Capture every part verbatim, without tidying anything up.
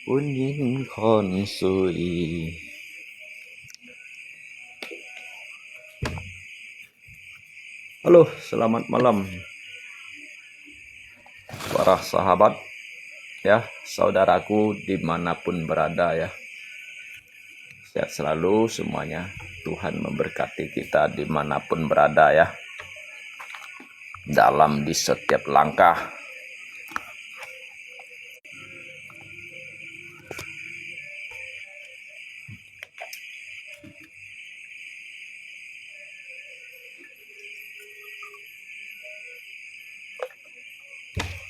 分人看衰。Halo, selamat malam para sahabat, ya, saudaraku dimanapun berada, ya. Sehat selalu semuanya. Tuhan memberkati kita dimanapun berada, ya. Dalam di setiap langkah.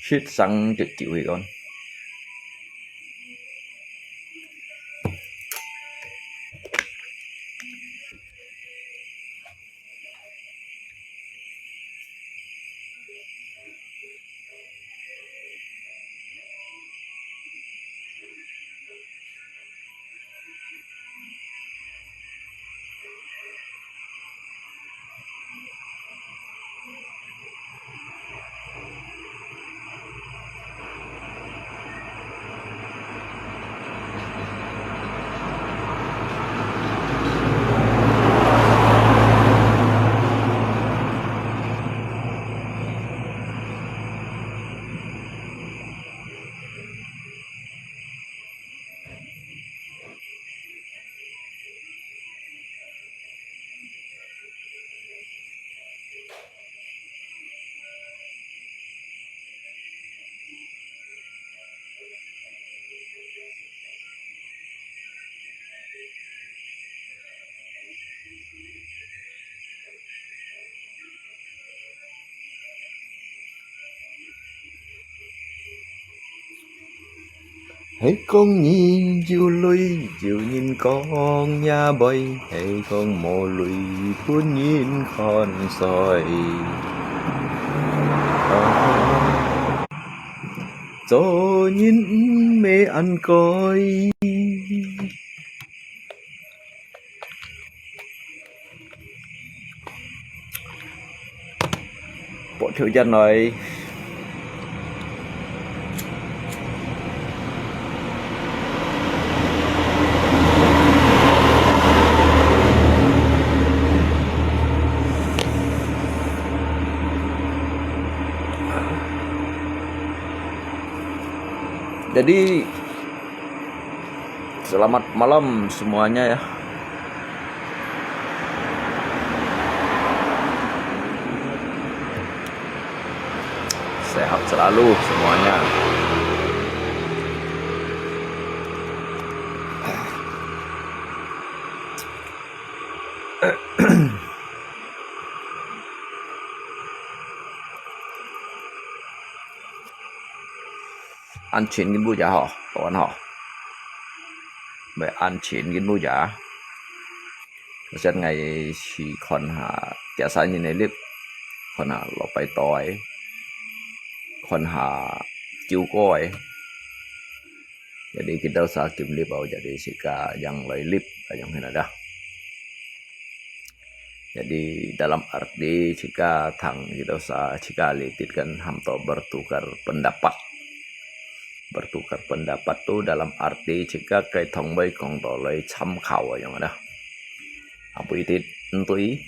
Sit sang jut jiu hi kon.係講你有鐳，有人講也袂；係講無鐳，分人看衰。做人毋係恁該。 Bộ thiếu dân nói. Jadi, selamat malam semuanya, ya. Sehat selalu semuanya. Ăn chín cái bút giá hả? Cậu ăn hả? Vậy ăn chín cái bút giá. Có set ngày chỉ còn hả, kia sai nhìn này clip. Còn hả, lo bay toi. Còn hả, chiếu coi. Jadi kita usaha kim clip, jadi sika yang lai clip, yang hina dah. Jadi, dalam arti jika thang kita sa, jika litit kan ham to bertukar pendapat. Bertukar pendapat tu dalam arti jika kai thong bai kong to lai cham khao yang ada. Apa itit entui?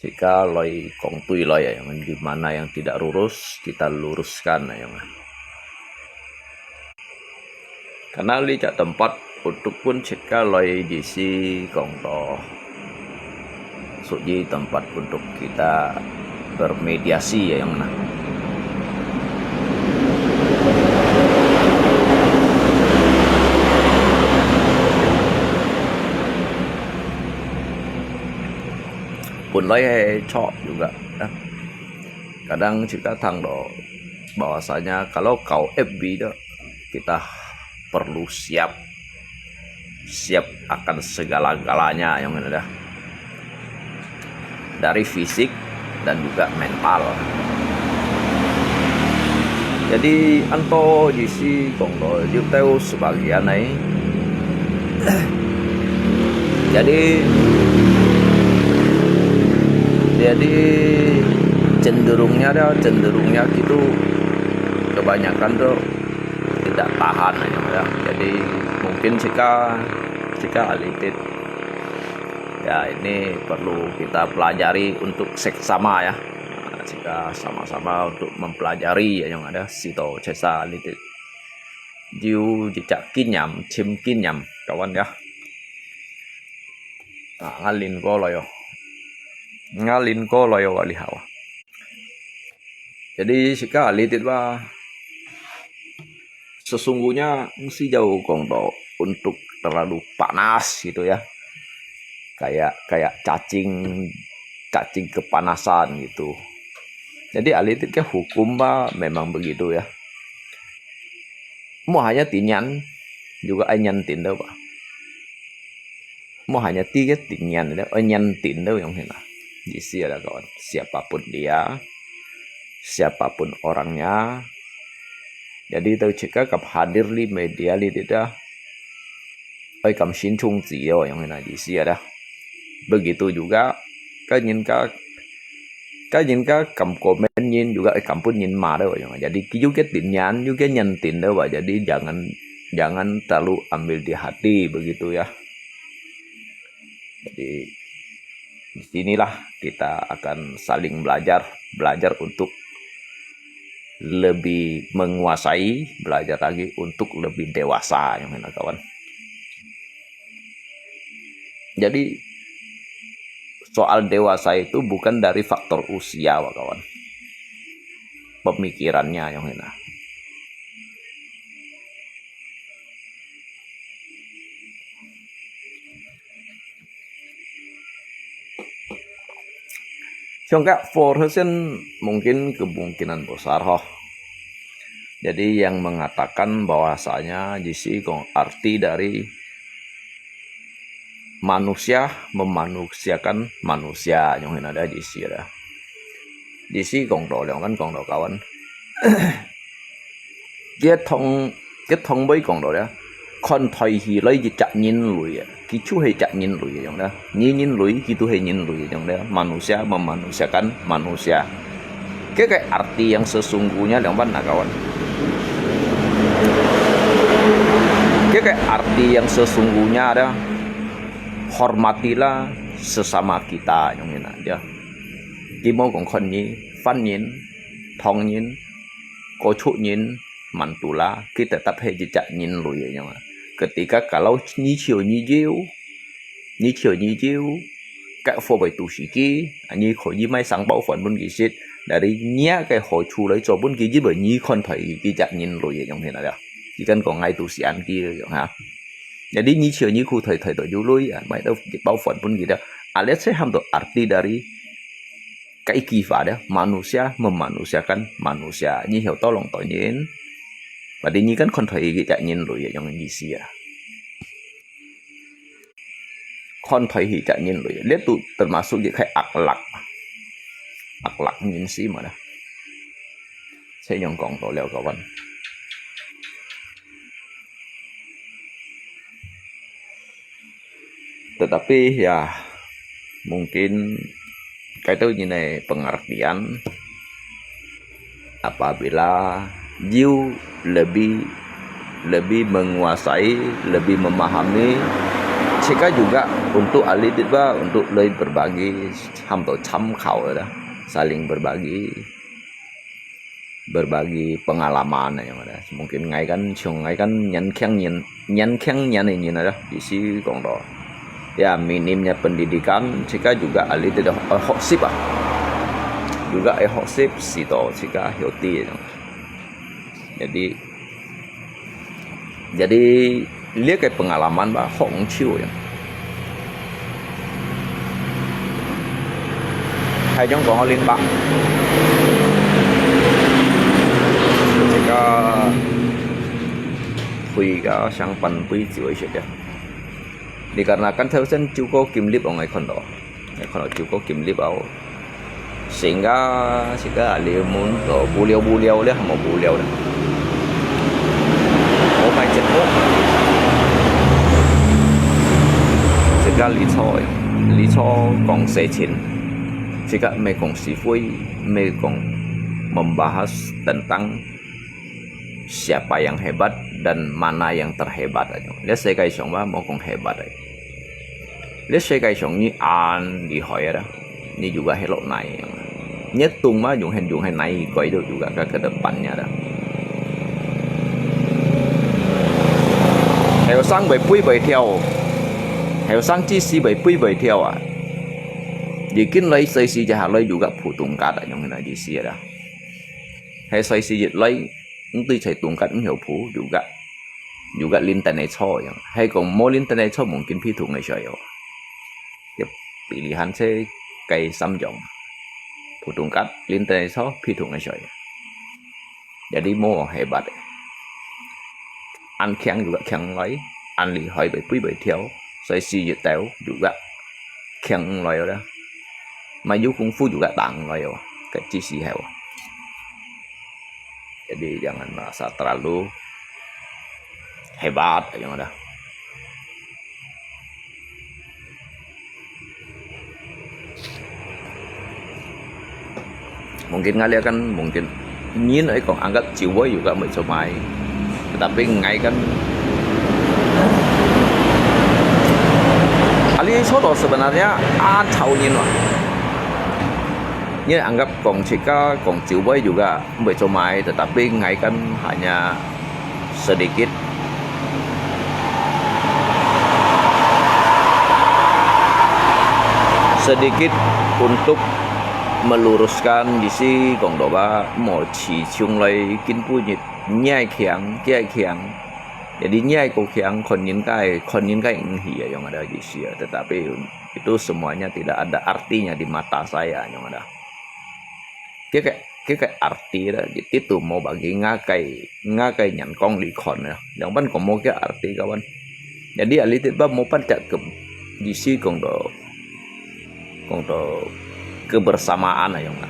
Jika lai kong tui lai yang di mana yang tidak lurus, kita luruskan yang. Karena li cak tempat untuk pun jika lai di si kong to. Suji tempat untuk kita bermediasi ya yang mana. 來係著juga. Kadang juga聽到bahwasanya kalau kau F B tu, kita perlu siap, siap akan segala-galanya yang ada, dari fisik dan juga mental. Jadi, anto J C kong to, liu tau sebagian ai. Jadi, jadi cenderungnya dia, cenderungnya gitu, kebanyakan tu tidak tahan aja ya. Jadi, mungkin jika, jika alitit, ya, ini perlu kita pelajari untuk seksama ya. Jika sama-sama untuk mempelajari yang ada sito cesa alitit. Jiu jejak kinyam, cim kinyam, kawan ya. Nah, ngalin ko loyo. Ngalin ko loyo wali hawa. Jadi, sika alitit ba, sesungguhnya mesti jauh kong to untuk terlalu panas gitu ya. Kayak, kayak cacing, cacing kepanasan gitu. Jadi, alitit ke hukum ba memang begitu ya. Mua hanya tinyan, juga ai nyan tin ba. Mua hanya tiga tinyan, ai nyan tin yang hina. Di sini ada kawan, siapapun dia, siapapun orangnya. Jadi, tau cika kap hadir di media di tidak, ai kam sin chung zi yang hina di sini ada. Begitu juga, kan yin ka, kan yin ka kam komen yin juga ai kam pun yin ma da yang. Jadi, juga tinyan, juga nyan tin ba. Jadi, jangan, jangan terlalu ambil di hati begitu ya. Jadi, di sinilah kita akan saling belajar, belajar untuk lebih menguasai, belajar lagi untuk lebih dewasa yang hina kawan. Jadi, soal dewasa itu bukan dari faktor usia, wak kawan. Pemikirannya yang hina. Siangka four persen mungkin kemungkinan besar ho. Jadi, yang mengatakan bahwasanya di sini kong arti dari manusia memanusiakan manusia, yang hina ada di sini ada. Di sini kong to, yang kan kong to kawan. Cái thông, cái thông báo kong to ya. Kon thoi hi lai cái chắc nhân loại ya. Cái chú hay chắc nhân loại ya, yang dah. Ni nhân loại, cái tu hay nhân loại ya, yang dah. Manusia memanusiakan manusia. Cái, cái arti yang sesungguhnya, yang mana kawan? Cái, cái arti yang sesungguhnya ada, hormatilah sesama kita, yang mana dia. Cái mô kong kon ni, fan yin, thong yin, có chút yin, mantula, cái tetap hay cái chắc nhân loại ya, yang mana. Ketika kalau ni chiu ni jiu, ni chiu ni jiu, các phô bày tu sĩ ki, ni khỏi ni mai sang bao phần bún ki sit, dari nia cái hội chủ lấy cho bún ki jiu bởi ni kon thoi cái chắc nhân loại ya, yang thế nào ya. Chỉ cần có ngay tu sĩ ăn ki rồi ha. Jadi, ni chiu ni khu thoi thoi to yu lui, ah, mai to bao phần bún ki dah. Alet se ham to arti dari cái ký pháp dah, manusia memanusiakan manusia. Ni hiu to lòng to yin. Berarti ni kan kon thoi cái chắc nhân loại ya, yang ni sia. Kon thoi hi chắc nhân loại. Lihat tu termasuk cái akhlak. Akhlak nhân si mana. Saya yang kong to liao kawan. Tetapi ya, mungkin kaitu ini pengertian, apabila you lebih, lebih menguasai, lebih memahami, jika juga untuk ahli ditba, untuk lebih berbagi, ham to tham khảo dah, saling berbagi. Berbagi pengalaman ya, yang ada. Mungkin ngai kan, chung ngai kan nyan keng nyan, nyan keng nyan ini ada, di sini kong to. Ya, minimnya pendidikan, jika juga ahli tidak, eh, hok sip ah. Juga eh hok sip, si to, jika healthy ya. Jadi, jadi, lihat ke pengalaman ba, hok chiu ya. Ayong kong Lin Pak. Jika hui ka sang pan bui jiu ai siap ya. Dikarenakan thau sen jiu ko kim lip ong ai kon do. Ai kon do jiu ko kim lip au. Sehingga, sehingga ali mun do buliau-buliau le, mo buliau le. Mo pai jek mo. Sehingga li cho, li cho kong se chin. Sehingga me kong si fui, me kong membahas tentang siapa yang hebat dan mana yang terhebat. Aja. Le se kai song ba mo kong hebat ai. Le se kai song ni an li hoi ada. Ni juga helok nai. Ni tung ma yung hen yung hen nai koi do juga ka ke depan nya ada. Heo sang bai pui bai thiau. Heo sang chi si bai pui bai thiau a. Di kin lai sai si ja ha lai juga phu tung ka da yung na di si ada. Hai sai si yit lai, ng tui chai tung ka ng heo phu juga. Juga lin tan ai cho yang. Hai kong mo lin tan ai cho mungkin phi tung ai sai yo. Yep, pilihan se kai sam jong. Phu tung ka lin tan ai cho phi tung ai sai. Jadi mo hebat. An khiang juga khiang lai, an li hoi bai pui bai thiau, sai si yit tau juga khiang lai da. Mai yu kung fu juga tang lai yo. Kai chi si heo. Jadi jangan merasa terlalu hebat, ayong ada. Mungkin ngai lihat kan, mungkin nyin ai kong anggap jiu ai juga mai cho mai. Tetapi ngai kan, ali cho do sebenarnya an chau nyin wa. Nyin anggap kong chika kong jiu ai juga mai cho mai, tetapi ngai kan hanya sedikit, sedikit untuk meluruskan di si kong do ba mo chi chung lai kin pu nyit nyai khiang, kiai khiang. Jadi nyai ko khiang kon nyin kai, kon nyin kai ng hi ya yang ada di si ya. Tetapi itu semuanya tidak ada artinya di mata saya yang ada. Kaya, kaya arti da, itu mo bagi ngakai, ngakai nyan kong li kon ya. Yang ban kong mo kaya arti kawan. Jadi ali tit ba mo pan cak ke di si kong do, kong do kebersamaan ayong na.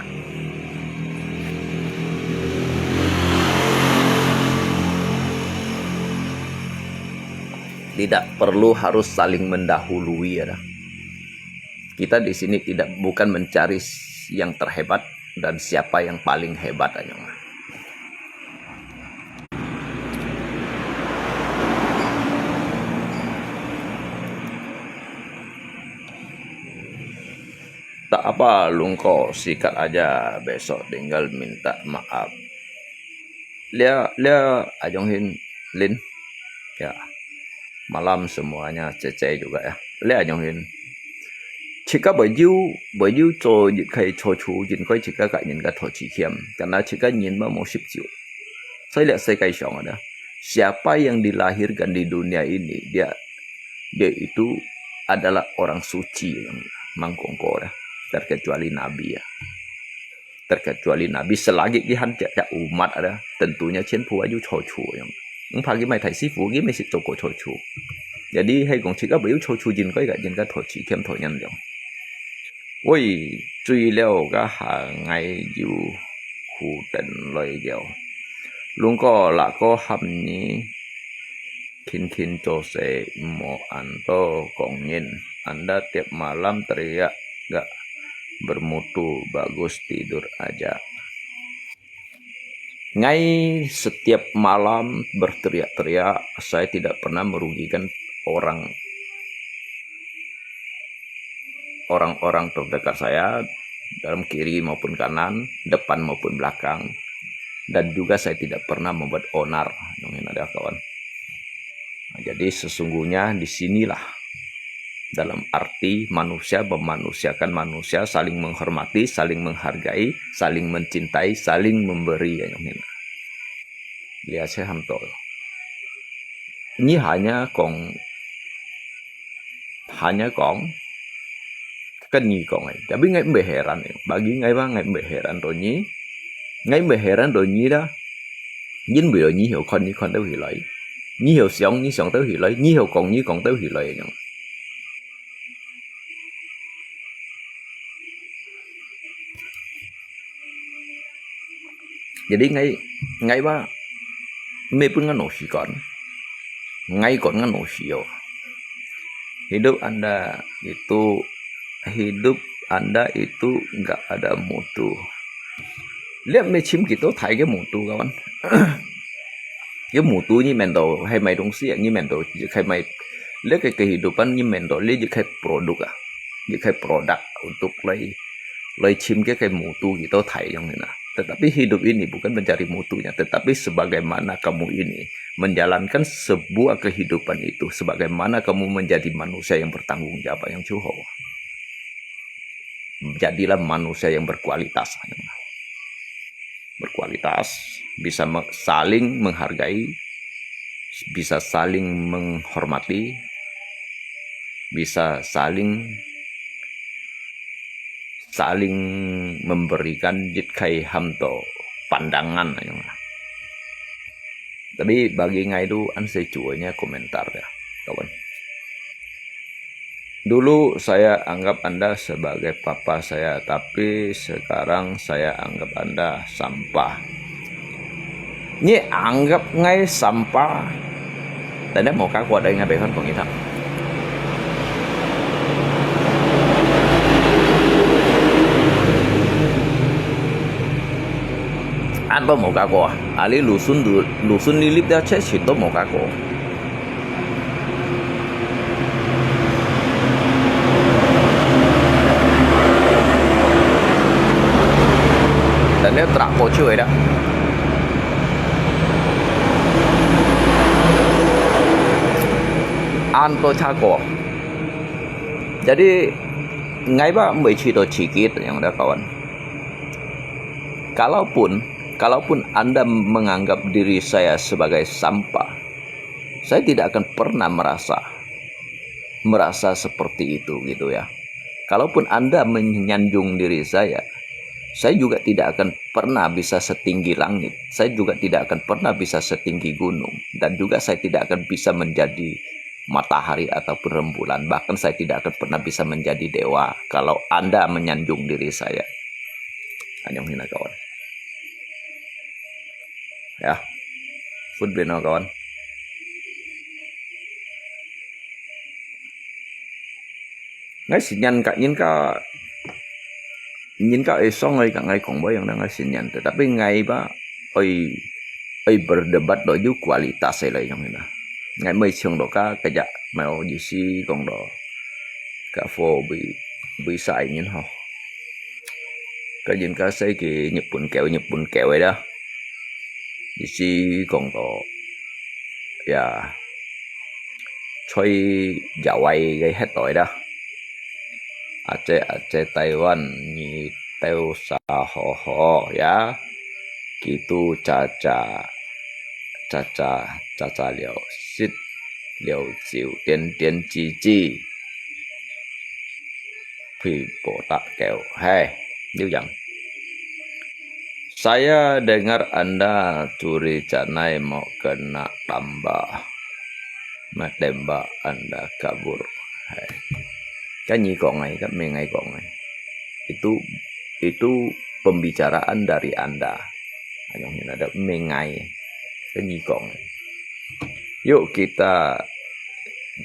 Tidak perlu harus saling mendahului ada. Kita di sini tidak, bukan mencari yang terhebat dan siapa yang paling hebat anyong. Tak apa, lungko sikat aja, besok tinggal minta maaf. Lia, lia, ayong hin, Lin. Ya. Malam semuanya, cece juga ya. Lia ayong hin. Chika bai jiu, bai jiu cho yit kai cho chu, yin koi chika ka yin ka tho chi khiam. Karena chika yin ma mo sip jiu. Saya lihat saya kai song ada. Siapa yang dilahirkan di dunia ini, dia, dia itu adalah orang suci yang mangkongko ada. Terkecuali nabi ya. Terkecuali nabi, selagi kihan cak, cak umat ada, tentunya cien pu ayu cho chu yang. Ng pagi mai thai sifu, ki mai sit cho ko cho chu. Jadi hai kong chika bai jiu cho chu yin koi ka yin ka tho chi khiam tho nyan liang. Woi, chui liao ka ha ngai yu khu ten loi yau. Lungko lako ham ni khin khin cho se mo an to kong nyin. Anda tiap malam teriak gak bermutu bagus tidur aja. Ngai setiap malam berteriak-teriak, saya tidak pernah merugikan orang, orang-orang terdekat saya dalam kiri maupun kanan, depan maupun belakang, dan juga saya tidak pernah membuat onar. Nungin ada kawan. Nah, jadi sesungguhnya di sinilah dalam arti manusia memanusiakan manusia, saling menghormati, saling menghargai, saling mencintai, saling memberi. Ya, nungin. Lia saya ham to. Ini hanya kong, hanya kong 跟你講个，tapi𠊎毋會heran个，bagi𠊎話，𠊎毋會heran到你，𠊎毋會heran到你啦，因為你曉看，你看到起來，你曉想，你想到起來，你曉講，你講到起來，恁樣。 Jadi ngai, ngai ba, me pun ngano si kon. Ngai kon ngano si yo. Hidup anda itu, hidup anda itu nggak ada mutu. Lihat me chim kita thai ke mutu kawan. Ke mutu ni mendo, hai mai dong si ni mendo, hai mai. Lihat ke kehidupan ni mendo, lihat je kai produk ah. Je kai produk untuk lai, lai chim ke kai mutu kita thai yang ni nah. Tetapi hidup ini bukan mencari mutunya, tetapi sebagaimana kamu ini menjalankan sebuah kehidupan itu, sebagaimana kamu menjadi manusia yang bertanggung jawab yang cukup. Jadilah manusia yang berkualitas. Berkualitas, bisa me-, saling menghargai, bisa saling menghormati, bisa saling, saling memberikan jit kai ham to pandangan. Tapi bagi ngai tu, an saya cuanya komentar ya, kawan. Dulu saya anggap anda sebagai papa saya, tapi sekarang saya anggap anda sampah. Nyi anggap ngai sampah. Tanda mau ka kuat dari ngai bekan kong itang. An pa mau ka kuat. Ali lusun du-, lusun lilip dia cek situ mau ka kuat. Dan dia trako cuy dah. Anto cako. Jadi, ngai ba mesti to cikit yang ada kawan. Kalaupun, kalaupun anda menganggap diri saya sebagai sampah, saya tidak akan pernah merasa, merasa seperti itu gitu ya. Kalaupun anda menyanjung diri saya, saya juga tidak akan pernah bisa setinggi langit. Saya juga tidak akan pernah bisa setinggi gunung. Dan juga saya tidak akan bisa menjadi matahari ataupun rembulan. Bahkan saya tidak akan pernah bisa menjadi dewa kalau anda menyanjung diri saya. Anyong hina kawan. Ya. Food beno kawan. Ngai sinyan ka nyin ka, nyin ka ai song ai ka ngai kong bo yang ngai sinyan. Tetapi ngai ba ai, ai berdebat lo yu kualitas ai lai yang ina. Ngai mai chong lo ka ka ja mai o ji si kong lo. Ka fo bui, bui sai nyin ho. Ka nyin ka sai ki Nhật Bản kéo, Nhật Bản kéo ai đó. Ji si kong lo. Ya. Choi ya wai cái hết rồi đó. Aje, aje Taiwan, nyi têu sa ho ho ya. Kitu cha cha, cha cha, cha cha liao sit, liao chiu, tian tian chi chi. Phi po ta kêu, hai, liu yang. Saya dengar anda curi canai mau kena tambah. Matembak anda kabur. Hai. Kan nyi kong ai, kan mengai kong ai. Itu, itu pembicaraan dari anda. Ayong ini ada mengai. Kan nyi kong ai. Yuk kita,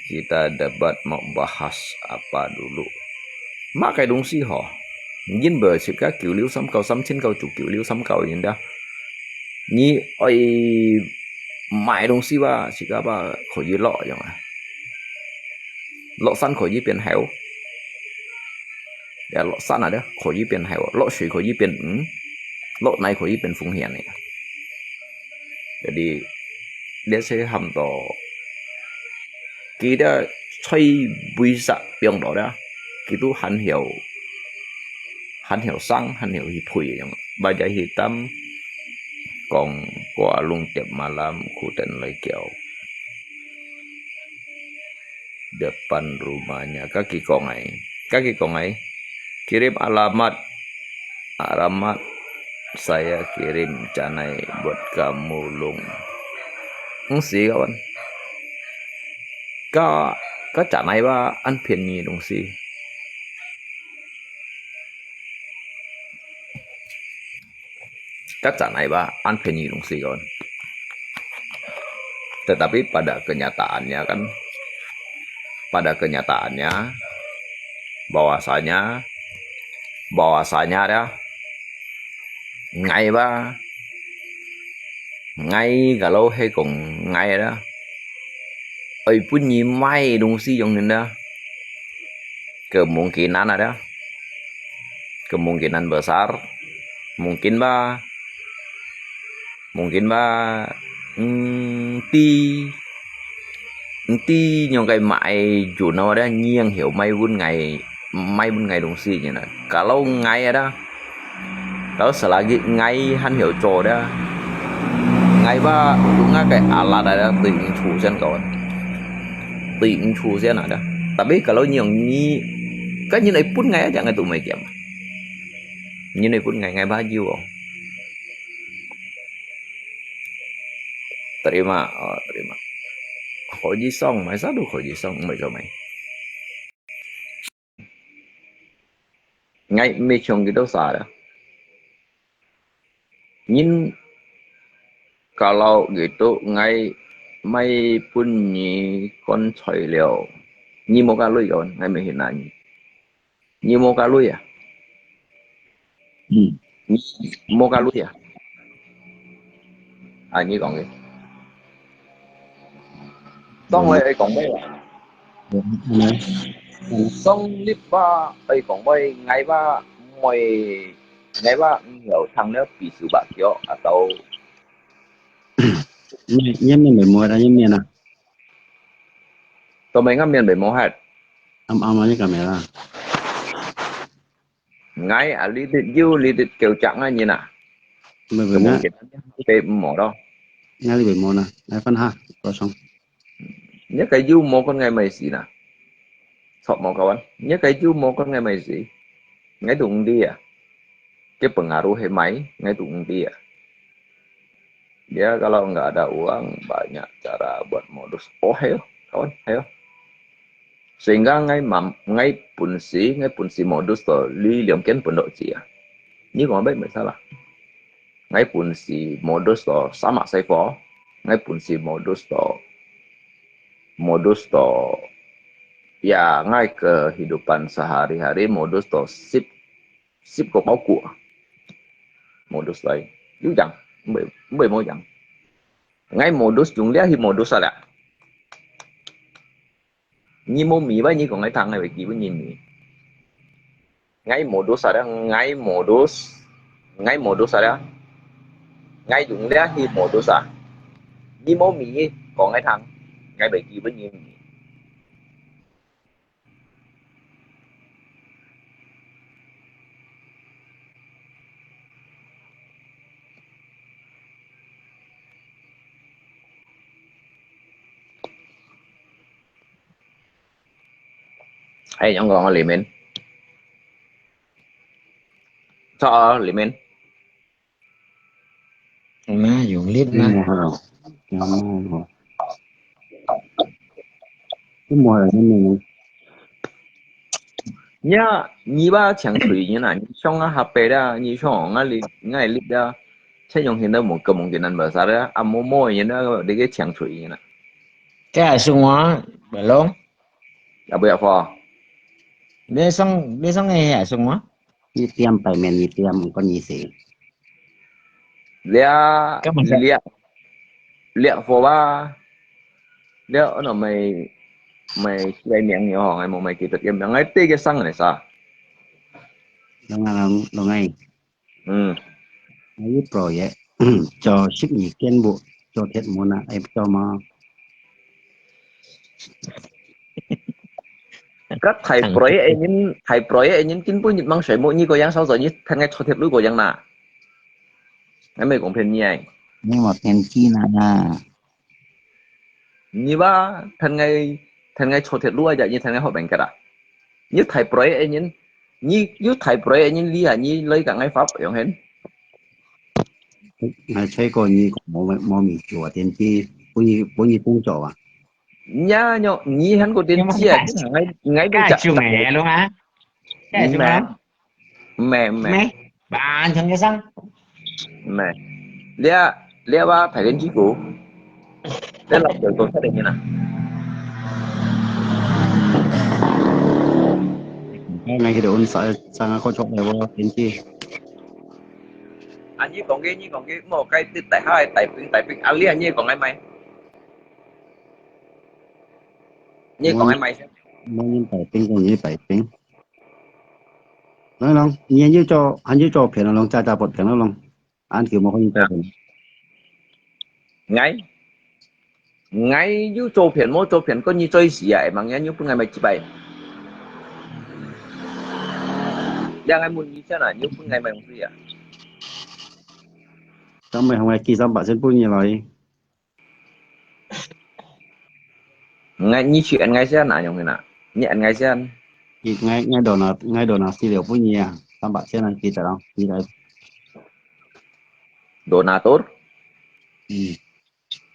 kita debat mau bahas apa dulu. Makai dong si ho. Nyin ba sika kiu liu sam kau sam chin kau cu kiu liu sam kau yin dah. Nyi ai mai dong si ba, sika ba kho yi lo yang ah. Lo san kho yi pian heo. Ya lo san ada kho yi pian heo. Lo shui kho yi pian, hmm. Lo nai kho yi pian fung hian ya. Jadi, dia saya ham to. Kita choi bui sa piang to dah. Kitu han hiao. Han hiao sang, han hiao hi pui yang. Bajai hitam, kong kua lung tiap malam, kuten lai kiao. Depan rumahnya. Kaki kong ai. Kaki kong ai. Kirim alamat, alamat saya kirim canai buat kamu, Long. Hong si kawan. Ka, ka canai ba an pian ni dong si. Ka canai ba an pian ni dong si kawan. Tetapi pada kenyataannya kan, pada kenyataannya, bahwasanya, bahwasanya dah, ngai ba, ngai kalau he kong ngai dah, oi pun ni mai dong si yong dah, kemungkinan ada, kemungkinan besar, mungkin ba, mungkin ba, enti, enti nyong kai mai jun ada, nyiang hiu mai bun ngai, mai bun ngai dong si nyi na. Kalau ngai ada, kalau selagi ngai han hiu cho ada, ngai ba, lu nga kai alat ada, tui ing chu sian kawan. Tui ing chu sian ada. Tapi kalau nyong ni, kan nyi nai pun ngai aja ngai tu mai kiam. Nyi nai pun ngai, ngai ba jiu. Terima, oh, terima. Kho ji song, mai sa du kho ji song, mai so mai. Ngai mai chong ki do sa da. Nyin kalau gitu ngai mai pun nyi kon choi liao. Nyi mo ka lui kon, ngai mai hin na nyi. Nyi mo ka lui à? 嗯，你莫加lui啊？啊，你講个。當你愛講咩啊？嗯，嗯，當你話愛講咩，𠊎話毋會，𠊎話毋曉聽了比手畫腳，啊，都。你，你面沒摸到，你面啊？都沒，𠊎面沒摸黑。暗暗啊，你講咩啦？ Ngai a lidit yu lidit kêu chak ngai nyin a. Mày vừa ngã, Kemungkinan te mo do. Ngã đi về mô nè, ngã phân ha, có sống. Nhớ cái yu mo con ngai mai si na. Sok mo kawan. Nhớ cái yu mo con ngai mai si. Ngai tung dia. Cái pengaruh he mai, ngai tung dia. Dia kalau nggak ada uang, banyak cara buat modus. Oh, hayo, kawan, hayo. Sehingga ngai mam, ngai pun si, ngai pun si modus to li liong ken pun dok cia. Ni kong bai mai salah. Ngai pun si modus to sama sai fo. Ngai pun si modus to, modus to, ya, ngai kehidupan sehari-hari modus to sip, sip ko pau ku. Modus lai. Yu jang, mbai, mbai mo jang. Ngai modus jung lia hi modus ala. Ni mo mi bai ni kong ngai thang ngai bai ki bai ni mi. Ngai modus ada, ngai modus, ngai modus ada. Ngai jung lia hi modus a. Ni mo mi kong ngai thang ngai bai ki bai ni mi. Ai, yang kong limin. Cho limin. Mà dùng lít mà. Nya, ni ba chang chui ni na, ni song a hape da, ni song a li, ngai li da. Che yong hin da mo kemungkinan besar da, a mo mo ni da, de ke chang chui ni na. Cái là xuống á, bà Long. A bu ya fo. Đi song, đi song nghe hả xuống á? Ni tiêm bài mèn ni tiêm, con ni si. Lia, Cái mà sao? Lia, lia fo ba. Lia, ano mai, mai, mai miang ni ho, ngai mo mai kita tiêm miang, ngai te ke sang ni sa. Long ngai, long, long ngai. 嗯。Ai project, cho sip ni ken bu, cho thiệt mu na, ai cho ma. Cái thầy project ấy nhìn, thầy project ấy nhìn, chính phủ nhìn mang sợi mũ như có yang sao rồi, như thằng ngay cho thiệt lũ có yang na. Ngay mấy công片như ấy. Ni một tiền chi na na. Ni ba, thằng ngay, thằng ngay cho thiệt lũ aja, như thằng ngay họ bèn cái đó. Như thầy project ấy nhìn, 你有大break，你厉害，你來講𠊎發表現。 𠊎吹過你無無名做啊，電視，本你本你工作啊。呀，你你還過電視啊？𠊎𠊎都該就沒了嗎？該就沒了。 咩咩咩，完全个聲。咩，你啊你啊話大連機鼓，你老表做出來个啦。？𠊎佢等安啥啥个工作个，我電視。啊，你講个，你講个，莫該啲大下个大兵大兵，啊，你啊你講个咩？你講个咩先？無人大兵，講你大兵。 啷啷，你還有做還有做片咯，啷，再再發片咯，啷，恁久無可以做片。𠊎𠊎有做片無做片，跟你做事啊，會吂，你又分𠊎買幾擺。你𠊎問你先啊，你又分𠊎買東西啊？當然，𠊎寄三百先分你來。 𠊎你去恁𠊎先啊，用个啦，你恁𠊎先。你𠊎𠊎 donor𠊎 donor 資料分你啊，三百千啊，記得咯，記得。Donatur？嗯。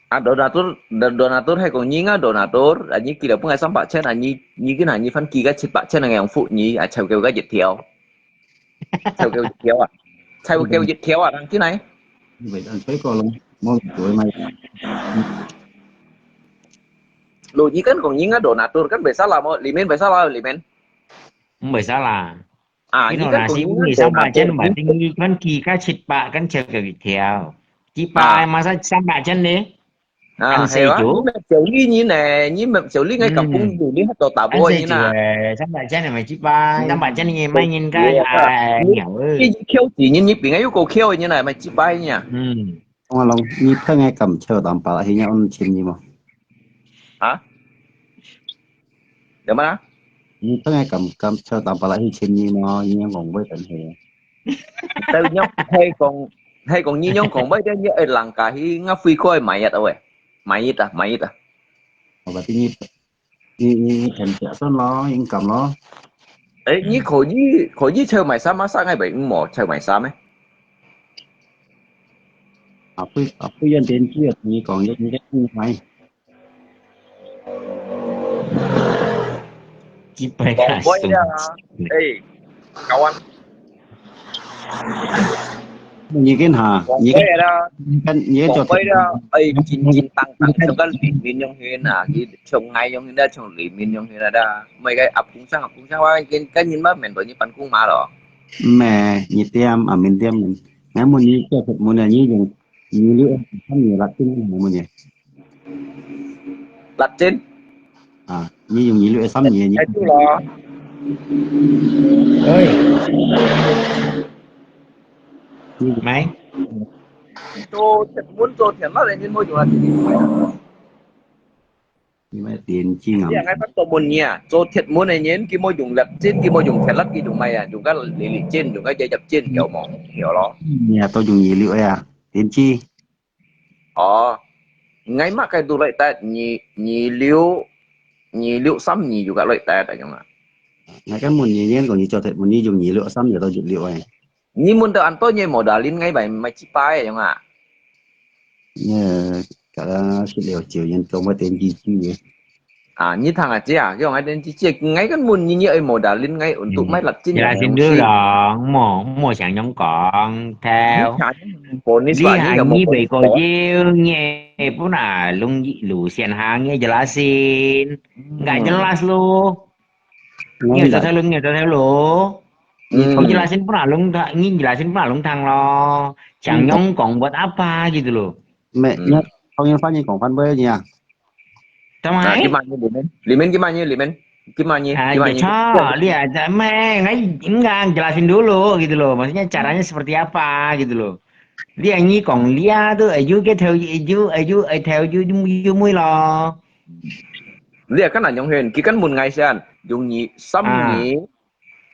啊，donatur，donatur 係講你啊，donatur，啊，你記得分𠊎三百千啊，你你今下你翻寄个七百千啊，用付你啊，超過个一條。 臭狗一條啊，臭狗一條啊，人進來。你袂當吹過咯，無做嘛。Lo，你跟講你个 donatur kan 袂salah無？裡面袂salah，裡面。毋會salah。啊，你跟講你个 donatur。你三百千嘛，等於看佢个七百，跟臭狗一條，七百嘛，三百千呢？ 啊，係啊，你咪小李人呢，你咪小李个感覺，你你還做大波人啊。三百千你咪幾百，三百千你買人家哎，鳥啊。你你你你你比𠊎又過巧个人啊，買幾百人啊。嗯。我講，你聽个感覺當白啦，現在我們請你無？啊？有嗎？你聽个感感覺當白啦，去請你無？你講會等下。 但係係講，係講你樣講，買个你愛人家去，𠊎飛過去買一啊喂，買一啊，買一啊。我把你你你你很假算咯，應該咯。誒，你可以可以去買衫啊，衫个袂無去買衫咩？啊，不啊，不願點擊，你講你你你買。 幾百个。講話啦，誒，kawan。你跟下，你跟你跟你跟做。講話啦，誒，真真當當，像个裡面樣形啊，佢像𠊎樣形啊，像裡面樣形啊，每个阿公生阿公生，我跟跟人嘛面對你辦公嘛咯。毋係，你點啊，面點。𠊎問你做出門啊，你用你你看你啦，真係問你。 Latin。啊，你用二六一三年，你。哎，對咯。哎。你買。做鐵門做鐵lapis，你無用啊？你買電競啊？你係講做門个啊？做鐵門个人，佢無用Latin，佢無用鐵lapis，佢用麼个啊？用个Latin，用个Latin，有無？有咯。你啊，都用二六个啊，電競。 哦，𠊎麼个都來得，二二六，二六三二又个來得，恁樣啊。𠊎kan問你，你講你做得問你用二六三二到一六个。你問到恁多，你無打零，𠊎買買幾百个樣啊。呃，kalau十六九元，總會點幾句个。 啊，你聽啊，姐啊，用愛電視機，𠊎kan問你，你愛無打零，𠊎untuk買Latin。Jelasin dulu dong，莫莫想用講，頭。你看，bonus你還你袂過要，你本來弄路線行，你jelasin，nggak jelas lo。你有做頭路，你有做頭路。你jelasin本來弄，你jelasin本來弄堂咯，想用講buat apa gitu lo。 咩？你當然翻譯講翻俾你啊。做麼？啊，今晚你裡面，裡面今晚你裡面，今晚你，啊，今晚你。有錯，你啊，做咩？Nggak, jelasin dulu gitu loh. Maksudnya caranya seperti apa gitu loh. 你啊，你講你啊，都係有个頭，有，有，有頭，有，有，有尾咯。你啊，kan恁樣形，佢kan問𠊎先，用二三二。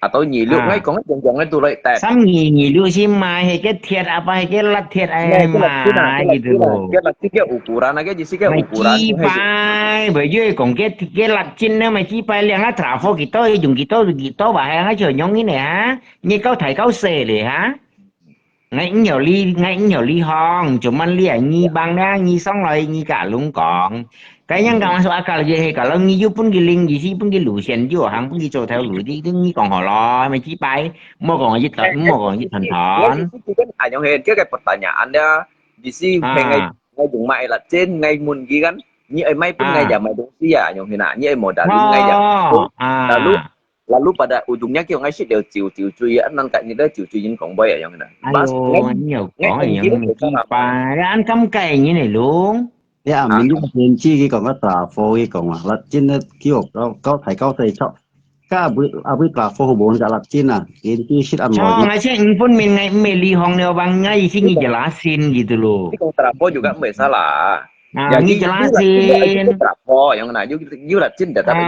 啊，到二六，啊。𠊎講个樣樣个都來得。三二二六先買，係个鐵啊，係个辣鐵啊，買，佢都。該辣椒个ukuran，該意思个ukuran，買雞排，毋係講个，个辣椒呢，買雞排，兩個trafo幾多，用幾多，幾多吧，還還就用个呢，哈？你搞大搞細咧，哈？ 𠊎毋曉你，𠊎毋曉你講，做麼你啊，你幫啦，你上來，你甲龍講。該樣講masuk akal je，係，kalau你有分佢零，意思分佢路線，有行分佢做頭路，你，你講好咯，買雞排，莫講一團，莫講一團團。𠊎意思佢kan，啊，樣係，佢个pertanyaan dia，意思係𠊎，啊。𠊎用買辣椒，𠊎問佢kan，你愛買分𠊎也買東西啊，樣係呐，你愛modalin𠊎也。哦，啊。Lalu Lalu pada ujungnya kêu ngai sit liu chiu chiu chui, anan kat ni dah chiu chui yin kong boy yang na. Mas, ayo, ngai, nyo ngai kong yang kira mi besar apa? Kipa, an kam kai ni ne lung. Ya, ah, min yung penci ki kong ka trafo ki kong ah. Lat chin ne kyo kau kau thai kau thai chok. Ka abui abui trafo hubungan ka lat chin ah. Kin ki sit an. Chong, mo. Ngai chen pun min ngai me li hong liu bang ngai sing ni jelasin gitu loh. Ki kong trafo juga mbe salah. Ah, ya, ngi jelasin. Ngi jelasin dulu.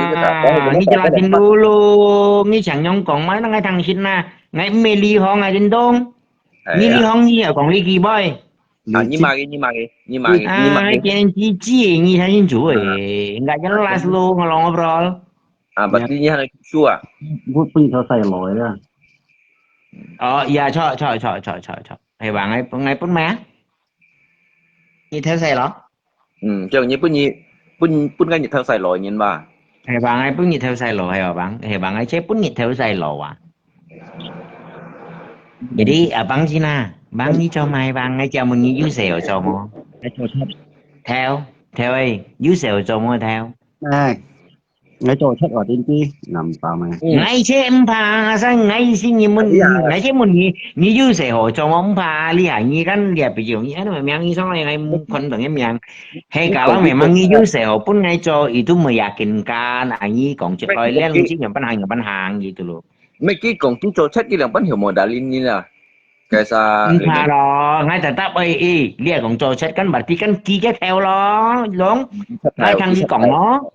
Ngi jelasin dulu. Ngi chang nyong kong mai nang ngai thang sit na. Ngai me li hong ngai jin dong. Ngi li hong ngi ya kong li ki boy. Ah, ngi mari, ngi mari, ngi mari, ngi mari. Ah, kian cici, ngi thang sin chu eh. Nggak jelas lo ngalong ngobrol. Ah, berarti ngi hana susu ah. Pun pun thau sai lo ya. Oh, ya, cho, cho, cho, cho, cho, cho. Hei bang, ngai pun, ngai pun mai ah. 你頭細咯？嗯，就你分你，分，分个日頭晒落人吧。係吧，𠊎分日頭晒落，係吧，係吧，𠊎就分日頭晒落啊。Jadi，啊，bang Cina，bang你做麼？bang，𠊎就問你有事做無？頭，頭誒，有事做無頭？哎。 𠊎做七話點知，nampak咩？𠊎就毋怕，asal𠊎先你問，𠊎先問你，你有事好做，𠊎毋怕，你啊，你kan你啊，比如你，ano，memang你上來，𠊎看到你名，係，kalau memang你有事好，分𠊎做，itu meyakinkan，啊，你講出來，你兩隻樣般行，樣般行，gitu loh。Mesti講tu做七，佢兩般有modalin你啦。 Kaisa，毋怕咯，𠊎tetap，哎，哎，你係講做七kan，berarti kan佢个頭咯，long。𠊎同佢講咯。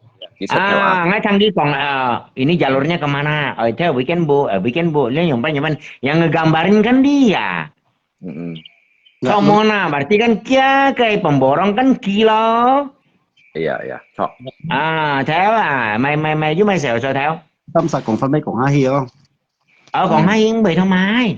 啊，𠊎同佢講，啊，ini jalurnya ke mana？哎，頭weekend bu，哎，weekend bu，你樣般樣般，yang ngegambarin kan dia。嗯嗯。Kamu na，berarti kan dia个pemborong kan佢咯。Iya，iya，好。啊，頭啊，買買買，有買少少頭。Tam sa kong sa may kong hahi哦。哦，kong hahi，唔會同買。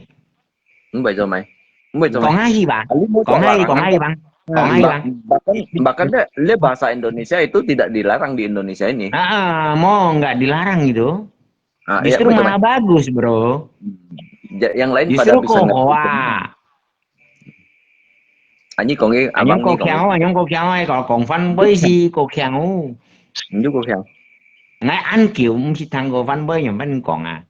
毋會做咩？毋會做咩？講下去吧，啊，你莫講下去，講下去吧，講下去吧。Bahkan, bahkan deh, le bahasa Indonesia itu tidak dilarang di Indonesia ini. Ah, ah, mo nggak dilarang itu. Ah, iya, justru malah bagus, bro. Ja-, yang lain pada bisa ngerti semua. Justru kok hoa. Anyi kong eh, abang ni kong. Anyong kok kiang oh, anyong kok kiang oh, kalau kong fan boy si kok kiang oh. Anyi kok kiang. Ngai an kiu, mesti tang kok fan boy nyong fan kong ah.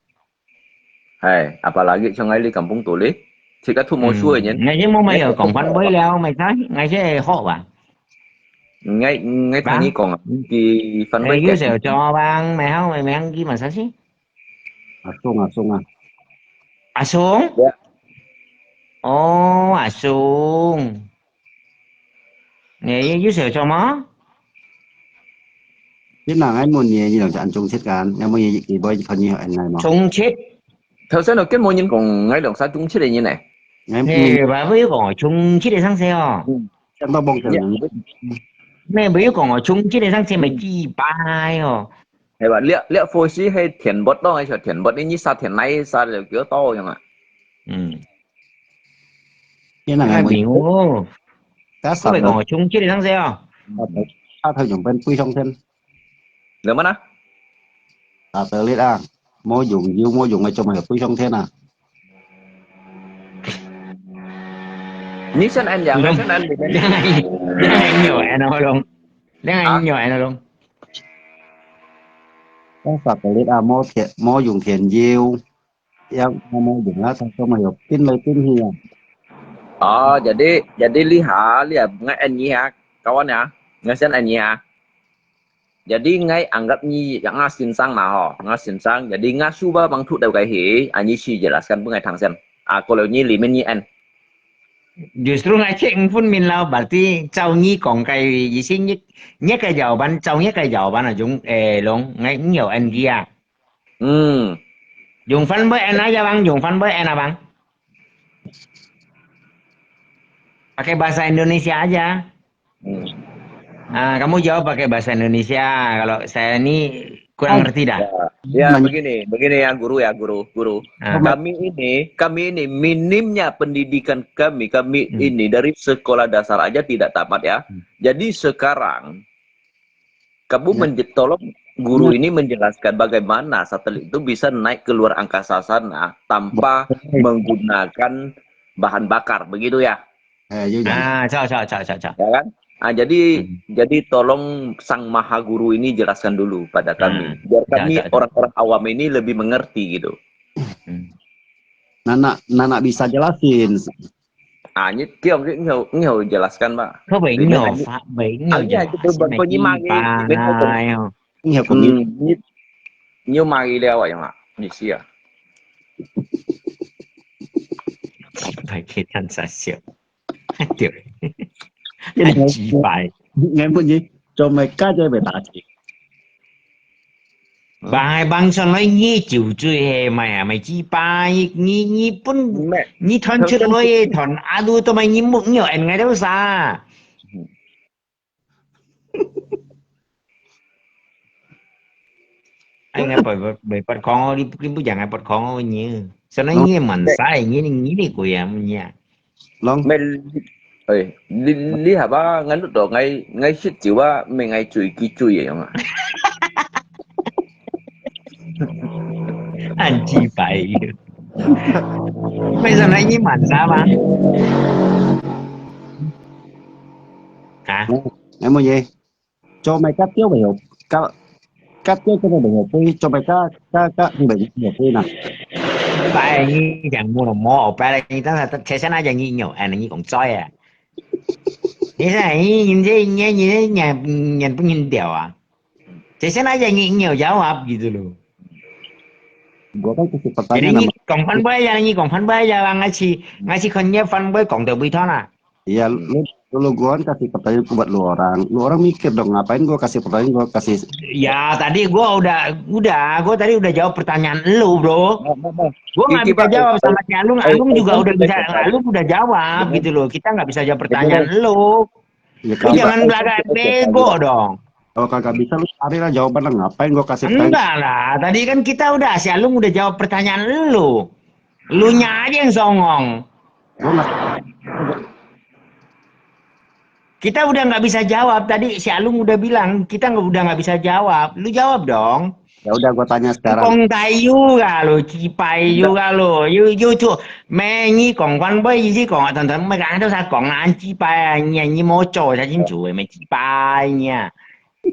Hai, apalagi 像𠊎這kampung tulis，自家都無書个人。嗯，𠊎也無買有講翻尾了，買啥？𠊎這學啊。𠊎，𠊎同你講啊，佢翻尾。有時候做啊，買好買名佢嘛啥事？阿松，阿松啊。阿松？哦，阿松。 你有時候做麼？Pina ngai mun ye, ye nang chan chung chit kan, ngai mun ye, ye boy kon ye en ngai mo. Chung chit. Thau sen lo ken mo nyin kong ngai long sa chung chit ye nyin ne. Ngai mun. He, ba bu yu kong chung chit ye sang se o. Chan ba bong chan. Ne bu yu kong chung chit ye sang se mai chi bai o. He ba, liak, liak fo si he thian bot lo, ngai sa thian bot ni, ni sa thian nai sa le kyo to yang a. Hmm. Ye nang ngai mun. Ka sa lo. Kong chung chit ye sang se o. Sa thau yung pen pui song sen. Lơ mana? Sa tơ lit a. Mo yung yu, mo yung ngai chom he pui song sen a. Ni sen an ya, sen an. Liang ai, liang ai nyo an ho long. Liang ai nyo an ho long. Ka sa tơ lit a, mo thian, mo yung thian yu. Yang mo yung a, sa chom he pin lai pin hi a. Oh, jadi, jadi liha, liha ngai an ni ha, kawan ya, ngai sen an ni ha. Jadi ngai anggap ni yang nga sinsang ma ho, nga sinsang. Jadi nga suba bang thu dau kai he, ani si jelaskan pun ngai thang sen. A, kalau ni limen ni an. Justru ngai cek pun min lau, berarti chau ni kong kai isi ni, ni kai jawaban, chau ni kai jawaban a jung, eh, long, ngai ni yo an dia. Hmm. 用翻倍 N aja bang, 用翻倍 N abang. Pakai bahasa Indonesia aja. Hmm. Ah, kamu jawab pakai bahasa Indonesia. Kalau saya ni kurang ngerti dah. Ya, ya begini, begini ya guru ya guru, guru. Ah. Kami ini, kami ini minimnya pendidikan kami, kami hmm. ini dari sekolah dasar aja tidak tamat ya. Hmm. Jadi sekarang kamu ya. Menje- tolong guru ya. Ini menjelaskan bagaimana satelit itu bisa naik ke luar angkasa sana tanpa menggunakan bahan bakar, begitu ya? Eh, ya, ya. Ah, cak, cak, cak, cak, cak. Ya kan? Ah, jadi hmm. Jadi tolong Sang Maha Guru ini jelaskan dulu pada kami. Ah, biar kami ya, ya, orang-orang awam ini lebih mengerti gitu. Hmm. Nana, Nana bisa jelasin. Ah, ni kêu ni hầu ni hầu jelaskan ba. Kau baik ni hầu fa, baik ni hầu jelaskan. Kau ni mari, ni hầu kau ni ni ni mari liao ya mak. Ni sia. Baik kita sasia. Aduh. Ini jibai. Ngai pun ni, cuma kau je boleh tak. Bang hai bang son lai ngi jiu zui he mai ah mai jibai ngi ngi pun ngi thon chut lai he thon alu to mai ngi muk ngi en ngai dau sa. Ai ngai pai pai pai kong li li bu jang ngai pai kong ngi. Son lai ngi man sai ngi ngi ni kui ah ngi. Long. Mai, eh, li li haba ngan tu ngai ngai sit jiu ah mai ngai zui ki zui yang ah. An jibai. Mai son lai ngi man sa ba? Ha? Em mo ye. Cho mai ka tio bai hop, ka ka tio ka bai hop pui, cho mai ka ka ka bai hop pui na. Bai ngi jang mo lo mo, bai lai ngi tang sa, che sen a jang ngi nyo, an ngi kong choi a. Ni sa ngi ngi ngi ngi ngi ngi ngi ngi ngi ngi ngi ngi Thế sẽ nói về nhiều nhiều giáo học gì từ luôn. Gua kan kasi Jadi pertanyaan ni nama. Kong Phan Boy ya, ni Kong Phan Boy ya, ngai si ngai si kon ye Phan Boy kong tau bui thon ah. Iya, lu lu gua kan kasi pertanyaan buat lu orang. Lu orang mikir dong, ngapain gua kasih pertanyaan, gua kasih Ya tadi gua udah udah gua tadi udah jawab pertanyaan lu bro. Gua nggak bisa jawab sama si Alung. Alung juga udah bisa, Alung udah jawab gitu loh. Kita nggak bisa jawab pertanyaan lu. Ya Lu jangan belagak bego dong. Kalau kagak bisa lu cari lah jawaban lah, ngapain gua kasih pertanyaan. Enggak lah, tadi kan kita udah, si Alung udah jawab pertanyaan lu. Lu nya aja yang songong. Gua nggak Kita udah nggak bisa jawab tadi, si Alung udah bilang kita nggak udah nggak bisa jawab. Lu jawab dong. Ya udah gua tanya sekarang. Kong Tayu ga lu, Cipai Yu ga lu, Yu Yu tu, me ni Kong Phan Boy isi kong, tong tong me ga tu sa kong an Cipai nya, ni mo cho sa chin chu me Cipai nya.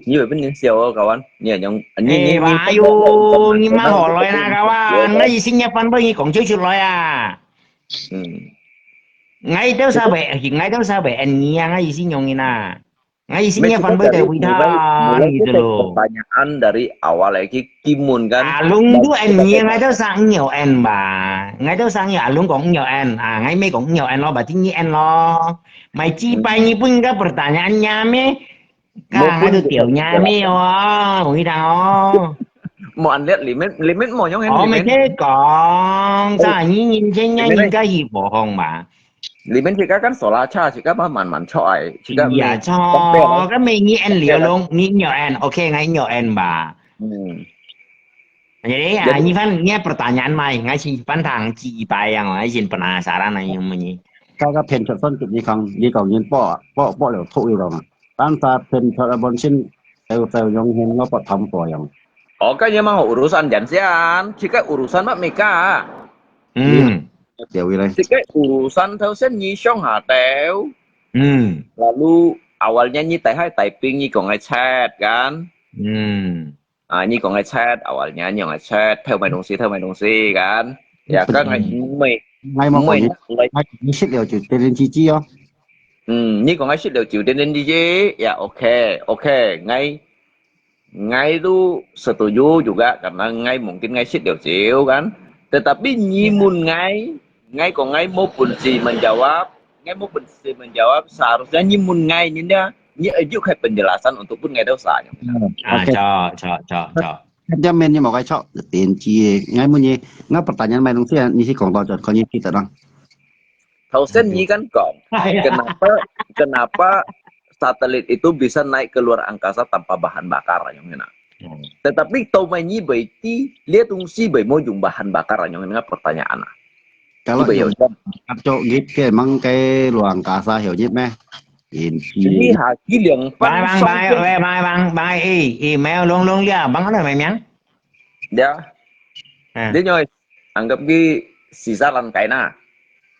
你有本事笑哦，kawan。你用你你 Eh, 你 ayo, ni ma ho loi na kawan, ngai isi nya Phan Boy ni kong chu chu loi ah. Hmm. Ngai tau sa be, ngai tau sa be, en ni ngai isi nyong ni na. Ngai isi nya Phan Boy tau wi than gitu loh. Pertanyaan dari awal lagi kimun kan. Alung tu en ni ngai tau sa ngiu en ba. Ngai tau sa ngiu Alung kong ngiu en. Ah, ngai me kong ngiu en lo, berarti ni en lo. Mai Cipai ni pun ka pertanyaan nya me. Ka ngai tu tiau nya me oh, wi than oh. Mau ăn lihat limit limit mau nyong Oh, en mai limit. Cipai kong, sa ni nyin chen nya nyin ka hi bo hong ba. Limit sika kan solar charge sika mah man man choi sika. Ya cho, ka me ni en liu long, ni ngiu en, okay, ngai ngiu en ba. Hmm. Jadi, ah, ni fan ni pertanyaan mai, ngai si fan thang Cipai yang, ngai sin penasaran ngai yang ni. 刚刚骗出分给你讲，你讲人报报报了透一个嘛，但他骗出来本身还有在用心，我不谈保养。 Oh, kan ya mau urusan jansian, sika urusan mak Mika. Hmm. 结尾嘞， Sika urusan tau sen ni siang ha teu. Hmm. Lalu awalnya ni tai hai tai ping ni kong ai chat kan. Hmm. Ah, ni kong ai chat, awalnya ni kong ai chat, tau mai dong si, tau mai dong si kan. Ya kan ngai mai 我冇讲你，mai你你食了就天天鸡鸡哦。 Hmm, ni kong ai sit liu chiu den den di je. Ya, okay, okay. Ngai ngai tu setuju juga karena ngai mungkin ngai sit liu chiu kan. Tetapi ni mun ngai, ngai kong ngai mau pensi menjawab, ngai mau pensi menjawab seharusnya ni mun ngai ni dia, ni ajuk kai penjelasan untuk pun ngai dosa. Ah, cho, cho, cho, cho. Jangan ni mau kacau, tenci. Ngai mun ni, ngai pertanyaan main dong sia, ni si kong tau jon, kau ni kita dong. 頭先你敢講，哎呀， kenapa kenapa satelit itu bisa naik ke luar angkasa tanpa bahan bakar, yang enak. Tetapi tau mai ni berarti dia tungsi bai mau yung bahan bakar, yang enak pertanyaan ah. Kalau Iba yung yung kacau git ke, mang ke luar angkasa hiu nyit meh. Ini Inci. haki liang bang bang bang pan bang bang bang bang eh eh 没有 long long 了 bang ada memang dia ha dia nyoy anggap ki sisa lan kai na.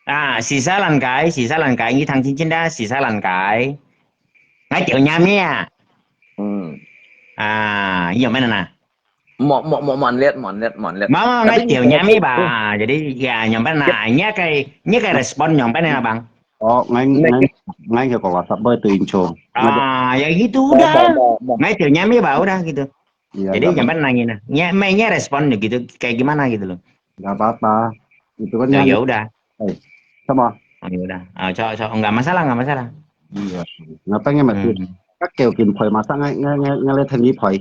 ah sisa lan kai sisa lan kai ni tang cincin dah sisa lan kai ngai tiau nyami ah Hmm. ah 有没有呢 Mo mo mo mon liat mon liat mon liat. Mama ngai tiau nyami ba jadi ya 有没有呢 ni kai ni kai respond 有没有呢 bang Oh, ngai ngai ngai hiu kong WhatsApp boy tu inco. ah ya gitu udah Mo mo mo. ngai tiau nyami ba udah gitu Iya. jadi 有没有呢 ni ni respond gitu kayak gimana gitu loh Nggak apa-apa. Itu kan ya yang ya udah sama. oh, ya udah ah cok cok nggak masalah nggak masalah Iya. Ngapa ngai masih hmm. Kak kêu kin phơi masa ngai ngai ngai ngai lê thành đi phơi.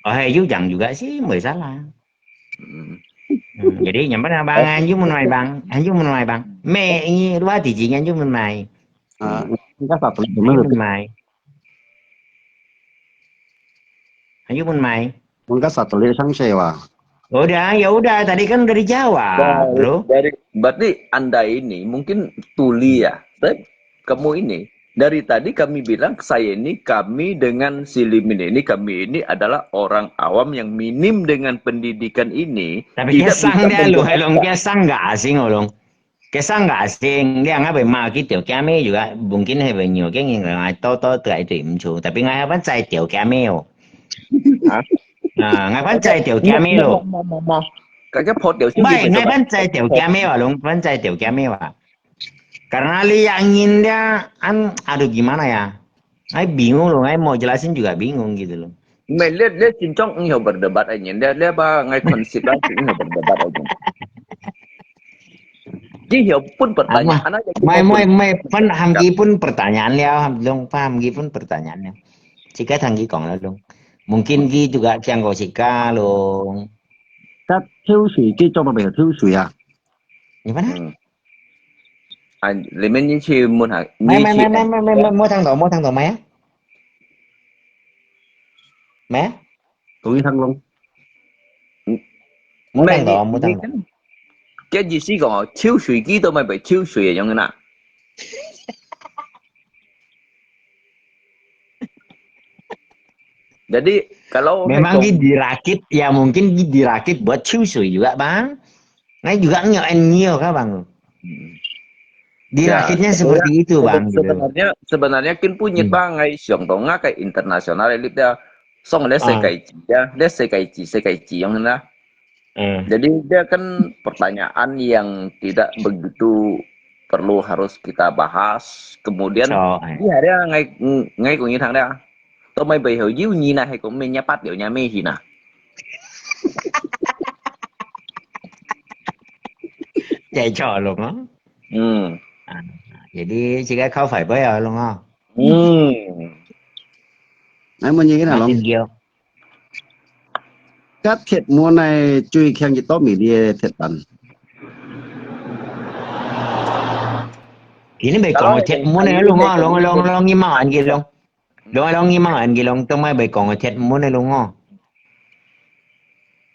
oh hey 有讲 juga sih 没 salah Hmm. Hmm, jadi 有没有呢 bang 还有没有呢 bang 还有没有呢 bang 没你 dua 弟弟 还有没有呢 Ah, enggak satu 还有没有呢 还有没有呢 Mungkin satelit sang sewa. Udah, ya udah. Tadi kan udah dijawab, Dari, bro. dari berarti anda ini mungkin tuli ya. Tapi kamu ini dari tadi kami bilang saya ini kami dengan si Limin ini kami ini adalah orang awam yang minim dengan pendidikan ini Tapi tidak kesang bisa dia lu, menjelaskan. Long kesang nggak asing, Long. Kesang nggak asing. Dia nggak boleh mau kita kami juga mungkin he banyu kan yang ngai to to tu itu imcu. Tapi ngai apa saya tio kami oh. Hah? Nah, ngai apa saya tio kami lo. Mau, mau, mau, mau. Kakak pot dia sih Baik, gitu, ngai coba. Apa saya tio kami wa, Long. Apa saya tio kami wa. Karena lihat angin dia, an, aduh gimana ya. Ngai bingung loh, ngai mau jelasin juga bingung gitu loh. Mai lihat dia cincong nggak berdebat aja. Dia dia apa ngai konsep lah nggak berdebat aja. Dia pun pertanyaan aja. Mai mai mai pun hamgi pun pertanyaan liao, ham Long pun hamgi pun pertanyaan liao. Jika hamgi kong lah Long. Mungkin ki juga kiang kau jika Long. Cắt thiếu sủi cái cho mà phải thiếu sủi à. Gimana? Hmm. Ah, Limin ni si Mun ha. ไม่ Ni ไม่ si ไม่ไม่ไม่ไม่ไม่ไม่ทางต่อไม่ทางต่อไหมอ่ะไหม Tui thăng long. ไม่ทางต่อไม่ทางต่อ Cái gì xí còn thiếu sủi ký tôi mày phải thiếu sủi giống như nào. Jadi kalau Memang ki dirakit, ya mungkin ki dirakit buat ciusui juga, Bang. Nah, juga nyo en nyo kah, Bang? Dirakitnya Ya, seperti itu, Bang. Gitu. Sebenarnya sebenarnya kin punya Hmm. bang ngai siang to nga kai internasional elit dia song le se Ah. kai ji ya le se kai ji se kai ji yang na. Eh. Jadi dia kan pertanyaan yang tidak begitu perlu harus kita bahas. Kemudian So, eh. Di hari ngai ngai kong yi thang dia. To mai bai hau yu nyi na hai kong min nya pat liu nya mei hi na. Jadi cho long ah. Hmm. Jadi jika kau phải bơi ah long ah. Hmm. Ngai mun yi na long. Makin gio. Cắt thiệt mua này chui khen gì tốt mì đi thiệt tần. Kini bai kong thiệt muốn này long ah, long long long ngim mang an gil long. Long long ngim mang an gil long, tông mai bai kong thiệt muốn này long ah.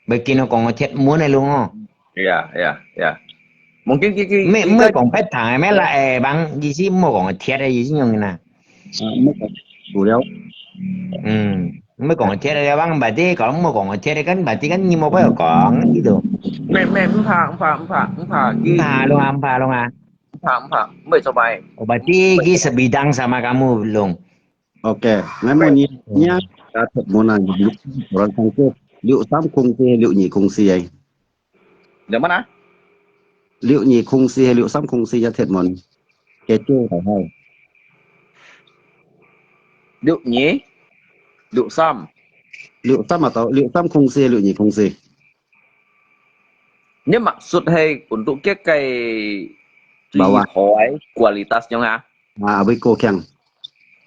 Bai kini kong thiệt muốn này long ah. Ya, ya, ya. Mungkin ki ki Mei mei kong pet thang mei la eh bang, yi si mo kong thiệt eh yi si nyong na. Đủ liao. Hmm. Mei kong thiệt eh bang, berarti kalau mo kong thiệt kan berarti kan ni mo bai kong gitu. Mei mei mpa mpa mpa mpa ki Mpa long ah, mpa long ah. Mpa mpa mei so bai. Oh, berarti ki sebidang sama kamu long. Ok, ngai mun yi nya cắt thiệt mua này. Orang sang tu. Liu sam kung si, liu nyi kung si ai. Yang mana? Liu nyi kung si, liu sam kung si ya thiệt mun. Cái chu phải hai. Liu nyi, liu sam. Liu sam atau liu sam kung si, liu nyi kung si. Ini maksud hai untuk ke kai Bawah. Hoi kualitas nyong ha. Ah, abis kau kiang.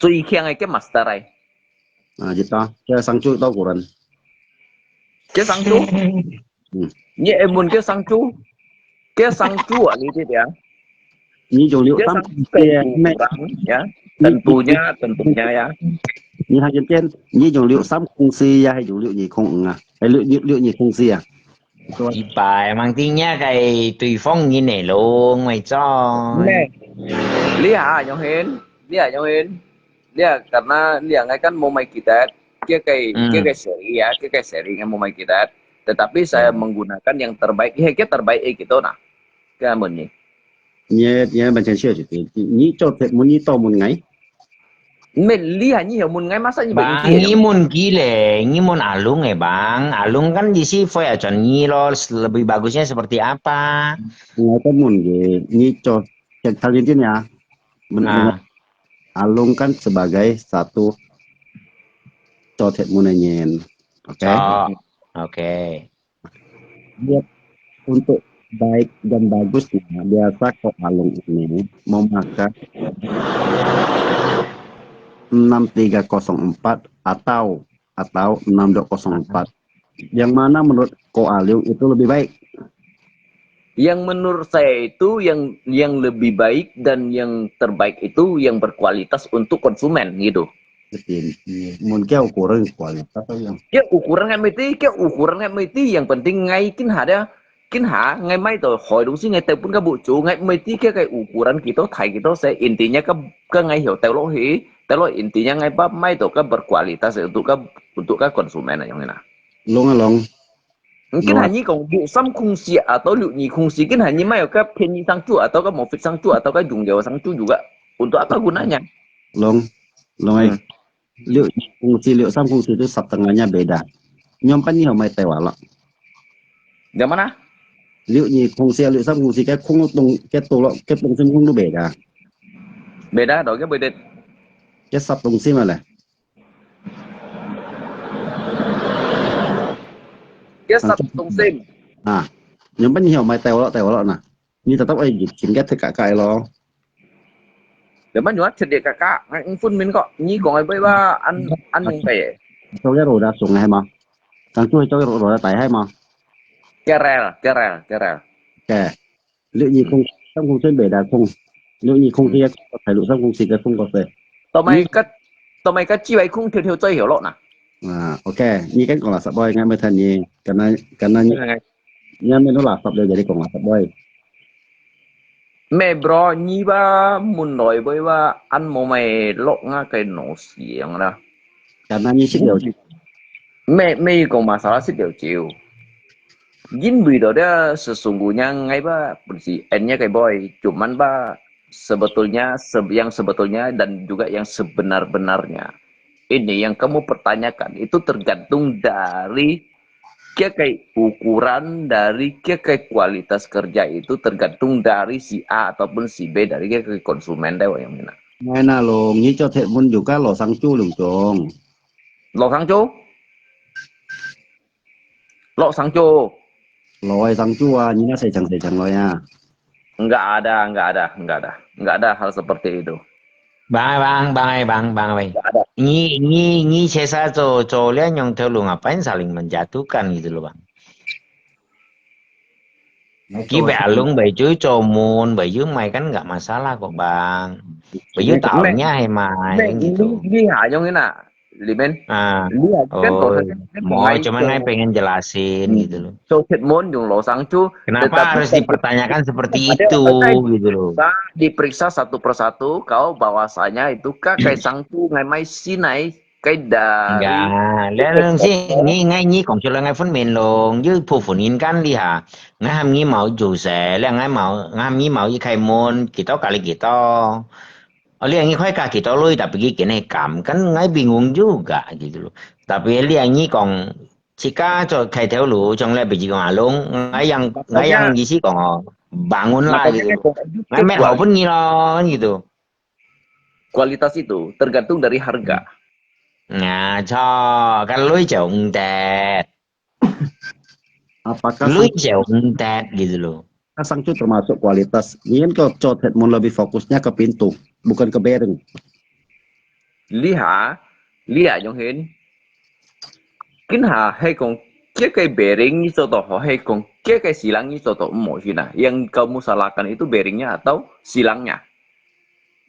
Cui kiang ai ke master ai. Ah, jita. Saya sang chu tau kuran. Kaya sang chu. Hmm. Ni emun kaya sang chu. Kaya sang chu ah, ni dia. Ni yung liu sam kaya sang chu, ya. Tentunya, tentunya ya. 你看这边，你用六三空四呀，还用六二空五啊？哎，六六六二空四啊？一百，mang tingnya kay 对方人个咯，咪做。Ni ha, Yong Hin, ni ha, Yong Hin, ni ha, karena ni ha, ngai kan mau mai kita, kia kay, kia kay seri ya, kia kay seri ngai mau mai kita. Tetapi saya menggunakan yang terbaik, ya, kia terbaik eh gitu nah. Kaya mun ni. 你你完全是有一点，你做这，你到门外。Meli ha, ni ha mun ngai masa ni Bang, ni mun ki le, ni mun Alung eh, Bang. Alung kan di si Foy acan ni lo, lebih bagusnya seperti apa? Ngai kan mun ki, ni cho, cek kali ni ya. Alung kan sebagai satu 做这门的人，OK？ OK. Buat untuk baik dan bagusnya, biasa ko Alung ini memakai 6304 atau atau 6204. Yang mana menurut ko Alung itu lebih baik? Yang menurut saya itu yang yang lebih baik dan yang terbaik itu yang berkualitas untuk konsumen gitu. Betul. Iya. Mun kia ukuran kualitas atau yang? Kia ukuran ngai mesti, kia ukuran ngai mesti, yang penting ngai kin ha dia, kin ha ngai mai to hoi dong si ngai tepun ka bu chu ngai mesti kia kay ukuran kita thai kita se intinya ka ka ngai hio telo hi, telo intinya ngai ba mai to ka berkualitas untuk ka untuk ka konsumen yang ina. Long ah long. Mungkin hanya kong 六三空四 atau 六二空四, mungkin hanya mai ka 便宜商品 atau ka 没有商品 atau ka 用料商品 juga. Untuk apa gunanya? Long, long eh. 六二空四、六三空四 itu setengahnya beda. Nyong pan ni hau mai Taiwan lo. Yang mana? 六二空四、六三空四 cái không tông, cái tông lo, cái tông sim không beda. Beda đó cái beda. Cái sập tông sim mà leh. Cái sập tông sim. À, nyong pan ni hau mai Taiwan lo, Taiwan lo na. Ni tetap ai git sim cái thek ka kai lo. Lepas nyo cedek kakak, ngai phun min kok. Ni kong ai bai ba an an ning bai. Cho cái rồi đã xuống ngay mà. Sang chuối cho cái rồi đã tải hay mà. Kerel, kerel, kerel. Ok. Lựa nhị không, 三空 trên bảy đã không. Lựa nhị không thì có thể lựa 三空 thì cái không có thể. Tao mày cắt, tao mày cắt chi bai không thiêu thiêu chay hiểu lộn à? À, ok. Ni kan kong là sập boy ngay mới thân ni. Karena karena ni. Ni men nó là sập boy jadi kong là sập boy. Mẹ bro, nyi ba mun lòi bơi ba ăn mô mày lộc ngã cái nổ xiềng đó. Karena ni sip liu. Mẹ, mẹ có mà sao sip liu chiu. Gin bơi đó dia sesungguhnya ngai ba, pensi ennya cái boy, cuman ba sebetulnya se- yang sebetulnya dan juga yang sebenar-benarnya. Ini yang kamu pertanyakan, itu tergantung dari kia cái ukuran dari kia cái kualitas kerja itu tergantung dari si A ataupun si B dari kia cái konsumen đấy yang mina. Ngai na lo, ngi cho thiệt mun juga lo sang chu lùng chong. Lo sang chu? Lo sang chu. Lo ai sang chu à, ngi na sai chang sai chang lo ya. Enggak ada, enggak ada, enggak ada. Enggak ada hal seperti itu. Bang, bang, bang, bang, bang, bang. Enggak ada. Ni, ni, ni cesa cho, cho lia nyong thêu lùng apa yang saling menjatuhkan gitu loh, Bang. Ki bai alung bai ju cho mun, bai ju mai kan enggak masalah kok, Bang. Bai ju tahunya hai mai gitu. Ni, ni ha nyong ina. Limen. Ah, oh, mau cuman ngai pengen jelasin gitu loh. So, Chetmon yung lo sang chu, kenapa harus dipertanyakan seperti itu gitu loh? Diperiksa satu persatu, kau bahwasanya itu ka kai sang chu ngai mai sinai kai dari. Enggak, leng si ni ngai ni kong chu ngai phun men long, yu pu phun in kan li ha. Ngai ham ni mau ju se, leng ngai mau, ngai ham ni mau i kai mon, kita kali kita. Oh, liang ni khoi ka kita lui, tapi ki kene kam, kan ngai bingung juga gitu loh. Tapi liang ni kong, chika cho khai theo lu, chong le biji kong alung, ngai yang, ngai yang isi kong, oh, bangun lah gitu loh. Ngai met hau pun ni lo, gitu. Kualitas itu tergantung dari harga. Nah, cho, kan lui jauh ndet. Apakah lui jauh ndet gitu loh. Sang chu termasuk kualitas. Ni kan kau cho thiệt mun lebih fokusnya ke pintu, bukan ke bearing. Li ha, li ha Yong Hin. Kin ha hai kong 佢个 bearing 你做到好，係講佢个 silang 你做到毋好去啦。Yang kamu salahkan itu bearingnya atau silangnya?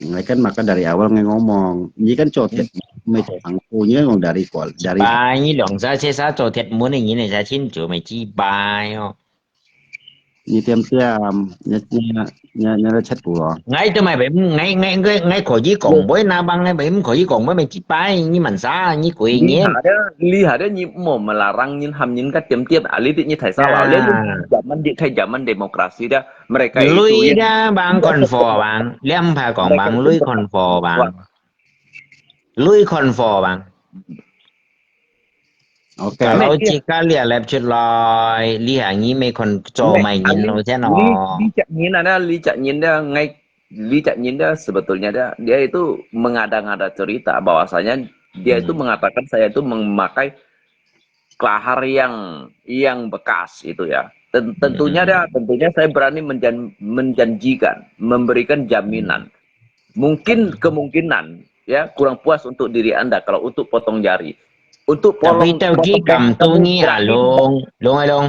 Ngai kan maka dari awal ngai ngomong, ni kan codet, mai codet angku, ni kan ngomong dari kual, dari. Pai, ni long sa sa codet mun ni ni sa chin jo mai ci pai ho. Ni tiam tiam, nya nya nya nya chat ku lo. Ngai tu mai bem, ngai ngai ngai ngai ko ji kong boi na bang ngai bem ko ji kong boi mai ci pai, ni man sa, ni kui ni. Ada, li ada ni mo melarang ni ham ni ka tiam tiam, ali di ni thai sa lo, le zaman di thai zaman demokrasi dah. 佢个bang 看法 bang，你毋怕講bang，佢看法 bang，佢看法 bang。OK。Kalau jika 你立出來，你還你咪看做乜人咯，真咯。你你隻人啊，你隻人啊，ngai 你隻人 dia sebetulnya dia dia itu mengada-ngada cerita bahwasanya dia itu mengatakan saya itu memakai kelahar yang yang bekas itu ya. Tentunya dia tentunya saya berani menjan, menjanjikan, memberikan jaminan. Mungkin kemungkinan ya kurang puas untuk diri anda kalau untuk potong jari. Untuk potong potong jari. Tapi tau ki kam tu ni alung, long alung.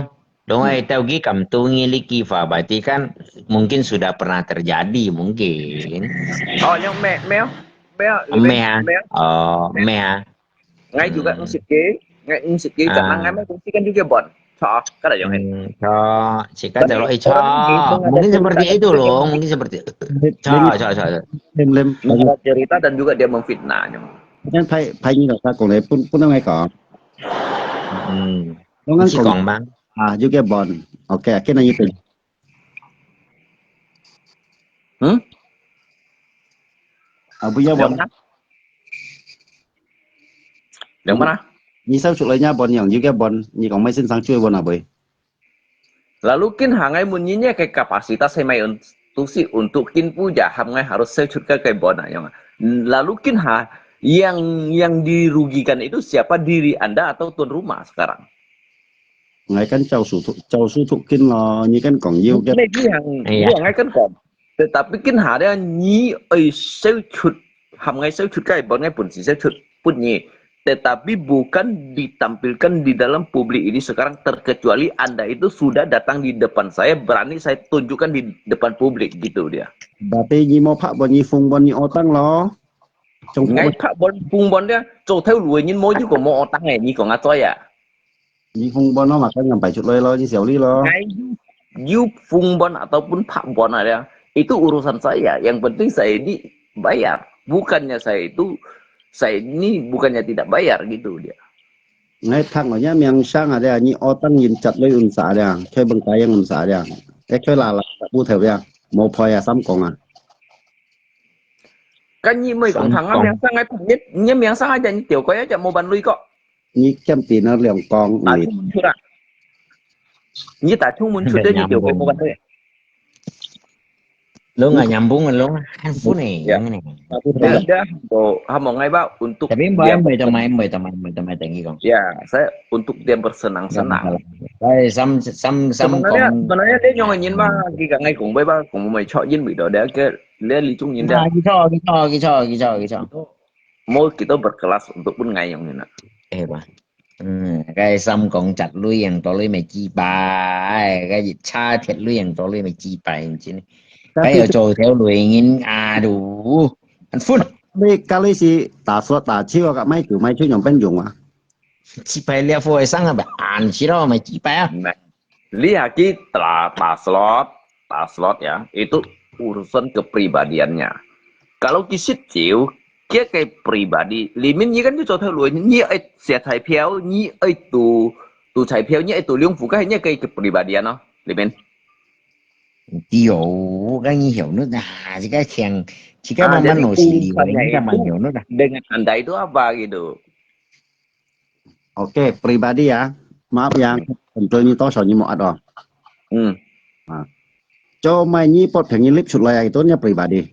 Long ai tau ki kam tu ni li ki fa ba ti kan mungkin sudah pernah terjadi mungkin. Oh, yang me me me me ha. Oh, me ha. Ngai juga ngisip ke, ngai ngisip ke, cak nang ngai mai kongsi kan juga bon. Cho, kada yang ai. Cho, si kada lo ai cho. Mungkin seperti itu loh, mungkin seperti. Cho, cho, cho. Lem lem. Cerita dan juga dia memfitnah. Kan pai pai ni lo sa kong le pun pun ngai kong. Hmm. Ngan kong. Kong bang. Ah, juga bon. Okay, akhirnya itu. Hmm? Abu ya bon. Yang mana? Ni sao chulai nya bon yang juga bon. Ni kong mai sin sang chui bon abui. Lalu kin ha ngai mun ni nya ke kapasitas he mai un tu si untuk kin puja ham ngai harus saya chut ke ke bon ayong. Lalu kin ha yang yang dirugikan itu siapa diri anda atau tuan rumah sekarang? Ngai kan 照書讀，照書讀經咯，你跟講要嘅。你你行，你行，你跟講。Tetapi 今下咧，你愛消除，含愛消除，該本該本事消除，不你。Tetapi bukan ditampilkan di dalam publik ini sekarang, terkecuali anda itu sudah datang di depan saya, berani saya tunjukkan di depan publik gitu dia. Berarti 你無拍本，你封本，你 otang 咯。你拍本封本咧，做頭路嘅人無有個無 otang 嘅，你講啊對啊？ 你封本咯，嘛，跟人擺出來咯，你小力咯。Ngai you you phung bon ataupun phak bon ada, itu urusan saya. Yang penting saya ini bayar. Bukannya saya itu, saya ini bukannya tidak bayar gitu dia. Ngai thang lo nya miang sang ada, ni otang yin chat loi unsa ada, koi bengkayang unsa ada. Eh koi lala bu thau ya, mo poi ya sam kong ah. Kan ni moi kong thang ah miang sang ai, ni miang sang aja ni tio koi aja mo ban lui kok. 你欠扁了两公里。打出门出啊！你打出门出的，你就给我们对。龙啊，nyambung ah, long ah, handphone eh, yang ni. Dah, dah, bo, hamo ngai ba untuk. Tapi mbak, mbak, teman, mbak, teman, mbak, teman, thank you kong. Ya, saya untuk dia bersenang-senang. Baik, sam, sam, sam. Sebenarnya, sebenarnya dia nyong ingin ba, kita ngai kong ba, kong mai chok yin ba, dia ke, dia li chung yin dia. Kita, kita, kita, kita, kita. Mo kita berkelas untuk pun ngayong ni nak. Eh, bah. Hmm, cái 心講窒女人多女咪幾百，cái 差鐵女人多女咪幾百，真。Cái 又做條女人，aduh，很煩。你咖喱是打說打球啊，買球買球用變用啊？幾百粒火生啊，安起咯，咪幾百啊。 Lihat ki ta ta slot, ta slot ya, itu urusan kepribadiannya. Kalau ki sit chiu, kia ke pribadi, limin ni kan tu cho thau lui, ni ai sia chai piao, ni ai tu tu chai piao, ni ai tu liung fu kai, ni ke kepribadian no, limin. Dio, kan ni hiu nu da, jika kiang, jika maman no si liu, ni kan man hiu nu da. Dengan anda itu apa gitu? Oke, pribadi ya. Maaf ya, 很多你多少你没按哦。嗯。啊，就买你不便宜 lip 出来啊，itu nya pribadi.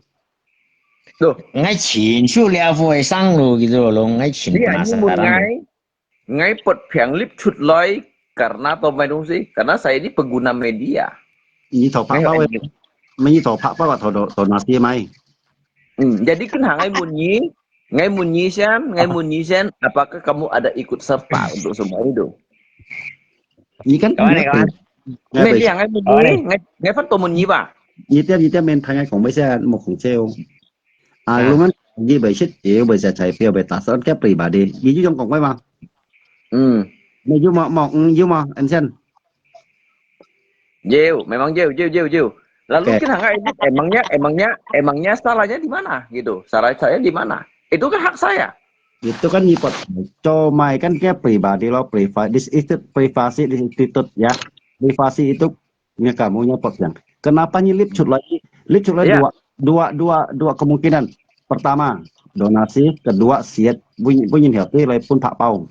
Loh, ngai chin chu lia fu sang lu gitu loh, ngai chin. Iya, penasaran. Ngai, ngai pot piang lip chut loi karena apa mai dong si? Karena saya ini pengguna media. Ini tau pak pau, ini tau pak pau atau do do nasi mai. Hmm, jadi kan hangai munyi, Ngai munyi sian, ngai munyi sian, apakah kamu ada ikut serta untuk semua itu? 你看，kawan, kawan. Meliang, meliang, ngai fan to mun ni ba? Ni tiap, ni tiap main tanya kong bai sia mo kong ceo. Ah, lu ngan ni bai sit ceo, bai sia cai pio, bai ta sa ke pribadi. Ni ju jong kong bai ma. Hmm. Ni ju mo, mo, mm, ju mo, ansian. Jeu, memang jeu, jeu, jeu, jeu. Lalu kita nggak ini, emangnya, emangnya, emangnya salahnya di mana gitu? Salah saya di mana? Itu kan hak saya. Itu kan nyipot. Cuma kan dia pribadi lo, priva-, this is the privacy, this is attitude ya. Privasi itu nya kamu nyipot yang. Kenapa nyi lip cut lagi? Lip cut lagi dua, dua, dua, dua kemungkinan. Pertama, donasi. Kedua, siat bunyi bunyi hati lai pun tak pau.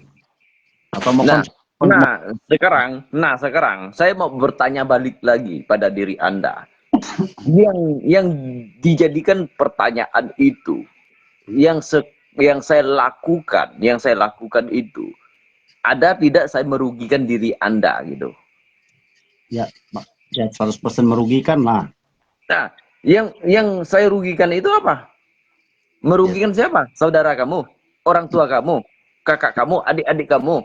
Atau mau nah, nah, sekarang, nah, sekarang saya mau bertanya balik lagi pada diri Anda. Yang yang dijadikan pertanyaan itu, yang se-, yang saya lakukan, yang saya lakukan itu, ada tidak saya merugikan diri Anda gitu? Ya, ya seratus persen merugikan lah. Nah, yang yang saya rugikan itu apa? Merugikan siapa? Saudara kamu, orang tua kamu, kakak kamu, adik-adik kamu.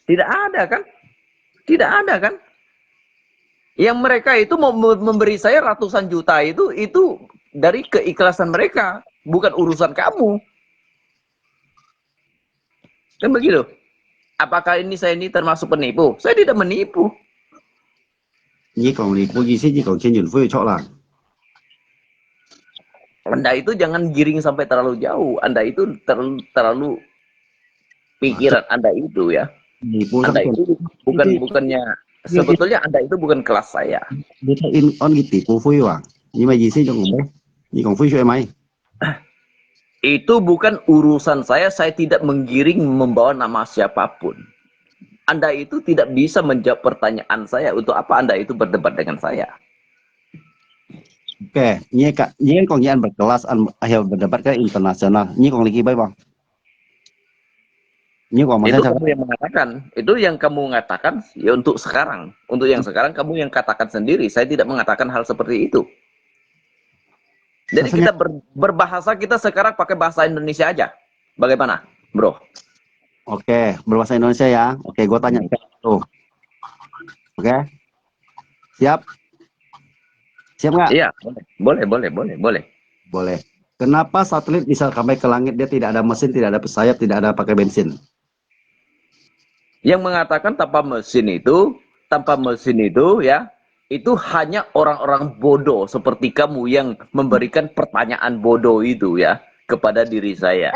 Tidak ada kan? Tidak ada kan? Yang mereka itu mau memberi saya ratusan juta itu, itu dari keikhlasan mereka, bukan urusan kamu. Kan begitu? Apakah ini saya ini termasuk penipu? Saya tidak menipu. Nyi kong ni, ku isi nyi kong Chen Yun Fui chok lah. Anda itu jangan giring sampai terlalu jauh. Anda itu terlalu, terlalu pikiran Anda itu ya. Anda itu bukan, bukannya, sebetulnya Anda itu bukan kelas saya. Dia tak in on gitu, ku Fui wang. Nyi mai isi jong kong bai. Nyi kong Fui shui mai. Itu bukan urusan saya, saya tidak menggiring membawa nama siapapun. Anda itu tidak bisa menjawab pertanyaan saya. Untuk apa Anda itu berdebat dengan saya? Oke, nyi ka, nyi kan kong nyi an berkelas, an, akhir berdebat ke internasional. Nyi kong lagi bai bang. Nyi kong itu kamu yang mengatakan, itu yang kamu mengatakan, ya untuk sekarang. Untuk yang sekarang kamu yang katakan sendiri, saya tidak mengatakan hal seperti itu. Jadi kita ber-, berbahasa kita sekarang pakai bahasa Indonesia aja. Bagaimana, bro? Oke, berbahasa Indonesia ya. Oke, gua tanya tuh. Oke. Siap? Siap nggak? Iya, boleh. Boleh, boleh, boleh, boleh. Boleh. Kenapa satelit bisa sampai ke langit, dia tidak ada mesin, tidak ada sayap, tidak ada pakai bensin? Yang mengatakan tanpa mesin itu, tanpa mesin itu ya, itu hanya orang-orang bodoh seperti kamu yang memberikan pertanyaan bodoh itu ya kepada diri saya.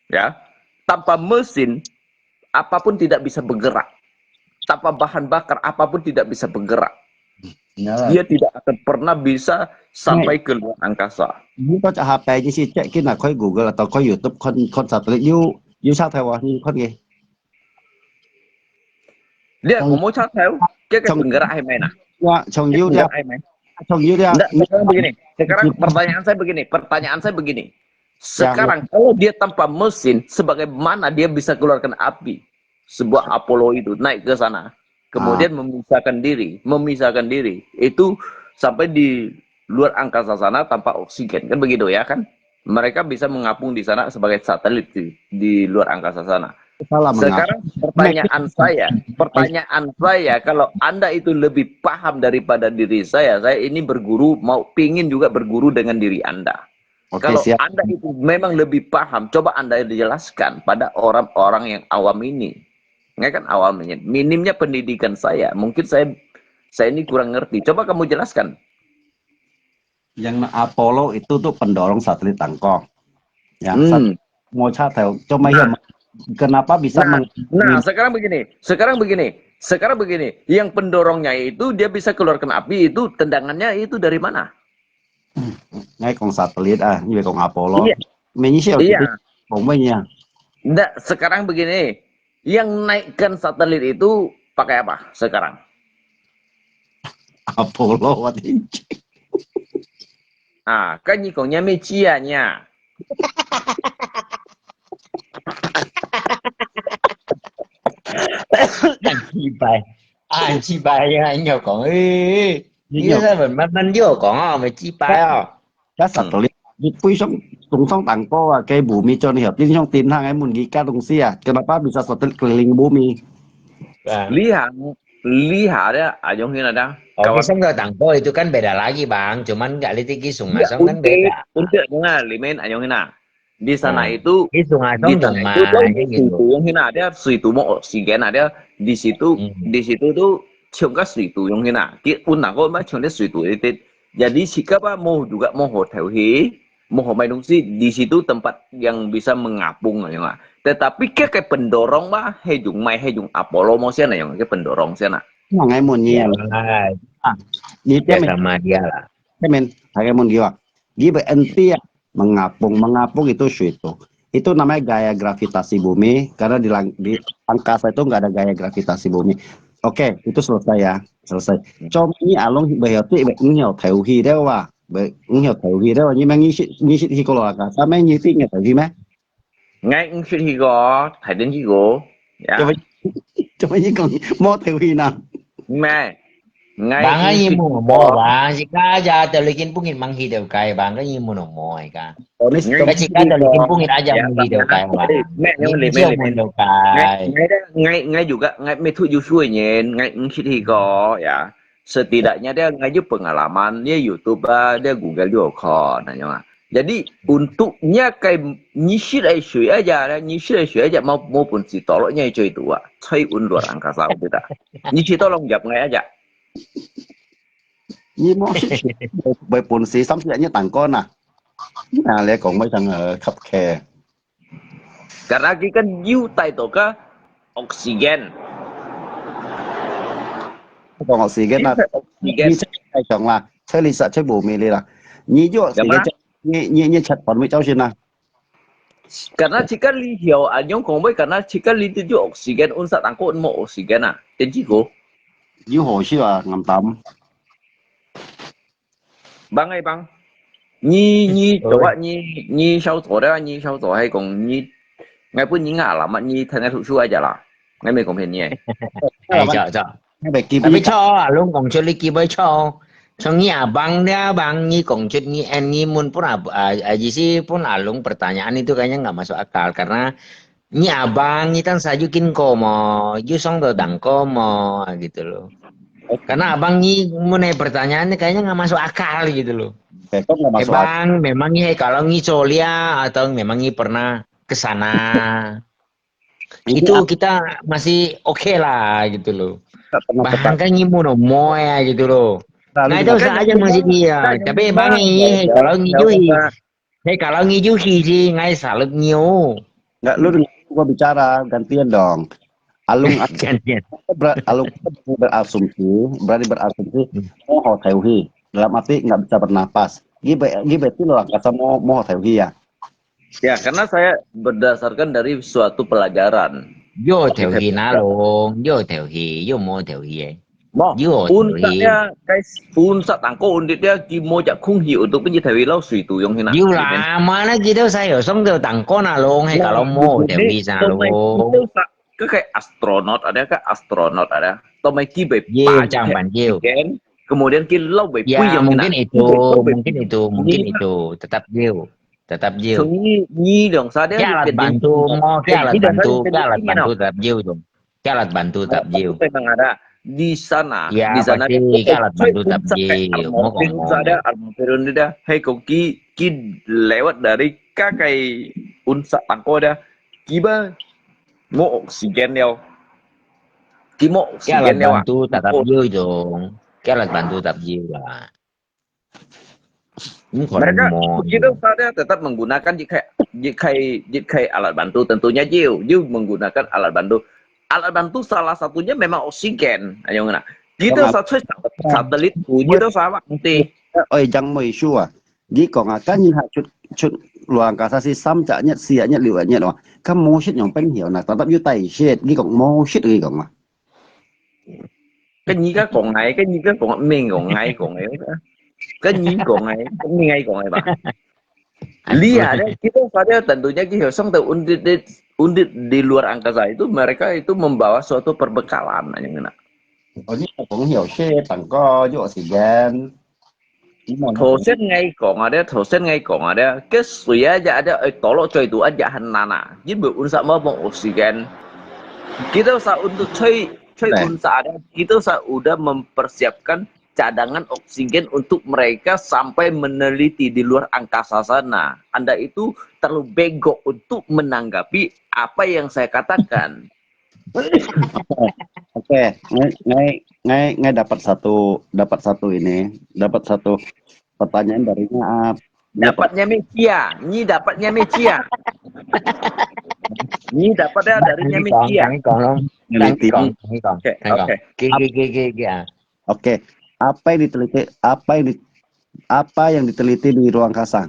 Ya, tanpa mesin apapun tidak bisa bergerak. Tanpa bahan bakar apapun tidak bisa bergerak. Dia tidak akan pernah bisa sampai ke luar angkasa. Ni kau cak H P ni si cek kena kau Google atau kau YouTube kon kon satelit you you sa thai wa ni kon ke. Dia kau mau sa thai ke ke bergerak hai mana? Ya, chong you dia. Bergerak hai mana? Chong you dia. Nggak, sekarang begini. Sekarang pertanyaan saya begini. Pertanyaan saya begini. Sekarang kalau dia tanpa mesin, sebagaimana dia bisa keluarkan api? Sebuah Apollo itu naik ke sana, kemudian memisahkan diri, memisahkan diri itu sampai di luar angkasa sana tanpa oksigen, kan begitu ya kan? Mereka bisa mengapung di sana sebagai satelit di, di luar angkasa sana. Sekarang pertanyaan saya, pertanyaan saya, kalau Anda itu lebih paham daripada diri saya, saya ini berguru, mau pingin juga berguru dengan diri Anda. Kalau Anda itu memang lebih paham, coba Anda jelaskan pada orang-orang yang awam ini. Nggak kan awam ini, minimnya pendidikan saya. Mungkin saya saya ini kurang ngerti. Coba kamu jelaskan. Yang Apollo itu tuh pendorong satelit tangkong. Ya, hmm. Mau catat, cuma nah, ya, kenapa bisa nah, nah, sekarang begini, sekarang begini, sekarang begini. Yang pendorongnya itu dia bisa keluarkan api itu tendangannya itu dari mana? Ngai kong satelit ah, ngai kong Apollo. Iya. Menyi siapa iya. Kong menyi. Nggak, sekarang begini, yang naikkan satelit itu pakai apa sekarang? Apollo, what is it? Ah, kan ngai kong ngai menyi ah, ngai. Ang kibai. Ang kibai, yang ngai kong. Eh, ini saya慢慢又讲啊，没几百啊。Kaya satelit, di pui song, 中上頂高啊，該bumi做你好，天上天堂个問佢个東西啊，kenapa bisa satelit keliling bumi？ Lihat, lihat dia, ayong hina dia. Kalau song ke tangko itu kan beda lagi, Bang. Cuman nggak lihat ki song asong kan beda. Untuk dengar, limen ayong hina. Di sana itu, di sana itu, kan 水土 ayong hina dia, 水土 mo oksigen ada di situ, di situ tu 像个水土 ayong hina. Ki un ako mah 像个水土 itu. Jadi sikap apa mau juga mau hotel hi. Mau mai dungsi di situ tempat yang bisa mengapung ayong ah. Tetapi ke ke pendorong mah, he jung mai he jung Apollo mo sian ayong ke pendorong sian ah. 我问你啊，你这面sama dia lah. 这面还个问题啊，你不 N T 啊，mengapung mengapung itu 水土，itu namanya gaya gravitasi bumi karena di lang di angkasa itu nggak ada gaya gravitasi bumi. Oke, itu selesai ya, selesai. Cuma ini along berarti ini hotel hi dia wah. 毋曉頭去咧，你乜你識你識去過羅蘭加，啥物你知你頭去咩？ 𠊎毋識去過，大定去過。做麼做麼你講無頭去呢？咩？ Bang aja mo mo bang, si kaja telikin pungit manghi teu kai bang, kan imun mo ai ka. Oh, ni Kan si kaja telikin pungit aja manghi teu kai bang. Mek Ni yang ni limit siya limit. mun teu kai. Ngai ngai juga ngai metu Joshua nyen ngai ngkit hiko ya. Setidaknya dia ngai ju pengalaman dia YouTube ah dia Google juga kho nanya. Jadi untuknya kai nyisit ai sui aja lah nyisit ai sui aja mau mau pun si toloknya itu itu ah. Cai un luar angkasa tidak. Nyisit tolong jawab ngai aja. 你無識，會會分析三十日你當官啊？啊，你講乜像呃吸氣？ Karena kita kan you tai to ka oksigen. 講 oksigen 啦， Oksigen. 你太強啦，這裡實在無魅力啦。你就 oksigen，你你你切斷會造成啊。 Karena jika li hiau anyong kong boy karena jika li tu ju oksigen unsa tangko mo oksigen ah. Tenji ko. 有好笑啊，啱啱。 Bang ai bang. Ni ni coba ni ni 小组的 ni 小组 hai kong ni ngai pun ni ngah alamat ni tengah susu aja lah. Ngai mai kong ni ai. Ai cok cok. Tapi cok, alung kong cok liki boy cok. Cok ni abang dia bang ni kong cok ni en ni mun pun ab ah ah isi pun alung pertanyaan itu kayaknya nggak masuk akal karena 你 abang 你當時有見過無？有上到當過無？gitu loh。Karena abang 你 mulai pertanyaan ni kayaknya nggak masuk akal gitu loh. Betul nggak masuk akal. Abang memang 你 kalau 你做了 atau memang 你 pernah ke sana? Itu kita masih oke lah gitu loh. Bahkan kan 你 mau ya gitu loh. Nah itu saja masih dia. Tapi abang 你 kalau 你 juga Hei, kalau ngiyu hi si ngai salep ngiyu. Nggak, lu dengar gua bicara, gantian dong. Alung Gantian. Ber, alung berasumsi, berani berasumsi, mau hotel hi. Dalam arti nggak bisa bernapas. Gibe, gibe itu loh, kata mau mau hotel hi ya. Ya, karena saya berdasarkan dari suatu pelajaran. Yo hotel hi na long, yo hotel hi, yo mau hotel hi eh. Mo, Yo, unsa sorry. Dia, guys, unsa tangko undit dia, ki mo jak kung hi untuk penyi tawi lau sui tu yong hina. Yo lah, mana kita saya song tu tangko na long, hei kalau mau hotel hi sana long. Ke kai astronot ada, ke astronot ada. Tomai ki bai Yo, jangan yo. Kemudian ki lau bai Ya, mungkin itu, mungkin itu, mungkin itu. Tetap yo. Tetap yo. Ni ni dong sa dia. Kaya alat bantu, mo, kaya alat bantu, kaya alat bantu tetap yo dong. Kaya alat bantu tetap yo. Memang ada di sana. Ya, Di sana pasti kaya alat bantu tetap yo. Mo kong mo. Ada almarhum dia. Hei kong ki ki lewat dari kakai unsa tangko dia. Kiba mo oksigen dia. Ki mo Kaya oksigen alat dia. Bantu tetap yo dong. Kaya alat bantu tetap yo lah. Mereka kita saja tetap menggunakan jikai jikai jikai alat bantu tentunya jiu jiu menggunakan alat bantu. Alat bantu salah satunya memang oksigen. Ayo ngena. Kita satu satelit bunyi tu sama nanti. Oi, jangan mau isu ah. Di kong akan ni ha chut chut luang kasa si sam cak nyet si nyet liu nyet wah. Kan mau shit yang peng hiu na, tetap yu tai shit. Di kong mau shit di kong ah. 跟你个講哎，跟你个講咩講哎講哎，跟你講哎，跟你哎講哎吧。Lihat ya, kita pada tentunya kita song tu undit di undit di luar angkasa itu mereka itu membawa suatu perbekalan aja ngena. Oh, ni kong hiu shit, tangko, yo oksigen. 頭先𠊎講啊，頭先𠊎講啊，該水啊，ada，ada tolok cai tu aja很難啊，因為unsa mau pang oksigen. Kita sa untuk cai, cai unsa ada, kita sa udah mempersiapkan cadangan oksigen untuk mereka sampai meneliti di luar angkasa sana. Anda itu terlalu bego untuk menanggapi apa yang saya katakan. Okay, ngai ngai ngai ngai dapat satu dapat satu ini, dapat satu pertanyaan darinya. Dapatnya media, ni dapatnya media. Ni dapat ya darinya media. 你講咯，你講，你講， Okay, 你講 okay. ，G G G G G 啊， Okay, apa yang diteliti? Apa yang di apa yang diteliti di ruang kasar?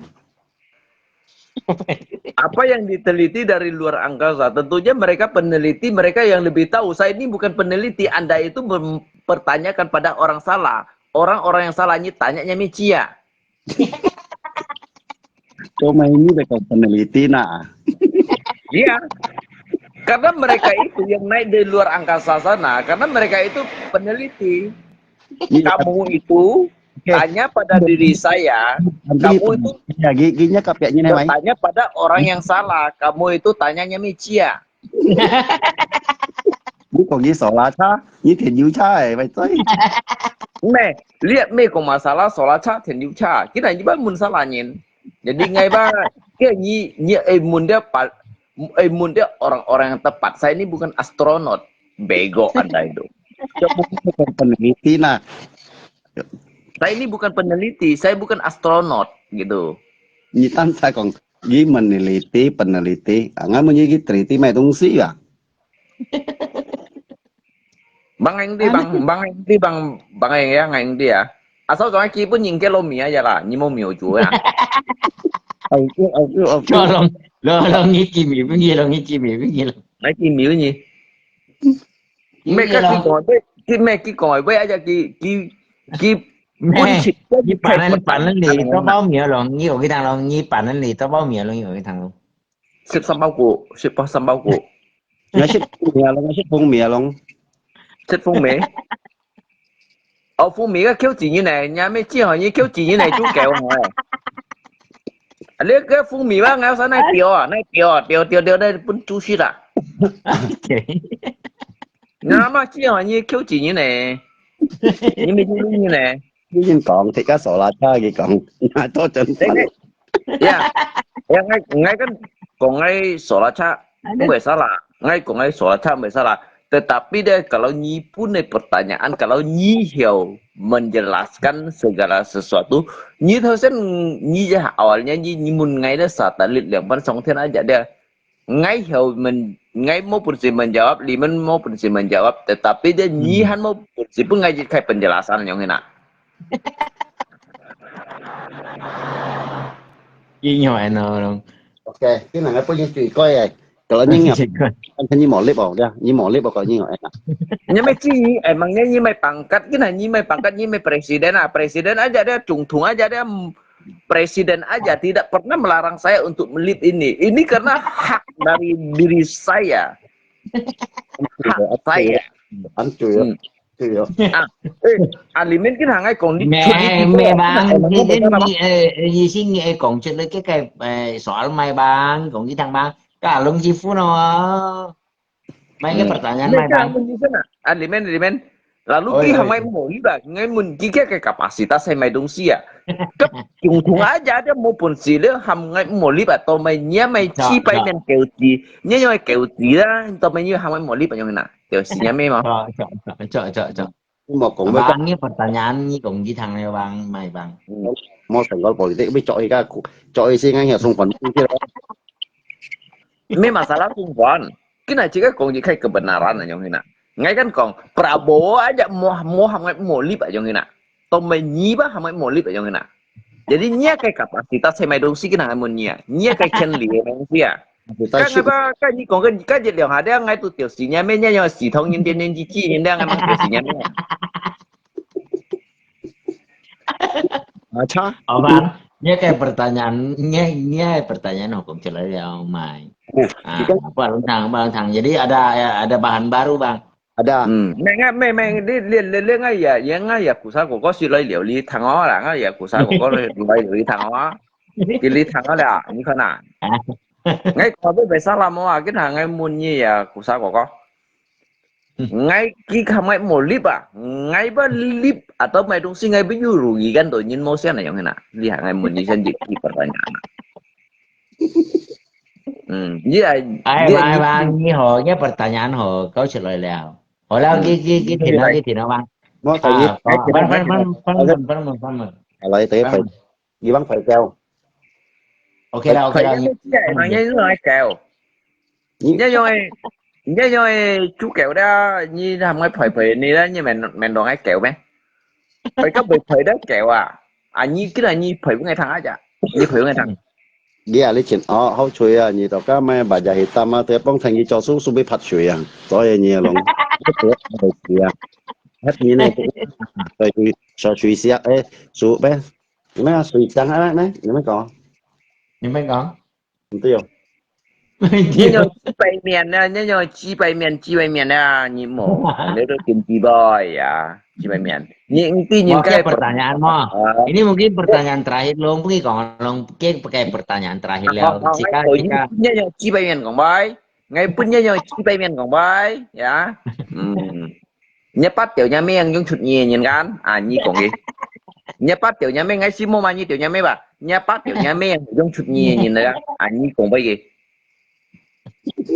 Apa yang diteliti dari luar angkasa? Tentunya mereka peneliti, mereka yang lebih tahu. Saya ini bukan peneliti. Anda itu mempertanyakan pada orang salah. Orang-orang yang salah ini tanyanya media. Cuma ini mereka peneliti nah. Iya. Karena mereka itu yang naik dari luar angkasa sana, karena mereka itu peneliti. Kamu itu tanya pada diri saya, kamu itu ya, giginya kapiaknya nih, Mai. Bertanya pada orang yang salah, kamu itu tanyanya media. Ni kong ni sola cha, ni tian yu cha eh, Mai Zai. Meh, lihat meh kong masalah sola cha, tian yu cha. Kita ni ba mun salah nyin. Jadi ngai ba, dia ni ni eh mun dia pa, eh mun dia orang-orang yang tepat. Saya ini bukan astronot, bego Anda itu. Bukan peneliti nah. Saya ini bukan peneliti, saya bukan astronot gitu. Ni tan saya kong, ni meneliti, peneliti. Ngai mun ni teliti mai dongsi ya. Bang Eng di, bang bang Eng di, bang bang Eng ya, Eng di ya. Asal kong ai kipu nying ke lo mi aja lah, ni mau miu ju ya. Oke, oke, oke. Tolong, tolong ni kimi, bunyi lo ni kimi, bunyi lo. Ai ki miu ni. Meh ka ki kong ai, ki meh ki kong ai, aja ki ki ki Meh, ni panen panen li, to bao miu lo, ni oke tang lo, ni panen li, to bao miu lo, ni oke tang lo. Sip sambal ku, sip sambal ku. Ngai sip mi along, ngai sip phong mi along. Sip phong mi. Au phong mi ka kiu ji ni ne, nya meh ji hoi ni kiu ji ni ne, ju keo hoi. Ni ka phong mi ba ngai sa nai tio, nai tio, tio tio tio nai pun ju shi la. Okay. Nya ma ji hoi ni kiu ji ni ne. Ni meh ji ni ne. 佢先講，佢家傻啦，差佢講，多陣。 Ya, ya ngai ngai kan kong ngai sola cha, meh salah. Ngai kong ngai sola cha, meh salah. Tetapi deh kalau ni pun ni pertanyaan, kalau ni hiau menjelaskan segala sesuatu, ni tau sen ni ya awalnya ni ni mun ngai deh satelit liang pan song tian aja deh. Ngai hiau men ngai mau pun si menjawab, limen mau pun si menjawab, tetapi deh ni han mau pun si pun ngai ji kai penjelasan yang enak. Inyo ano long. Okay, cái này nó có những chuyện coi à. Kalau như ngập, anh thấy như mỏ lip không? Ya, như mỏ lip không? Như ngập. Ni meh ji, emangnya ni meh pangkat, kina ni meh pangkat, ni meh presiden ah, presiden aja deh, chung chung aja deh, presiden aja tidak pernah melarang saya untuk melip ini. Ini karena hak dari diri saya. Hak saya. Anh chủ yếu, chủ yếu. Ah, eh, ah, limen kina ngai kong ni. Meh, meh bang, ni ni eh, ni sing ni eh kong chen le ke ke eh soal mai bang, kong ki tang bang, ka long ji fu no. Mai ke pertanyaan mai bang. Ah, limen, limen. Lalu ki hamai mo li ba, ngai mun ki ke kapasitas hai mai dongsi ah. Kep chung chung aja deh mau pun si le ham ngai mo li ba, to mai nia mai chi pai men keu ji, nia yoi keu ji la, to mai ni hamai mo li ba yong na. Keu si nia meh ma. Cho cho cho cho. Mau kong bang ni pertanyaan ni kong ki tang le bang mai bang. Mau sang kol politik, bi chok ika chok isi ngai hiau sung pan. Meh masalah sung pan. Kina jika kong ji kai kebenaran yong na. Ngai kan kong Prabowo aja mo mo hamai mo li ba yong na. To mai ni ba hamai mo li ba yong na. Jadi nia kai kapasitas hai mai dongsi kina mun nia. Nia kai chen li dongsi ah. Kan apa kan ni kong kan kan je liang ada ngai tu tio si nia meh nia yang si thong yin tian yin ji ji yin liang ngai mang tio si nia meh. Acha. Abang, ni ke pertanyaan, ni ni pertanyaan hukum celai ya mai. Ah, apa long tang, apa long tang. Jadi ada ada bahan baru bang. Ada. 嗯，那那妹妹，你你你你，我也也我也苦茶哥哥是来料理汤哦啦，我也苦茶哥哥来料理汤哦，给你汤哦了，你看呐。我可不会 salah 么啊，跟他我问你呀，苦茶哥哥。我给他们没 lip 啊，我不 lip 啊，都买东西我不有如意，跟多人没钱那样的呐，你还我问你先去去不然啊。嗯，你啊，哎，你王王，你好，你 pertanyaan 好，搞起来了。好了，给给给停了，给停了吧。我同你啊，分分分分分分分分。好来，等一会，你往回教。 OK 了，OK 了，你你还用来搞？你要用哎，你要用哎，猪狗的，你还没陪陪你的，你们们弄来搞咩？陪个陪陪的搞啊？啊，你今天你陪不给他啊？你陪不给他？ 你啊，你前哦，好吹啊！你到今日白日去打嘛，对帮衬你做手手被拍水啊，所以你弄，不得了啊！那你呢？对，小水下，哎，水咩？你们啊，水讲啊，来，你们讲，你们讲，不对哦。你有几百面呢？你有几百面，几百面呢？你莫，你都跟几百呀，几百面。你你对人我家给 pertanyaan 嘛。Ini mungkin pertanyaan terakhir long, pergi kong long, pergi pakai pertanyaan terakhir 了。Jika jika 你有几百面讲白，我本人有几百面讲白呀。嗯，你八条人命用出你人间啊，你讲的。你八条人命，我是没嘛，你条人命吧？你八条人命用出你人来啊，啊，你讲白的。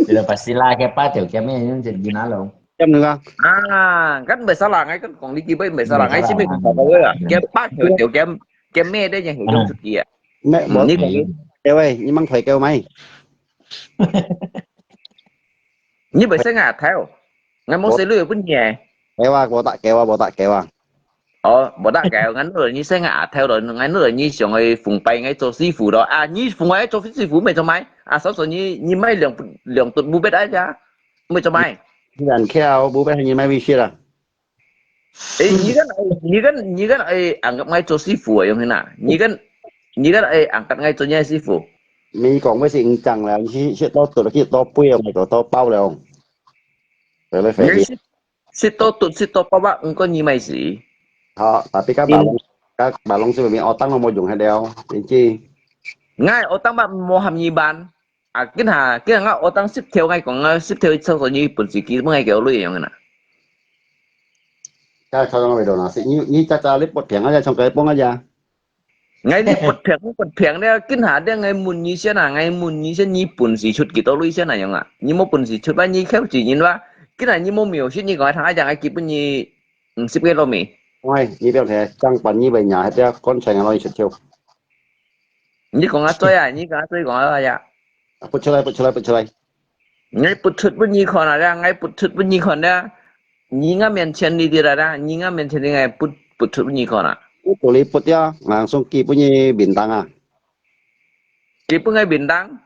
Sila pasti lah ke pa teu ke me yung jadi nalo. 这样的啊，啊，kan biasa lah，我讲你几百biasa lah，我是没讲过的啦，给八条条给给咩的人用出去啊。没我你讲，各位，你们陪给我买，你本身啊，头，我没水路有问题哎。给我我打给我我打给我，哦，无得个，俺女儿你生个阿头咯，俺女儿你想去奉拜俺做师傅咯，啊，你奉拜做师傅没做买，啊，嫂嫂你你买两两顿不别来呀，没做买。自然跳不被你买回去了。诶，你跟你跟你跟诶，俺个买做师傅啊，用去哪？你跟你跟诶，俺个俺做你师傅，你讲我是唔讲了，你去去到做去到背啊，我就到包了。对了，你飞机。是是到都是到爸爸，唔过你买是。好，tapi kan balong kan balong si mami otang lo mo yung hadeo. Inci. Ngai otang ba mo ham ni ban. A kin ha, kin nga otang sip theo ngai kong nga sip theo chang so ni pun si ki mo ngai ke lui yong na. Ka ka ngai do na si ni ni ta ta lip pot piang aja chong kai pong aja. Ngai ni put piang put piang de kin ha de ngai mun ni sian na ngai mun ni sian ni pun si chut ki to lui sian na yong a. Ni mo pun si chut ba ni kheu chi yin ba. Kin ha ni mo miu sian ni kong thang aja ngai ki pun ni sip ke lo mi. Oi, ni piang the chang pan ni bai nya hadeo kon chang lo ni chut theo. Ni kong a choi a, ni kong a choi kong a ya. Put 出来, put 出来, put 出来. Ngai put chut pun ni kon a, ngai put chut pun ni kon a. Ni nga mian chen ni di la, ni nga mian chen ni ngai put put chut pun ni kon a. Put tuli put ya, langsung ki pun ni bintang a. Ki pun ngai bintang.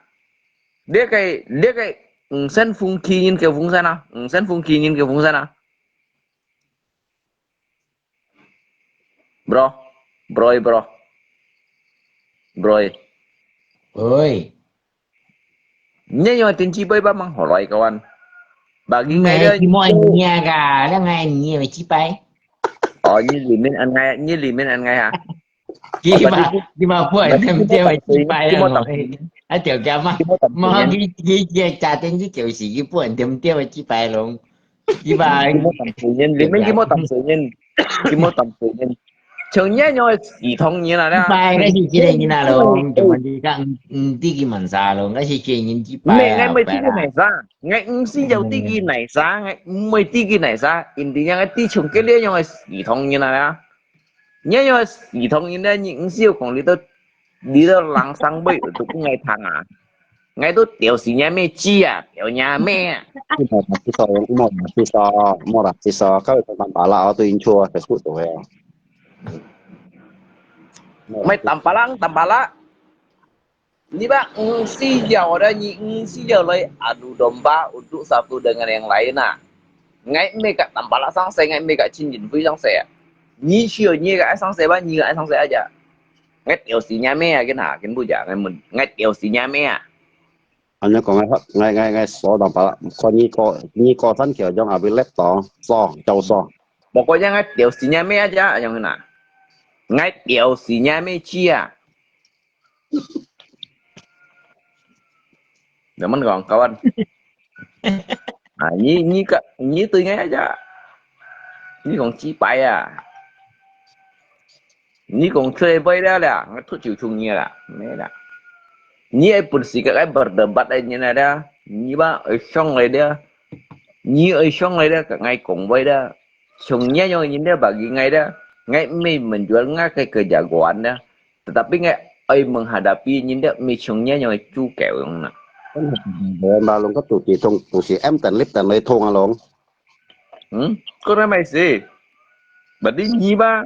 Dia kai dia kai ngsen fung ki yin ke fung san a, ngsen fung ki yin ke fung san a. Bro, bro, bro, bro. Oi. Nya yo tin chi bai ba mang ho loi kawan. Bagi ngai Ngai dia. ki mo nia ka, la ngai nia chi bai. Oh, ni limin an ngai, ni limin an ngai ha. Ki ma ki ma pu tem tem chi bai Ki mo lo. tam- A teo kia ma. Ki mo tam- Ma ki ki ki cha ten ki teo si ki pu tem tem chi bai lo. Ki ba. Ki mo tam sui yin, limin ki mo tam sui yin. Ki mo tam sui yin. Chang nya yo si thong yin la. Bai ngai si ki le yin la lo. Ki ma ki ka, mm, ti ki man sa lo. Ngai si ki yin chi bai. Ngai ngai mai ti ki nai sa. Ngai ng si yo ti ki nai sa. Ngai mai ti ki nai sa. India ngai ti chung ke le yo ngai si thong yin la. Nya yo si thong yin la, ni ng si yo kong li to li to lang sang bai tu ngai thang a. Ngai tu teo si nya me chi a, teo nya me a. Mo ma si so, mo ma si so, mo la si so. Kau itu tanpa lah, tu inchua Facebook tu ya. Mai tam palang, tam pala. Ni ba ng si yo da, ni ng si yo lai adu domba untuk satu dengan yang lain a. Ngai me ka tam pala sang se, ngai me ka chin yin fui sang se. Ni si yo ni ka sang se ba, ni ka sang se aja. Ngai teo si nya me a, kin ha, kin bu ja, ngai mun, ngai teo si nya me a. 恁樣講，𠊎，𠊎，𠊎，𠊎鎖當白啦，看你過，你過山橋，用阿會left到，鎖，就鎖。Pokoknya ngai tiểu死nhà mẹ aja, yang na. Ngai tiểu死nhà mẹ chia. Naman kong kawan. Ah, ni ni ka ni tu ngai aja. Ni kong chi pai ah. Ni kong chui bai dah lah, ngai tu chiu chung ni lah, ni lah. Ni ai pun si ka ai berdebat ai ni na dah. Ni ba ai song lai dah. Ni ai song lai dah, ka ngai kong bai dah. Chung ni yang ni dah bagi ngai dah. Ngai mei menjual ngai ke kejagoan dah. Tetapi ngai ai menghadapi ni dah mei chung ni yang ai chu keu yang na. Ba long ka tu ti thong tu si em tan lip tan lai thong along. Hmm? Kau dah mai si. Berarti ni ba.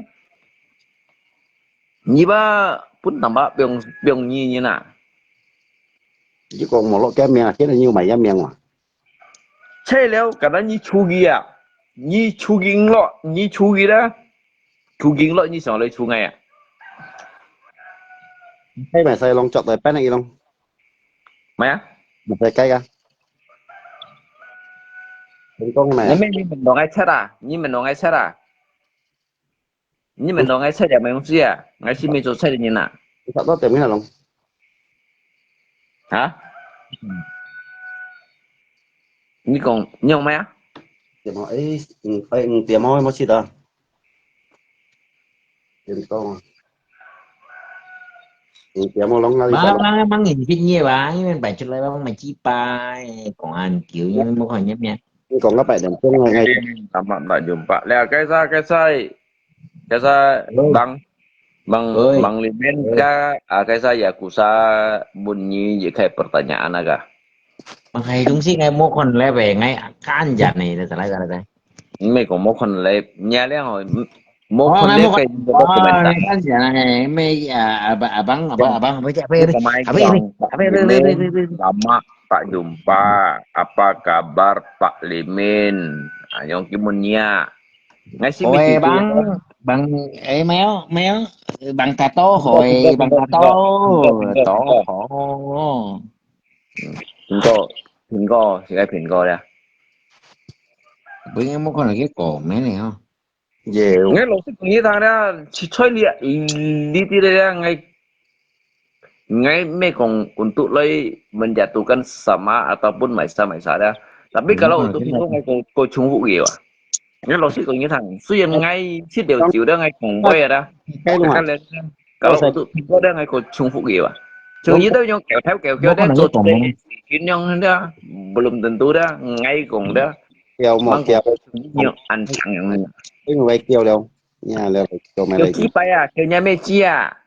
Ni ba pun tambah piong piong ni ni na. Ni kong mo lo ke miang, ke ni mai ya miang wa. Che leo, ka na ni chu gi ah. Ni chu gi lo, ni chu gi da. Chu gi lo ni sang lai chu ngai ah. Ke mai sai long chok tai pen ni long. Mai ah. Mai sai kai ka. Tấn công này. Ni mei ni mei dong ai chat ah. Ni mei dong ai chat ah. Ni mei dong ai chat ya mei dong si ah. Ngai si mei cho chat ni na. Sao đó tìm cái nào long. Hả? Ni kong, ni kong mai ah? Tìm họ ấy, ừ, ấy, ừ, tìm họ mới chỉ đó. Tìm công. Ừ, tìm họ long là đi Mang sao. Mang Mang nhìn kinh nghiệm à, nhưng mà bài trước lại Mang mà chi bài, công an kiểu như mua khỏi nhất nha. Công có bài điểm chung là ngay. Lama tak jumpa. Lah, kaisa, kaisa. Kaisa, Hello. Bang. Bang, Oi. Bang Limin ka, ah, kaisa Yakuza bunyi je kai pertanyaan aga. Mang hai dong si ngai mua khỏi lại về ngai kan jat này là sao lại sao lại. Mei kong mua khỏi lại, nya liang hoi. Mua Oh, khỏi ngai lại mua khỏi. kai Oh, ngai kan jat này, mei ah, abang abang abang abang abang abang abang Kemai abang kong, abang abang abang abang abang. Lama tak jumpa. Apa kabar Pak Limin? Ah, yang kimun nya. Ngai si Ôi mei bang bang ấy méo méo bang ta tô hồi bang ta tô tô. Pingo, pingo, si kai pingo ya. Bữa nay mua con là cái cổ mấy này không? Nhiều. Ngai lo si kong ni thang ya, chi choi li, li ti ya ngai. Ngai mei kong untuk lai menjatuhkan sama ataupun maisa maisa ya. Tapi kalau untuk pingo ngai kong kong chung fu ye wa. Ngai lo si kong ni thang, 雖然 ngai si liu jiu ya ngai kong bai ya. Cái đúng không? Kalau untuk pingo ya ngai kong chung fu ye wa. Chung ni tu yang kêu theo kêu kêu ya cho chui, kini yang ya belum tentu ya ngai kong ya. Kêu mà Mang kêu. kong chung ni yang an chang yang. Cái người kêu đâu? Nhà là kêu mày Kêu đây. Chi pai ah, kêu nya mei chi ah.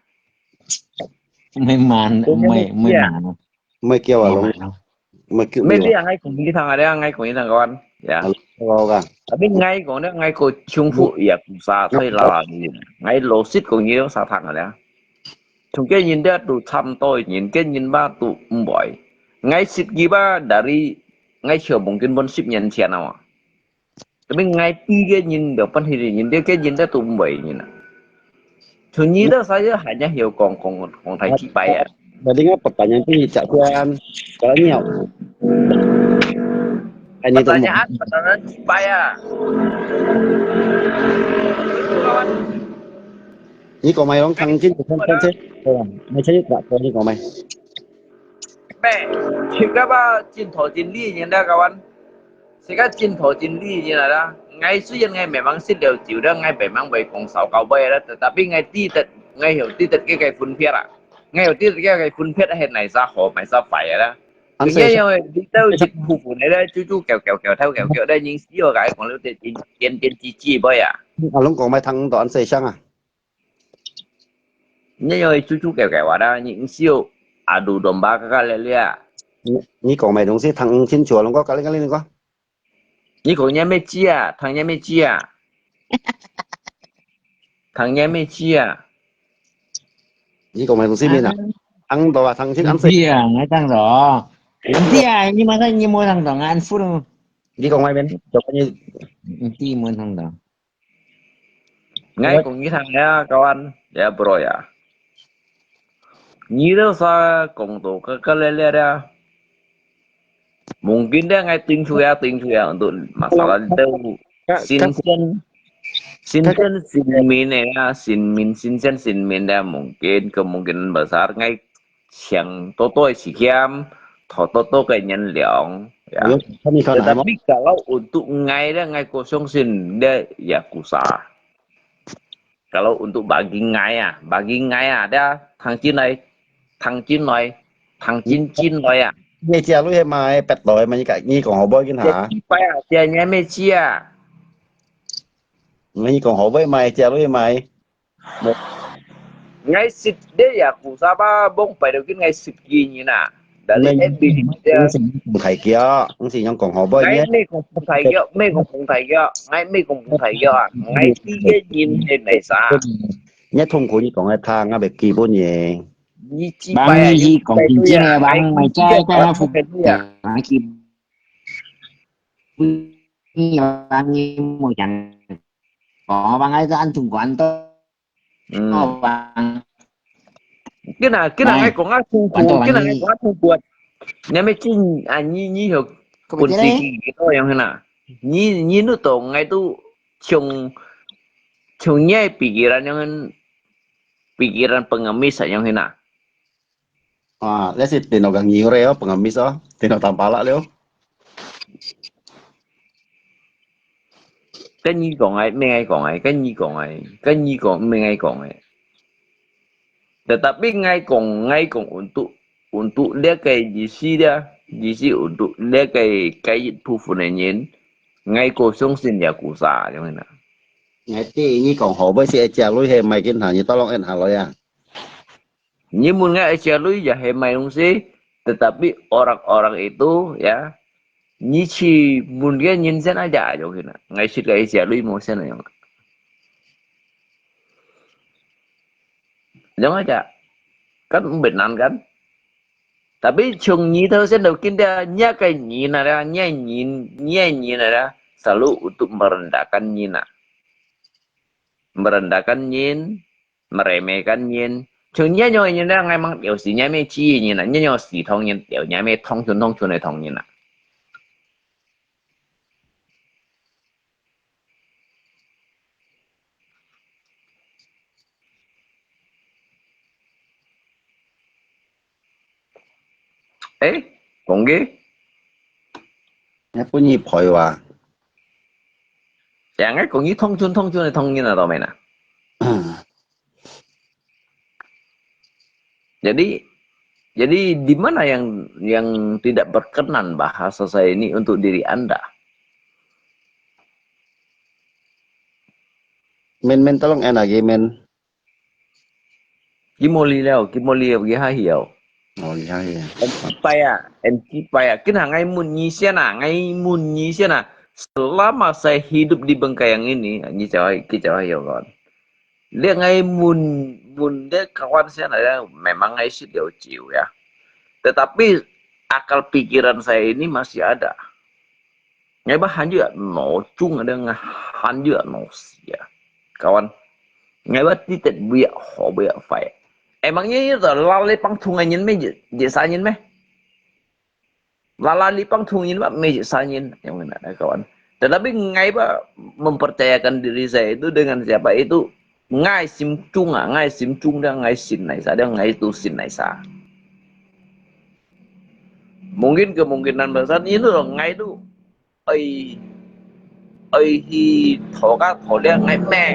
Mày màn mày mày màn. Mày kêu à Mày long. màn không? Mày kêu Mei mày. Liang ngai kong ni thang ya, ngai kong ni thang kawan. Ya. Hello ka. Tapi ngai kong ya ngai kong chung fu ya kong sa thoi la la ni. Ngai lo si kong ni sa thang ya. Chung ke yin ya tu cham toi yin ke yin ba tu mboi. Ngai sit ki ba dari ngai chiu mungkin pun sip nyen chian awa. Tapi ngai ti ke yin ya pan hi yin ya ke yin ya tu mboi yin na. Chung ni ya saya hanya hiu kong kong kong thai chi pai ya. Và đi ngáp bật tanya tu chả quen. Có nhiều. Anh như tôi Pertanyaan, pertanyaan chi pai ya. Như có mày long thằng chín của con con thế. Mày thấy cả có như có mày. Mei, chi ka ba chin tho chin li yin ya kawan. Chi ka chin tho chin li yin ya. Ngai 雖然 ngai mei mang si liu jiu ya ngai mei mang bai kong sao kau bai ya. Tapi ngai ti tet, ngai hiu ti tet ke kai phun phiat ah. Ngai hiu ti tet ke kai phun phiat ah, het nai sa ho, mai sa pai ya. Anh Tự sẽ nhiên yang đi đâu dịch vụ của đấy đấy, chú chú kẹo kẹo kẹo theo kẹo kẹo đây những xíu cái còn lúc tiền tiền tiền chi chi bao ya. À long có mày thằng đó anh sẽ sang à. Nên yang chú chú kẹo kẹo à đó những xíu à đủ đồng ba cái cái lẹ lẹ. Như có mày đúng sẽ thằng chín chùa long có cái cái cái có. Như còn nhà mẹ chia, thằng nhà mẹ chia. Thằng nhà mẹ chia. Như có mày đúng sẽ mình à. Thằng đó à thằng chín anh sẽ. Dia ngai thằng đó. Dia nhưng mà sao như mua thằng đó ngai ăn phun. Như có mày bên. Cho cái như. Ti mua thằng đó. Ngai kong ni thang ya kawan, ya bro ya. Ni lo sa kong to ka ka lẹ lẹ ya. Mungkin dia ngai tunjuk ya, tunjuk ya untuk masalah itu 新鲜，新鲜新鲜的啊，新鲜新鲜新鲜的，mungkin kemungkinan besar ngai 请多多个时间，讨多多个原谅，ya. Tetapi kalau untuk ngai dia, ngai ko相信dia ya kusa. Kalau untuk bagi ngai ah, bagi ngai ah, dia thang chin lai, thang chin lai, thang chin chin lai ah. 你借鐳係買，別來嘛，你講，你講好無？你哈？借幾擺啊？借你咩借啊？你講好無買？借鐳買？ Ngai sit dia ya kusa ba bông pai dau kin ngai sit ki ni na. Dari F B dia. 大腳，毋是用講好無？Ngai me kong pung thai kyo, me kong pung thai kyo, ngai me kong pung thai kyo, ngai ti ke yin he nai sa. 你痛苦你講个他，我袂基本嘅。你只 bang 你講真正个，bang mai chai ka ha fu bang ki bang ni mo yang. Ồ, bang ai an tung quan to. Hmm. Ồ, bang. Kena, kena ngai kong a tung quan, kena ngai kong a tung quan. Ngai me chin a ni ni ho. Ko pun ti ki to yang hena. Ni ni nu to ngai tu chung chung nyai pikiran yang pikiran pengemis yang hena. Ah, let's say tino kang ngiu re oh, pengemis oh, tino tampala leo. 跟你講个，咩愛講个，跟你講个，跟你講，咩愛講个。Tetapi ngai kong, ngai kong untuk, untuk 這個意思咧，意思 untuk 這個該一部分个人，ngai ko相信這故事，樣啦。Ngai ti，你講好，尾時个家裡係買緊下，你到攏按下來啊？ 你問𠊎愛借鐳也係買東西，tetapi orang-orang itu ya，你去問个人先aja，就係啦。𠊎識个愛借鐳無先樣。樣aja，kan毋難kan。Tapi從你頭先到今天，你个人啊啦，你个人，你个人啊啦，selalu untuk merendahkan人啊。Merendahkan人， meremehkan人。像你樣个人咧，𠊎吂表示你咩知人啊，你樣死唐人，掉你咩通順通順个唐人啊。誒，講个？你本意賠話？ Yang ngai kong ni tong chun tong chun tong ni na to mena. Jadi, jadi di mana yang yang tidak berkenan bahasa saya ini untuk diri anda? Men men tolong enak ye men. Kimoli liao, kimoli liao, kihahiao. Oh, kihahiao. Em kipai ah, em kipai ah. Kena ngai mun nyi sian ah, ngai mun nyi sian ah. Selama saya hidup di Bengkayang ini, nyi cawai, ki cawai yo kawan. Dia ngai mun, mun dia kawan sian ah, memang ngai sit liao ciu ya. Tetapi akal pikiran saya ini masih ada. Ngai ba han jua no chung ada ngai han jua no sia. Kawan. Ngai ba ti tet buya ho buya fai. Emangnya itu lalai pang thung angin me je sa angin me. Lalai pang thung angin ba me je sa angin yang mana kawan. Tetapi ngai ba mempercayakan diri saya itu dengan siapa itu ngai sim chung ah, ngai sim chung dia ngai sin nai sa, dia ngai tu sin nai sa. Mungkin kemungkinan besar ni tu ngai tu, ai, ai hi thoka tholia ngai me.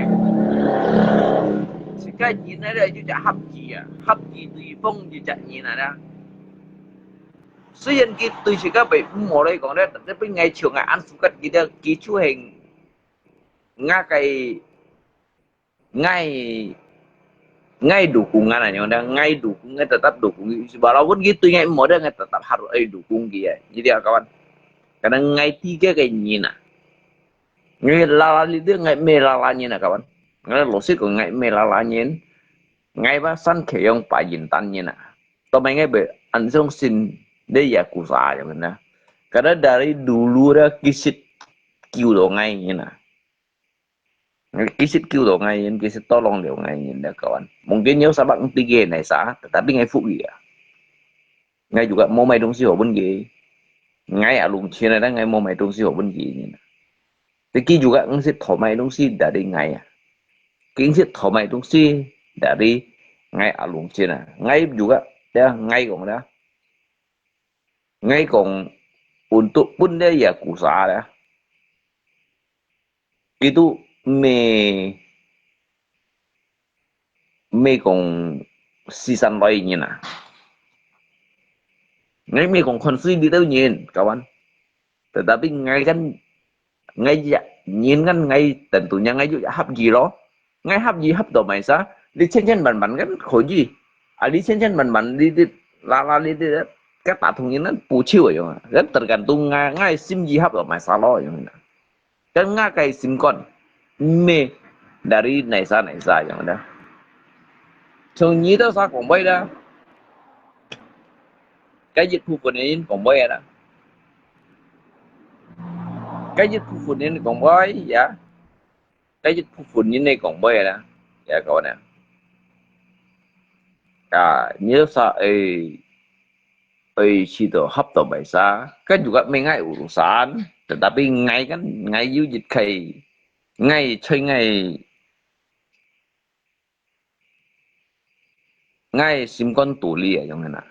Sika nyin na dia juga hap ji ah, hap ji tu i phong ji jak nyin na dia. Suyan ki tu sika bai mo lai kong dia, tapi ngai chung ngai an sukat ki dia ki chu heng ngai kai ngai, ngai dukung ana nyong dah, ngai dukung, ngai tetap dukung. Walaupun gitu ngai modal ngai tetap harus ai dukung dia. Jadi ah, kawan. Karena ngai tiga kai nyina. Ngai lala itu ngai me lala nyina kawan. Ngai losit ko ngai me lala nyin. Ngai ba san keyong pa yin tan nyina. Tomai ngai be ansong sin de ya kusa nyong na. Karena dari dulu dah kisit kiu do ngai nyina. Kisit kiu do ngai yin, kisit tolong liu ngai yin dah kawan. Mungkin nyo sabak nti ge nai sa, tetapi ngai fuk ya. Ngai juga mau mai dong si ho pun ge. ，𠊎也攏錢啊，但𠊎無買東西好分佢人啊。佢記住个，毋識討買東西，dari𠊎啊。佢毋識討買東西，dari𠊎也攏錢啊。𠊎juga，ya，𠊎講啦。 𠊎講untuk分這Yakuza咧，佢都毋係，毋係講四散來人啊。𠊎毋係講看衰這兜人，kawan。Tetapi𠊎kan，𠊎也，人kan𠊎tentunya𠊎有合意咯。 𠊎合意合到買啥，你千千萬萬kan可以。啊，你千千萬萬，你，你，啦啦，你，你，該打通人呢，不求个樣啊。Kan tergantung𠊎，𠊎心意合到買啥咯，樣啊。Kan𠊎个心肝，毋係dari哪啥哪啥樣的。從二到三講話啦，該一部分个人講話啦，該一部分人講話呀。 該一部分人个講話啦，也講呢。啊，你就說，哎，哎，去到合到買啥，該juga毋係𠊎urusan，tetapi𠊎kan，𠊎有一個，𠊎在𠊎 𠊎心肝肚裡啊，樣啊。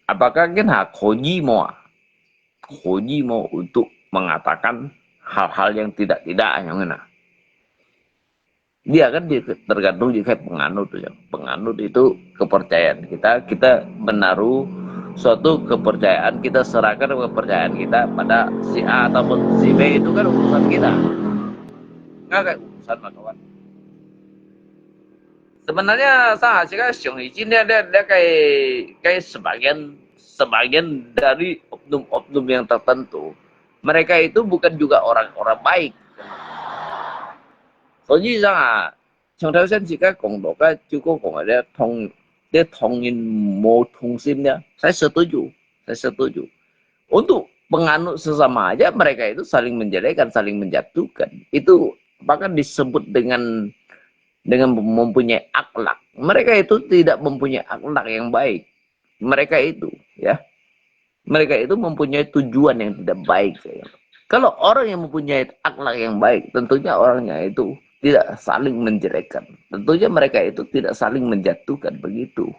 Apakah kita可以無啊？可以無untuk mengatakan hal-hal yang tidak-tidak, yang mana? Dia kan di-, tergantung juga penganut ya. Penganut itu kepercayaan kita, kita menaruh suatu kepercayaan, kita serahkan kepercayaan kita pada si A ataupun si B, itu kan urusan kita. Nggak kayak urusan mah, kawan. Sebenarnya saya juga想已经了，了，了个，个sebagian，sebagian dari oknum-oknum yang tertentu, mereka itu bukan juga orang-orang baik. 所以讲啊，像頭先自家講到个，就講講个，這通，這通人無通心个，saya setuju，saya setuju. Untuk penganut sesama aja mereka itu saling menjelekkan, saling menjatuhkan. Itu bahkan disebut dengan, dengan mempunyai akhlak. Mereka itu tidak mempunyai akhlak yang baik. Mereka itu, ya. Mereka itu mempunyai tujuan yang tidak baik. Kalau orang yang mempunyai akhlak yang baik, tentunya orangnya itu tidak saling menjelekkan. Tentunya mereka itu tidak saling menjatuhkan, begitu.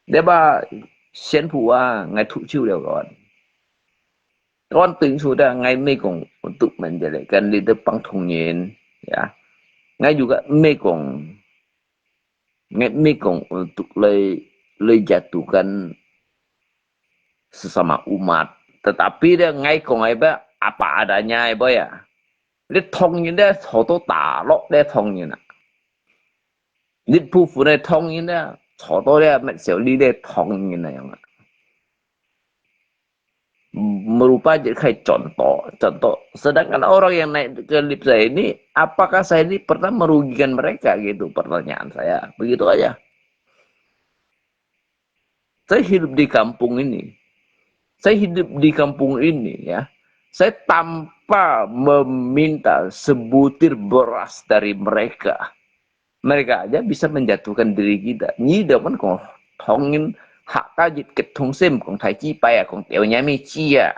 Dia ba sian pu a ngai thu chiu liao kon. Kon ting su da ngai mei kong untuk menjelekkan leader pang thong yin, ya. Ngai juga mei kong, ngai mei kong untuk lei, lei jatuhkan sesama umat. Tetapi dia ngai kong ai ba, apa adanya ai ba ya. Lei thong yin dia, cho to ta lo lei thong yin a. Lei pu fu lei thong yin dia, cho to dia met siu li lei thong yin a yang a. Merupa je khai contoh, contoh. Sedangkan orang yang naik ke lift saya ini, apakah saya ini pernah merugikan mereka gitu pertanyaan saya. Begitu aja. Saya hidup di kampung ini. Saya hidup di kampung ini, ya. Saya tanpa meminta sebutir beras dari mereka. Mereka aja bisa menjatuhkan diri kita. Nyi da man kong thong yin hak ka jit ket thong sem kong thai chi pai a, kong teo nya mi chi a.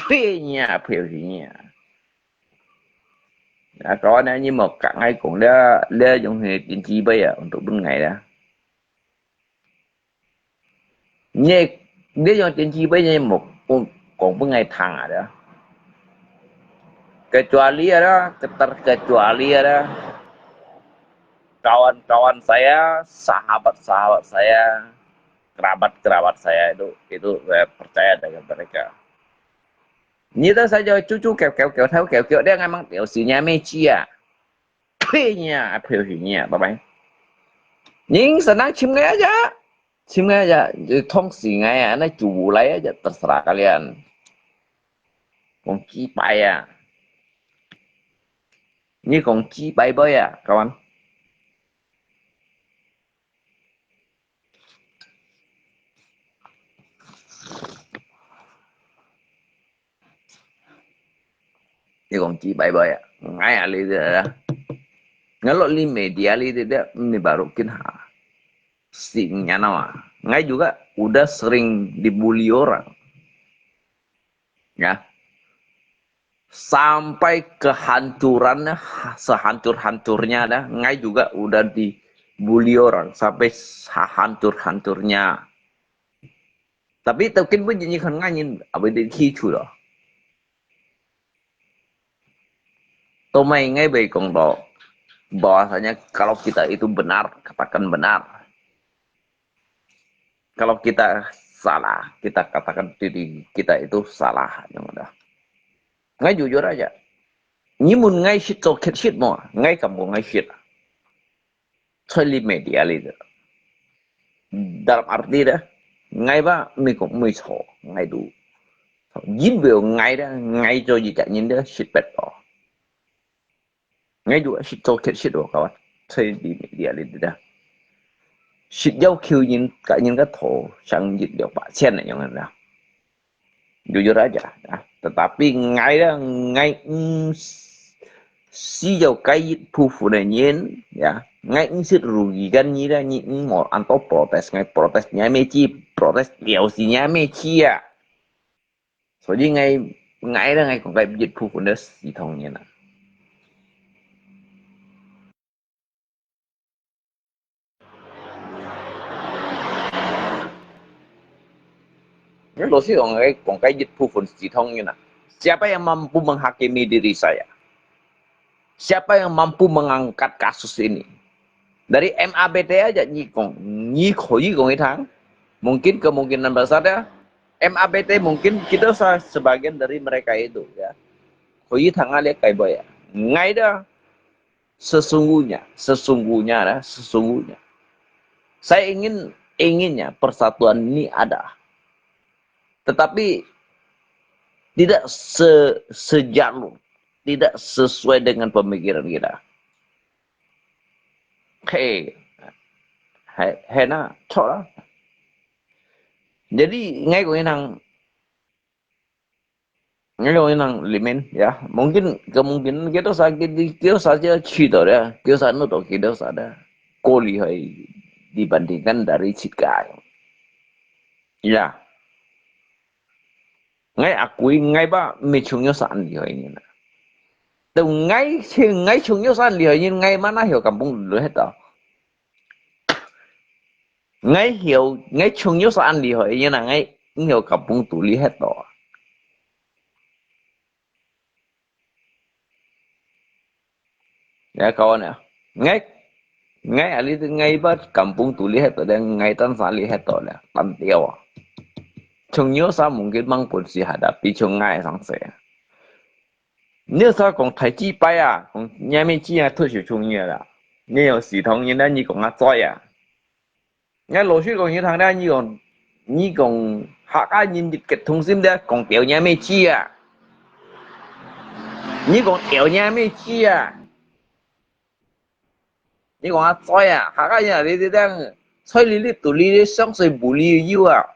Phe nya, phe nya. Ya, kawan, nyi mo ka ngai kong le, le yong he tin chi pai a, untuk bun ngai le. Nyi, nyi yong tin chi pai nyi mo kong, kong bun ngai thang a le. Kecuali ada, keter-, kecuali ada kawan-kawan saya, sahabat-sahabat saya, kerabat-kerabat saya itu, itu saya percaya dengan mereka. Nyi ta saya cucu kêu kêu kêu thau kêu kêu dia ngai mang teo si nya mi chi a. Phe nya, phe nya, bye bye. Ning senang chim ngai aja. Chim ngai aja, thong si ngai a, na chu lai aja, terserah kalian. Kong chi pai a. Nyi kong chi pai bai a, kawan. Nyi kong chi pai bai a. Ngai a li de. Ngai lo li media li de, de, ni baru kin ha. Sing nya nama. Ngai juga udah sering dibully orang. Ya. Sampai kehancuran, sehancur-hancurnya dah. Ngai juga udah dibully orang sampai sehancur-hancurnya. Tapi tau kin pun janji kan ngai nyin, apa dia hicu loh. Tomai ngai bai kong to, bahwasanya kalau kita itu benar, katakan benar. Kalau kita salah, kita katakan diri kita itu salah, yang ada. Ngai jujur aja. Nyi mun ngai shit, so khet shit mo, ngai kam ko ngai shit. Choi li media li de. Dalam arti dah, ngai ba mi kong mi so, ngai du. Jin beo ngai dah, ngai jo ji ka nyin dah shit pet to. Ngai juga shit, so khet shit wo kawan. Choi li media li dah. Shit yau kiu nyin ka nyin ka to, sang jit liao pa chen na yang dah. Jujur aja, ya. Tetapi ngai dah, ngai, mm, si yau kai yit pu fu na nyin, ya. Ngai, mm, sit rugi kan nyi dah, nyi, mm, mo anto protes, ngai protes nyi me chi, protes liao si nyi me chi ya. 所以 ngai, ngai dah ngai kong kai yit pu fu na si thong nyin na. Ngai老实讲，ngai kong kai yit pu fu si thong nyin na. Siapa yang mampu menghakimi diri saya? Siapa yang mampu mengangkat kasus ini? Dari M A B T aja nyi kong, nyi koi kong itang. Mungkin kemungkinan besar ya, M A B T mungkin kita sa sebagian dari mereka itu ya. Koi itang aja kai boy ya. Ngai dah sesungguhnya, sesungguhnya dah, sesungguhnya. Saya ingin, inginnya persatuan ini ada. Tetapi tidak se, sejalur, tidak sesuai dengan pemikiran kita. Hei, hei, hei na, chok lah. Jadi, ngai kong inang, ngai kong inang limin, ya, mungkin kemungkinan kita sa, kita sa aja chito ya, kita sa nuto kita sa dah, ko lihoi dibandingkan dari chit kai. Ya. Ngai akui ngai ba mi chung yo san lihoi nyin na. Tu ngai, ngai chung yo san lihoi nyin, ngai mana hiu kampung tu lihoi to. Ngai hiu, ngai chung yo san lihoi nyin na, ngai hiu kampung tu lihoi to. Ya kawan ya. Ngai, ngai ali tu ngai ba kampung tu lihoi to, ngai tan sa lihoi to le, tan tiau. Chung yo sa mungkin mang pun si hadapi chung ngai sang se. Nyi sa kong thai chi pai ah, kong nyi me chi ah, tu siu chung yo la. Nyi yo si thong nyin na nyi kong a zoi ah. Ngai老实讲，你听了，你讲，你讲客家人一个同心的，讲表演没去啊？你讲表演没去啊？你讲啊，在啊，客家人啊，你你讲，在你你肚里你相信无理由啊，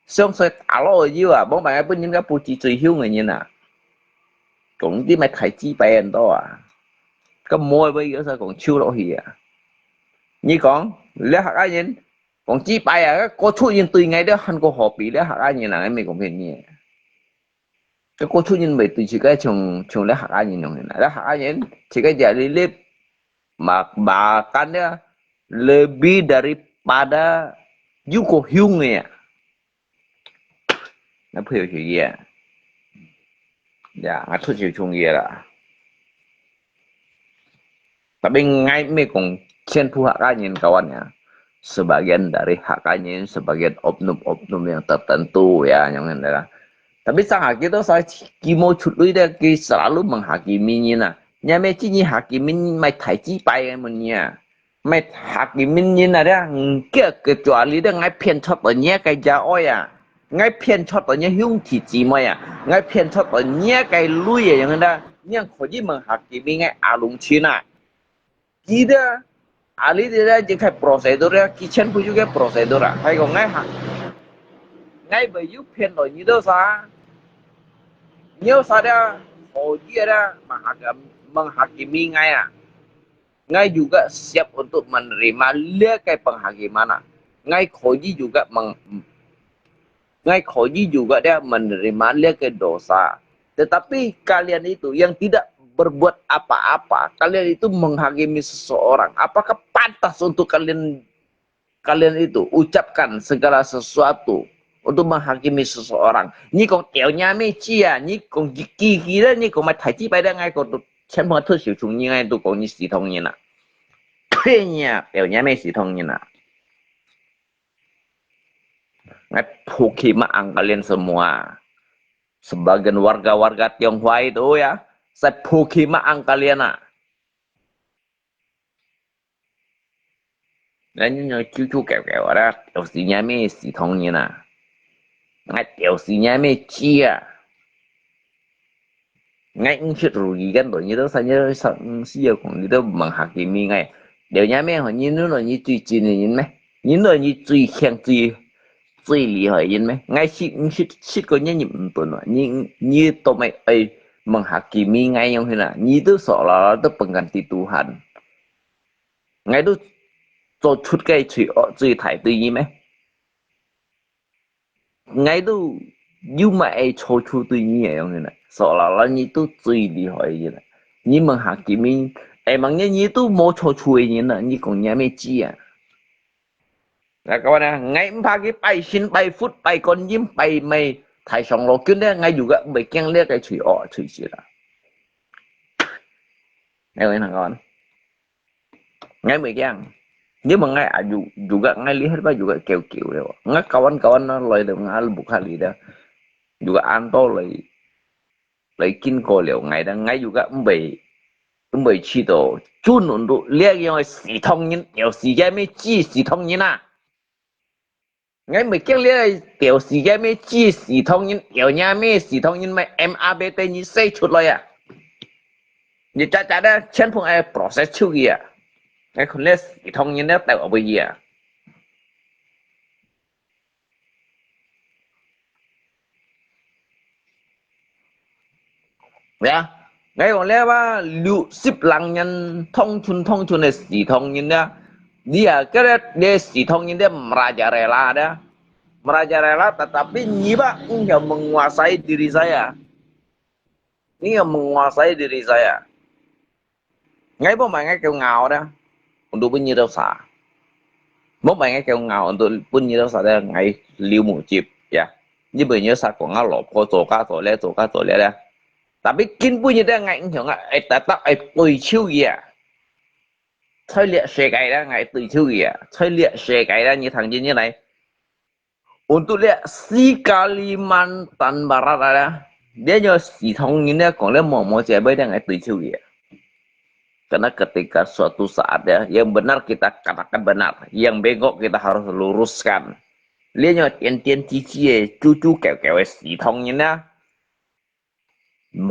相信打落由啊，无办法，本人个不知最凶个人啊，讲你咪太鸡掰很多啊，个无会有啥讲手落去啊。你讲，你客家人 讲几摆啊，个过去人对𠊎了，还过何必了，客家人啊，没讲骗你。个过去人袂对自家像，像了客家人样啦，了客家人自家家里里，makan了，lebih daripada you个凶个啊。那朋友学啊。Ya，我出去创业啦。 Tapi ngai没讲全部客家人kawan ya. Sebagian dari客家人, sebagian oknum-oknum yang tertentu ya, yang lain lah. Tapi sang hakimi tu saya kimo chut lui dia ki selalu menghakimi ni lah. Nya me cini hakimi mai thai chi pai mun ya. Mai hakimi ni lah dia, engke kecuali dia ngai pian chot nya kai ja oi ya. Ngai pian chot nya hiung thi chi mai ya. Ngai pian chot nya kai lui ya, yang dah. Yang kho ji menghakimi ngai alung cina. Kita, ahli dia je kai prosedur ya, kitchen puju kai prosedur ah. Hai ko ngai ha. Ngai bayu pian lo ni do sa. Nyo sa dia, kho ji ada menghakimi ngai ah. Ngai juga siap untuk menerima le kai penghakiman ah. Ngai kho ji juga meng, ，ngai kho juga dia menerima dia ke dosa. Tetapi kalian itu yang tidak berbuat apa-apa, kalian itu menghakimi seseorang, apakah pantas untuk kalian kalian itu ucapkan segala sesuatu untuk menghakimi seseorang. 你講掉你妹子啊，你講佢佢佢咧，你講買大雞排咧，𠊎講都全部都小眾人，𠊎都講你死通人啊！呸呀，掉你妹死通人啊！𠊎poki maang kalian semua. Sebagian warga-warga Tionghoa itu ya, saya poki maang kalian ah. 人家就就搞搞啦，就是人家咩死通人啊，俺就是人家咩鸡啊，𠊎毋識如意間到你都三日三四个講，你都問下佢咩𠊎，了人家咩吼，你認為你最真个人咩？你認為你最強最最厲害个人咩？𠊎識毋識識个人你毋懂啊，你你都毋愛問下佢咩𠊎樣去啦，你都傻啦，都笨กัน di Tuhan。 𠊎都做出个最惡最大對你咩？𠊎都有麼个錯處對你个樣呢？所以啦，你都最厲害个人啦。你問下佢面，哎，望你你都無錯處个人啦，你講你也毋知啊。那个呢，𠊎毋怕佢拜神拜佛拜觀音拜咩大上老君呢，𠊎又个毋會驚這个最惡最事啦。哎，𠊎同你講。 𠊎毋會驚，你問𠊎啊，有有个𠊎厲害吧，有个叫叫了。𠊎kawan-kawan來了，𠊎屋下裡了，有个恁多來來經過了，𠊎的，𠊎有个毋會毋會去到，準唔到，這樣个死通人，有時間咩知死通人啊！ 𠊎毋會驚這條時間咩知死通人，有人咩死通人咩M A B T你寫出來啊！你假假的全部愛process出去啊！𠊎看這死通人了到位啊！ Ya，𠊎講了吧，六十零年通春通春个死通人啊，你啊，這个這死通人這merajalela的，merajalela，tetapi你吧，你要menguasai diri saya，你要menguasai diri saya。 Ngai bông bai ngai kiêu ngao dah, untuk pun nyi tau sa. Bông bai ngai kiêu ngao, untuk pun nyi tau sa dah ngai liu mu chip, ya. Nyi bơi nyi sa kong ngao lo po zo ka zo le, zo ka zo le dah. Tapi kin pun nyi dah ngai ngiong ngai, ai tatap ai tui chiu ya. Choi liak se kai dah ngai tui chiu ya. Choi liak se kai dah nyi thang jin nyi lai. Untuk liak si Kalimantan Barat ada, dia nyo si thong ngin dia kong le mo mo cia bai dia ngai tui chiu ye. Karena ketika suatu saat ya, yang benar kita katakan benar, yang bengkok kita harus luruskan. Dia nyo tian tian cici ye, cucu keu keu si thong ngin ya.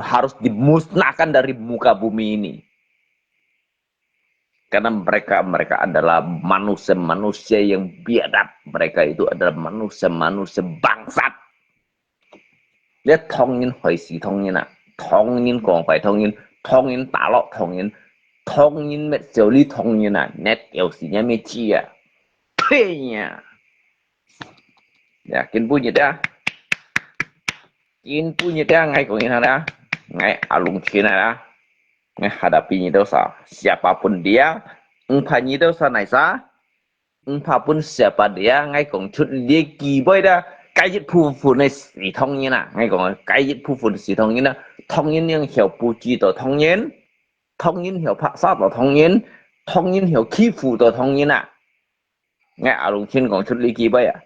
Harus dimusnahkan dari muka bumi ini. Karena mereka mereka adalah manusia-manusia yang biadab. Mereka itu adalah manusia-manusia bangsat. Dia thong ngin hoi si thong ngin ah, thong ngin kong fai thong ngin, thong ngin talok thong ngin, thong ngin met siau li thong ngin ah, net yau si nya met chi ah. Penya. Ya, kin pun nyi dah. Kin pun nyi dah ngai kong nyi dah. Ngai alung chin dah. Ngai hadapi nyi dah sa. Siapapun dia, engpa nyi dah sa nai sa. Engpa pun siapa dia, ngai kong chut dia ki bai dah. Kai yit pu pu ne si thong nyi na. Ngai kong kai yit pu pu si thong nyi na. Thong nyi yang hiau pu chi to thong nyi. Thong nyi hiau pak sa to thong nyi. Thong nyi hiau ki pu to thong nyi na. Ngai alung chin kong chut li ki bai ah.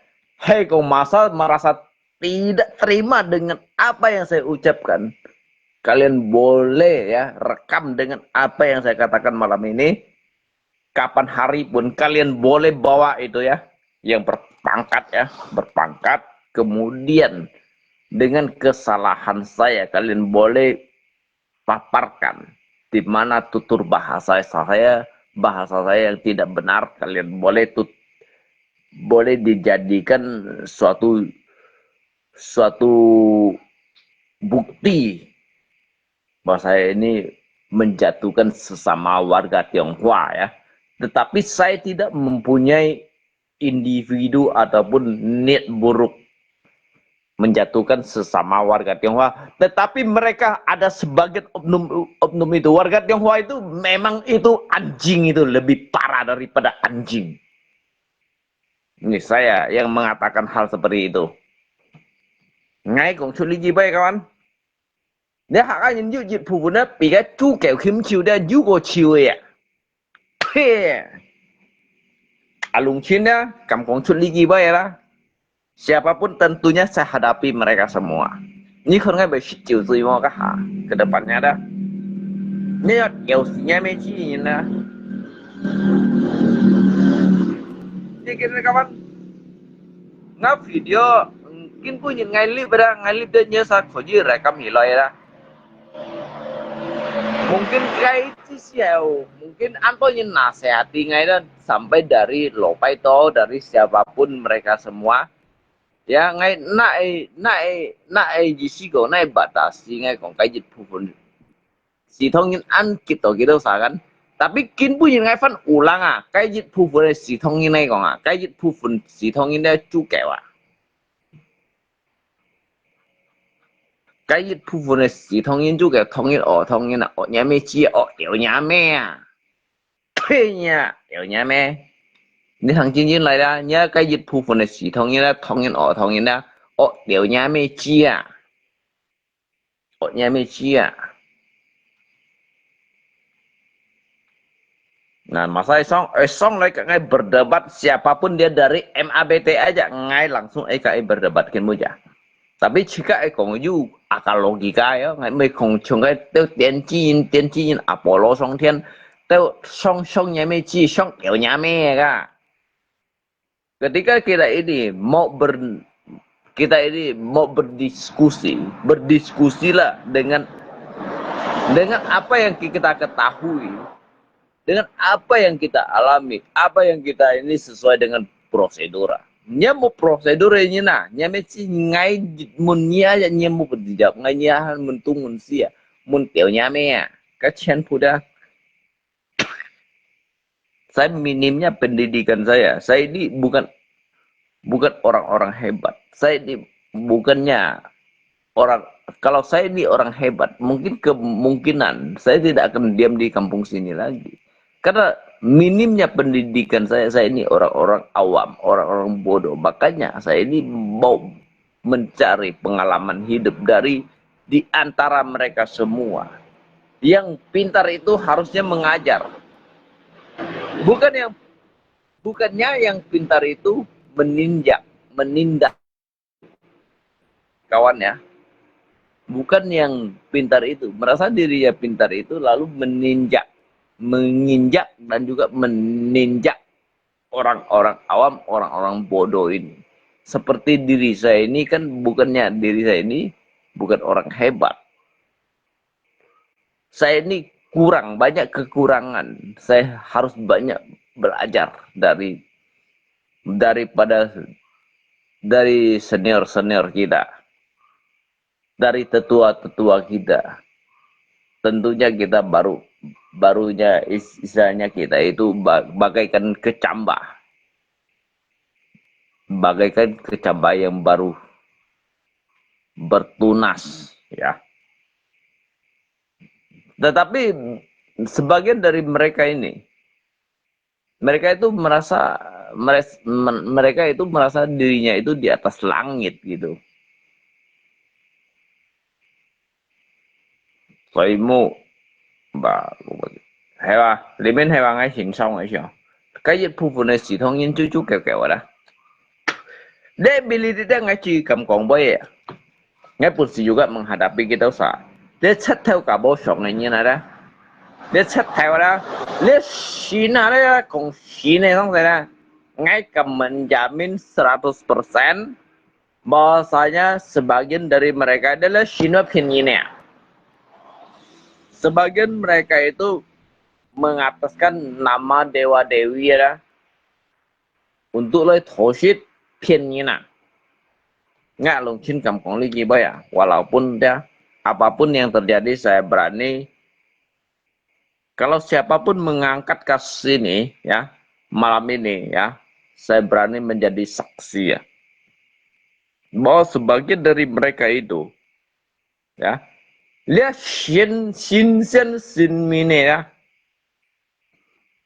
Hei kong masa merasa tidak terima dengan apa yang saya ucapkan. Kalian boleh ya rekam dengan apa yang saya katakan malam ini. Kapan hari pun kalian boleh bawa itu ya, yang berpangkat ya, berpangkat. Kemudian dengan kesalahan saya kalian boleh paparkan di mana tutur bahasa saya, bahasa saya yang tidak benar, kalian boleh tut boleh dijadikan suatu suatu bukti bahwa saya ini menjatuhkan sesama warga Tionghoa ya. Tetapi saya tidak mempunyai individu ataupun niat buruk. menjatuhkan sesama warga Tionghoa. Tetapi mereka ada sebagian oknum, oknum itu. Warga Tionghoa itu memang itu anjing itu, lebih parah daripada anjing. Ini saya yang mengatakan hal seperti itu. Ngai kong chuli jibai kawan. 你客家人有一部分呢，比个主教欽手的，有个手的啊。嘿，阿龍親呢，敢講出呢句話啦？Siapapun tentunya saya hadapi mereka semua. 你看看被十九岁么个哈，ke depannya dah. 你要有时间没去呢？Ni kini kawan, nga video, kin pun ngai live dah, ngai live dah nyesa koji rekam hilai dah. Mungkin kai ci siau, mungkin anto nyen nasihati ngai dan sampai dari lopai to, dari siapapun mereka semua. Ya, ngai nai nai nai jisigo nai batasi ngai kong kai jit pupun. Sitongin an kito kito sakan. Tapi kin pun ngai fan ulang ah, kai jit pupun sitongin nai kong ah, kai jit pupun sitongin dai cukai ah. 該一部分个時通人就个通人哦，通人啊，哦，娘咩知啊，哦，了娘咩啊，呸呀，了娘咩？你聽真真來啦，你啊，該一部分个時通人啊，通人哦，通人啊，哦，了娘咩知啊，哦，娘咩知啊。 Nah, masa isong, isong lai ngai berdebat siapapun dia dari M A B T aja, ngai langsung ai ka ai berdebat kin muja. Tapi jika ai kong yu akal logika ya, ngai mai kong chung kai teu tian chin, tian chin Apollo song tian, teu song song nya mai chi song eu nya mai ka. Ketika kita ini mau ber, kita ini mau berdiskusi, berdiskusilah dengan dengan apa yang kita ketahui, dengan apa yang kita alami, apa yang kita ini sesuai dengan prosedur. Nya mau prosedur ini nah, nya mesti ngai mun nya ya nya mau berjawab, ngai nya han mun tungun sia, mun teo nya me ya. Kacen puda. Saya minimnya pendidikan saya. Saya ini bukan bukan orang-orang hebat. Saya ini bukannya orang, kalau saya ini orang hebat, mungkin kemungkinan saya tidak akan diam di kampung sini lagi. Karena minimnya pendidikan saya, saya ini orang-orang awam, orang-orang bodoh. Makanya saya ini mau mencari pengalaman hidup dari di antara mereka semua. Yang pintar itu harusnya mengajar. Bukan yang bukannya yang pintar itu meninjak, menindak. Kawan ya. Bukan yang pintar itu, merasa dirinya pintar itu lalu meninjak, menginjak dan juga meninjak orang-orang awam, orang-orang bodoh ini. Seperti diri saya ini kan bukannya diri saya ini bukan orang hebat. Saya ini kurang banyak kekurangan. Saya harus banyak belajar dari daripada dari senior-senior kita, dari tetua-tetua kita. Tentunya kita baru barunya istilahnya kita itu bagaikan kecambah, bagaikan kecambah yang baru bertunas ya. Tetapi sebagian dari mereka ini, mereka itu merasa mereka itu merasa dirinya itu di atas langit gitu. 所以無，吧，係吧？裡面係話愛欣賞一下，該一部分个系統因就就搞搞啦。你ability愛去敢講話啊？ Ngai本身juga menghadapi kita sa. Dia chat tau ka bo song ni na da. Dia chat tau da. Dia Cina da kong Cina song sa da. Ngai ka menjamin seratus persen bahwasanya sebagian dari mereka adalah Cina pinyin ya. Sebagian mereka itu mengataskan nama dewa dewi ya da. Untuk 來偷食騙人啊。Ngai lungkin kam kong lagi boy ya, walaupun dia apapun yang terjadi saya berani. Kalau siapapun mengangkat kasus ini ya, malam ini ya, saya berani menjadi saksi ya. Bahwa sebagian dari mereka itu, ya, lihat sin, sin sen sin mine, ya,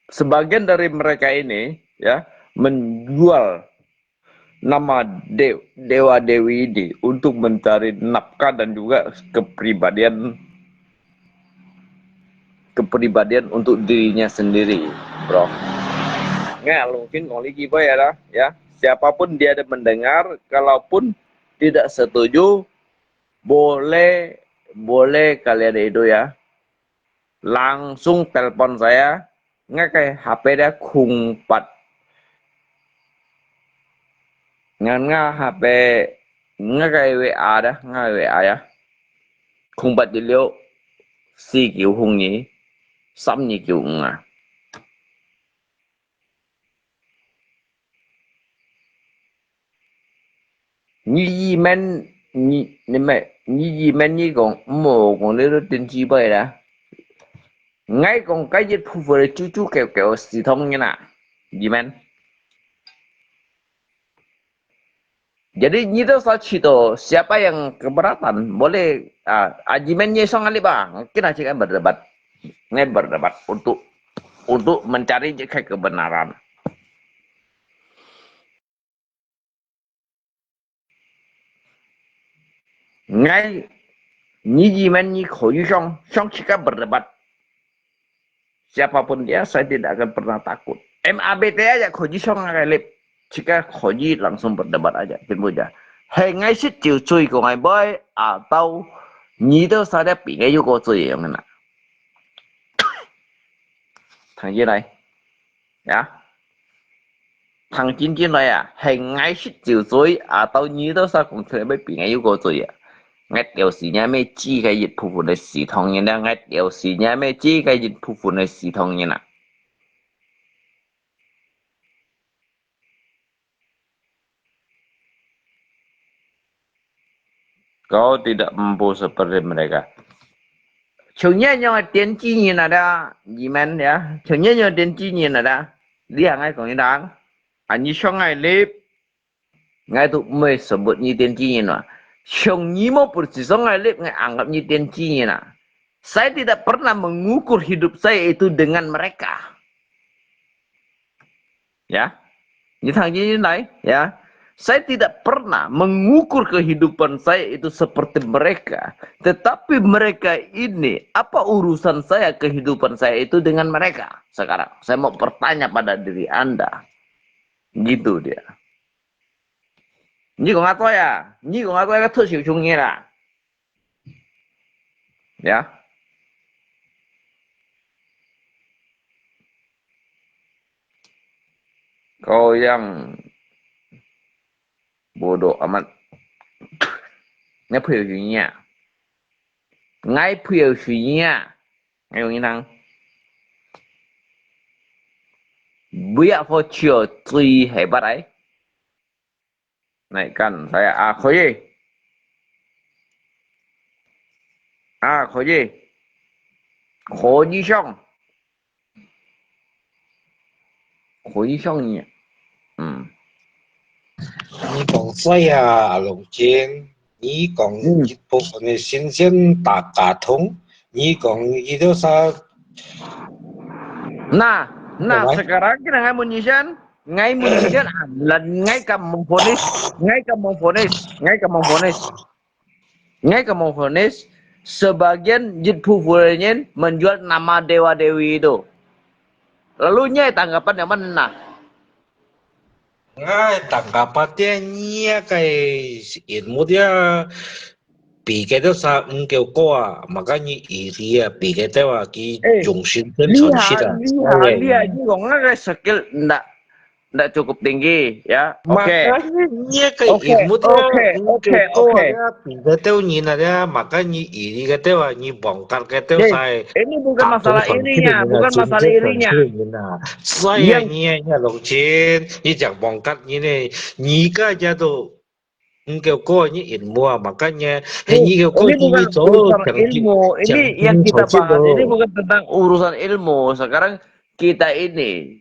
sebagian dari mereka ini, ya, menjual nama de-, dewa-dewi ini untuk mencari nafkah dan juga kepribadian, kepribadian untuk dirinya sendiri, bro. Ngai Longcin kong lagi baik ya, ya. Siapapun dia ada mendengar, kalaupun tidak setuju, boleh, boleh kalian itu ya, langsung telepon saya. Ngai ke H P dia空八，ngan ngai H P，ngai ke W A dia, ngai W A ya, 空八一六四九空二三二九五啊。 你移民，你，你咩？你移民，你講，毋好講你都電子牌啦。𠊎講，該一部分个九九九九系統人啊，移民。Jadi，你都是去到siapa yang keberatan，boleh，啊，啊，移民你上个礼拜，kita cakap berdebat，ngai berdebat untuk，untuk mencari je kebenaran。 Ngai，你移民你可以上，上去个berdebat。Siapapun dia, saya tidak akan pernah takut. M A B T aja可以上个live，自家可以langsung berdebat aja，真不假？Hai ngai識酒醉个ngai boy，atau你都啥的比ngai又个醉样个啦？听起来，呀？ 聽真真來啊，係𠊎識酒醉，atau你都啥講出來，要比𠊎又過醉啊？𠊎就是若咩知个一部分个系統人啊，𠊎就是若咩知个一部分个系統人啊。Kau tidak mampu seperti mereka. 像你樣个電子人啊啦，你們呀，像你樣電子人啊啦，你還愛講一檔？啊，你上𠊎live，𠊎都毋會sebut你電子人啊。像你無本事上𠊎live，𠊎anggap你電子人啊。Saya tidak pernah mengukur hidup saya itu dengan mereka. Ya, 你聽真真來，ya。Saya tidak pernah mengukur kehidupan saya itu seperti mereka, tetapi mereka ini, apa urusan saya kehidupan saya itu dengan mereka? Sekarang, saya mau bertanya pada diri Anda. Gitu dia. 你講啊對啊，你講啊對啊，个脱手中意啦。 Ya. Kau yang bodoh amat. Ngai pui yu nya. Ngai pui yu nya. Ngai yung inang. Bia fo chio tui hebat ai. Naikkan saya, ah, 可以。啊，可以。可以上。可以上你。嗯。你講在啊，阿龍姐，你講一部分个先生打假通，你講佢都啥 Nah, nah, sekarang kita ngai mun nyisan, ngai mun nyisan, ah, lan ngai kam mengfonis, ngai kam mengfonis, ngai kam mengfonis, ngai kam mengfonis, sebagian jit pu fulanyin menjual nama dewa-dewi itu. Lalu nyai tanggapan yang mana? Ngai tanggapan dia nyai kai ilmu dia 比个都三五九个啊，嘛个你伊利啊，比个都啊，佢用心真诚实啊。你啊，你啊，你講那個skill ndak ndak cukup tinggi ya. Oke. Makanya 你个 ilmu 都 oke, oke, oke. 比个都人啊，makanya 伊利个都啊，你望个个都晒。Ini bukan masalah irinya, bukan masalah irinya. Saya 你啊，你啊，老钱，你讲望个你呢，你个家都 五九个你ilmu啊，makanya，係你个个你做，ilmu，ini yang kita bahas, ini bukan tentang urusan ilmu. Sekarang kita ini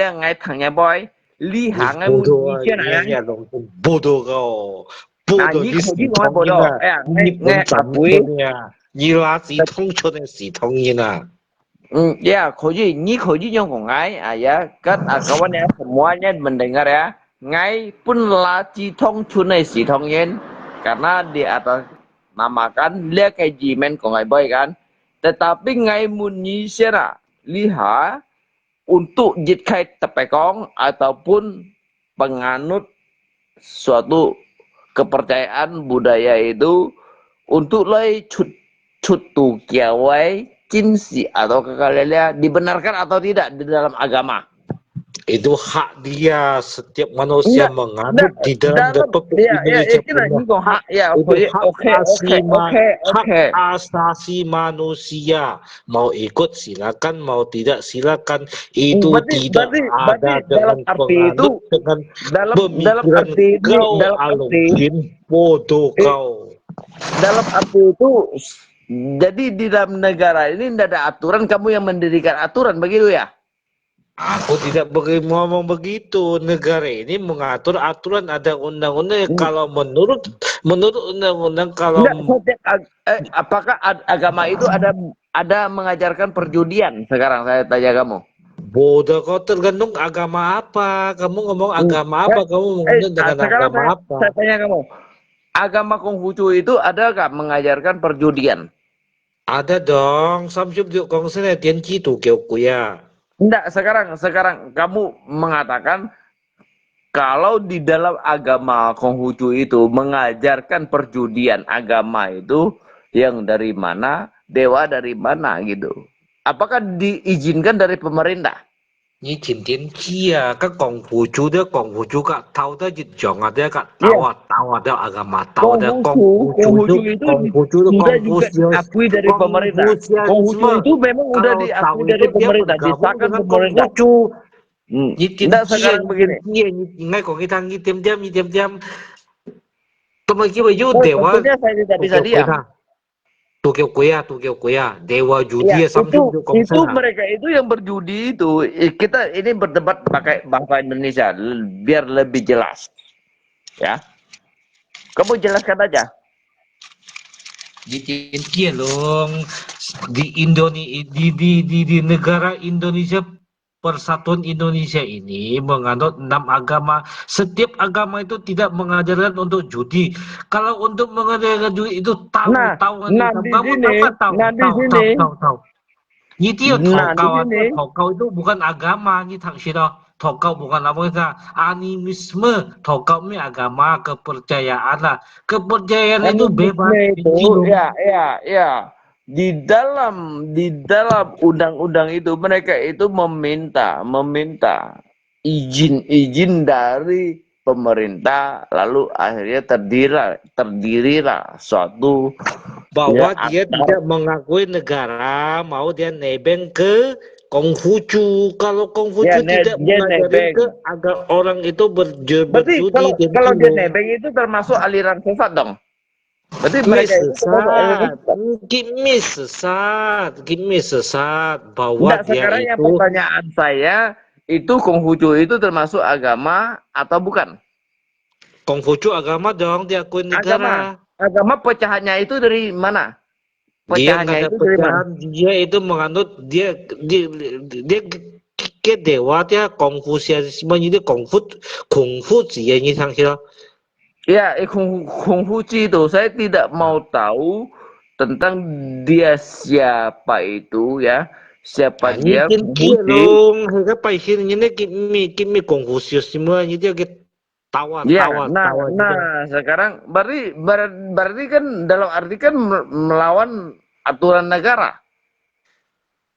了，𠊎聽一杯，這下𠊎問你先啊。你bodoh啊，你，你，你，你，bodoh kau. Bodoh，你口語講bodoh，哎呀，你，你，你，你，你垃圾桶村个死唐人啊！ 嗯，ya，口語，你口語用講𠊎，啊，ya，kan，啊，kawan ya，semuanya mendengar ya。𠊎pun垃圾桶村个死唐人，karena di atas namakan，這个字面講个boy kan。Tetapi𠊎問你先啊，這下，untuk一个tepekong ataupun penganut suatu kepercayaan budaya itu untuk 來出，出到教會，禁止 atau kekal，dibenarkan atau tidak di dalam agama? Itu hak dia, setiap manusia menganut di dalam, dalam, ya, ya, ya, itu hak asasi ma-, hak asasi manusia. Mau ikut silakan, mau tidak silakan. Itu tidak ada dengan penganut, dengan pemikiran kau, Alvin. Bodoh kau. Dalam arti itu, jadi di dalam negara ini ndak ada aturan, kamu yang mendirikan aturan, begitu ya? Aku tidak beri-, ngomong begitu. Negara ini mengatur aturan, ada undang-undang. Kalau menurut, menurut undang-undang, kalau ndak, setiap ag-, eh, apakah ag-, agama itu ada, ada mengajarkan perjudian? Sekarang saya tanya kamu. Bodoh kau, tergantung agama apa. Kamu ngomong agama apa? Kamu menganut dengan agama apa? Sekarang saya, saya tanya kamu. Agama Konghucu itu adakah mengajarkan perjudian? Ada dong, samshup juk kong sene tian ki tu kêu kui ya. Ndak, sekarang, sekarang kamu mengatakan kalau di dalam agama Konghucu itu mengajarkan perjudian, agama itu yang dari mana, dewa dari mana gitu. Apakah diizinkan dari pemerintah? 你天天去啊，跟功夫就的功夫就个头的一样啊，这个头啊头啊的阿干嘛头的功夫就功夫就功夫就 akui dari pemerintah. Konghucu itu memang udah diakui dari pemerintah, disahkan pemerintah. Hmm. Ni tim dia, ni tim dia, ni ingat kau kita ni tim dia, ni tim dia. Teman kita yo dewa. Saya tidak bisa diam. Tukio kuya, tukio kuya, dewa judi ya, itu, itu mereka itu yang berjudi itu, kita ini berdebat pakai bahasa Indonesia biar lebih jelas, ya. Kamu jelaskan aja. Di India long, di Indonesia, di di di di negara Indonesia Persatuan Indonesia ini menganut enam agama. Setiap agama itu tidak mengajarkan untuk judi. Kalau untuk mengajarkan judi itu tahu, nah, tahu nah, di sini, tahu, nah, di tahu, sini. Tahu, tahu, tahu. Ini dia nah, tokau atau tokau itu bukan agama, ini tak sih. Tokau bukan apa kita. Animisme, tokau ini agama, kepercayaan lah. Kepercayaan itu bebas. Itu, ya, ya, ya. Di dalam di dalam undang-undang itu mereka itu meminta meminta izin-izin dari pemerintah, lalu akhirnya terdirilah terdirilah suatu bahwa ya, dia tidak mengakui negara, mau dia nebeng ke Konghucu. Kalau Konghucu ya, tidak mengajari ke agar orang itu berjudi, berarti kalau, kalau dia nebeng itu termasuk aliran sesat dong. Berarti mereka itu sesat. Kimi sesat, kimi sesat bahwa nah, dia sekarang itu. Yang pertanyaan saya, itu Konghucu itu termasuk agama atau bukan? Konghucu agama dong, dia akui negara. Agama, agama pecahannya itu dari mana? Pecahannya dia itu dari mana? Dia itu menganut dia dia dia ke dewa dia Konfusianisme ini Kongfu Kongfu 之一，你想起了？ Ya, eh, Kung, Kung Fu Ci itu, saya tidak mau tahu tentang dia siapa itu ya, siapa dia. Kung Fu Ci. Long, hega pai sin ini kimi kimi Kung Fu Ci semua ini dia ke tawa ya, tawa nah, tawa. Nah, sekarang berarti berarti kan dalam arti kan melawan aturan negara.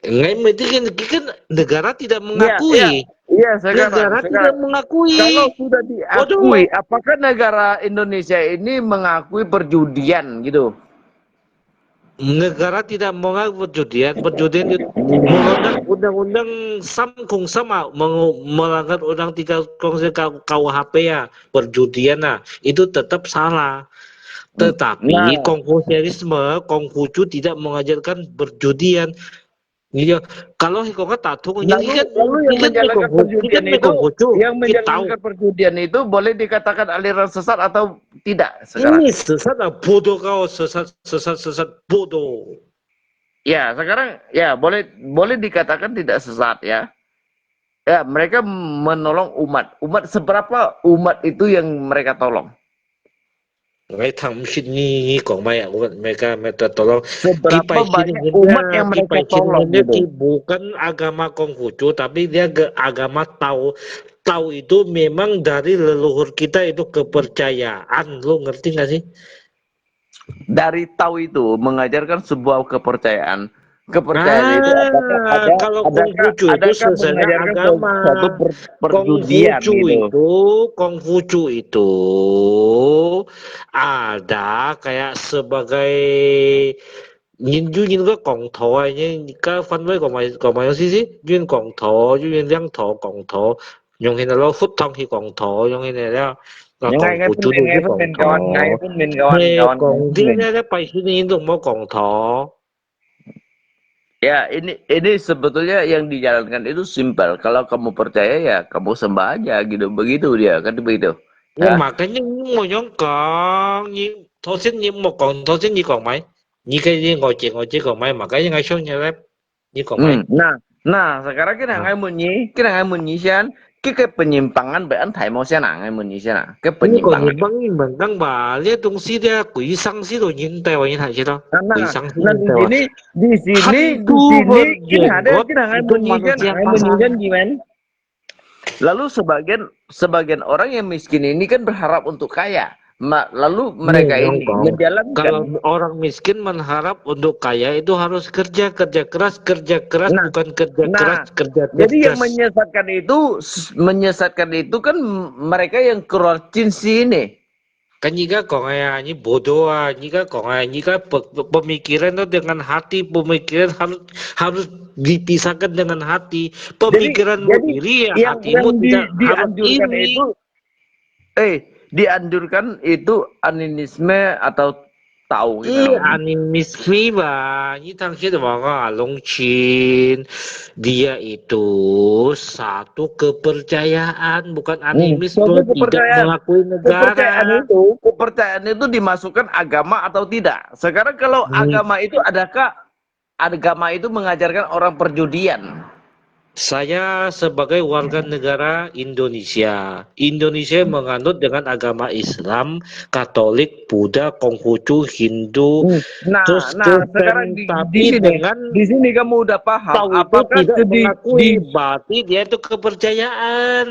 Ngai mesti kan, kan negara tidak mengakui. Ya, ya, ya, sekarang, negara sekarang, tidak mengakui. Kalau sudah diakui, apakah negara Indonesia ini mengakui perjudian gitu? Negara tidak mengakui perjudian. Perjudian itu melanggar undang-undang sam kung sama, melanggar undang tiga kong KUHP ya, perjudian lah. Itu tetap salah. Tetapi nah, Konfusianisme, Konghucu tidak mengajarkan perjudian. Iya, kalau hiko ka tatung, lalu, ini kan, lalu yang ini kan menjalankan perjudian itu, yang menjalankan perjudian itu boleh dikatakan aliran sesat atau tidak sekarang? Ini sesat lah, bodoh kau, sesat, sesat, sesat, bodoh. Ya, sekarang ya boleh boleh dikatakan tidak sesat ya. Ya, mereka menolong umat. Umat seberapa umat itu yang mereka tolong? Ngai thang mesti ni ni kong mai aku mereka mereka tolong. Seberapa banyak umat yang mereka tolong gitu? Bukan agama Konghucu, tapi dia ke agama Tao. Tao itu memang dari leluhur kita itu kepercayaan. Lo ngerti nggak sih? Dari Tao itu mengajarkan sebuah kepercayaan. Kepercayaan ah, itu apakah ada, kalau Konghucu itu sebenarnya agama. Satu per, perjudian Konghucu gitu. Itu, Konghucu itu ada kayak sebagai 人有人个講道啊，人个範圍講埋講埋樣事事，有人講道，有人領導講道，用現在咯佛堂去講道，用現在了，講古主都去講道。係講啲咧咧拜神人都無講道。 Ya, ini ini sebetulnya yang dijalankan itu simpel. Kalau kamu percaya ya kamu sembah aja gitu. Begitu dia, kan begitu. Ya, makanya ni 無樣講，你頭先你無講，頭先你講埋，你跟你我姐我姐講埋，makanya 我想你咧，你講埋。嗯，那那 sekarang kena ngai munyi, kena ngai munyi sian, ke ke penyimpangan be an thai mo sian ngai munyi sian, ke penyimpangan. Penyimpangan 你問講吧，這東西咧，鬼上世都人帶我人還知道，鬼上世都人帶我。Di sini, di sini, di sini, kena ada, kena ngai munyi sian, ngai munyi sian gimana? Lalu sebagian sebagian orang yang miskin ini kan berharap untuk kaya. Ma-, lalu mereka ini menjalankan. Kalau orang miskin mengharap untuk kaya itu harus kerja, kerja keras, kerja keras, nah, bukan kerja nah, keras, kerja jadi yang cerdas. Menyesatkan itu, menyesatkan itu kan mereka yang keluar Chin sini. Kan你个講个啊，你bodoh啊，你个講个，你个pe-, pe-, pemikiran itu dengan hati, pemikiran harus, harus dipisahkan dengan hati. Pemikiranmu iri, hatimu tidak harus iri. Jadi, jadi yang, yang di-, dianjurkan itu, eh, dianjurkan itu animisme atau Tahu kita. Ih, animisme ba, 你聽佢就話講啊，Long Chin, dia itu satu kepercayaan, bukan animis, bro, tidak mengakui negara. Hmm, suatu kepercayaan. Kepercayaan itu, kepercayaan itu dimasukkan agama atau tidak? Sekarang kalau agama itu adakah agama itu mengajarkan orang perjudian? Saya sebagai warga negara Indonesia, Indonesia menganut dengan agama Islam, Katolik, Buddha, Konghucu, Hindu, hmm, nah, terus nah, Kristen, sekarang di, tapi di sini, dengan di sini kamu udah paham, tahu itu apakah tidak di, mengakui, di, berarti dia itu kepercayaan.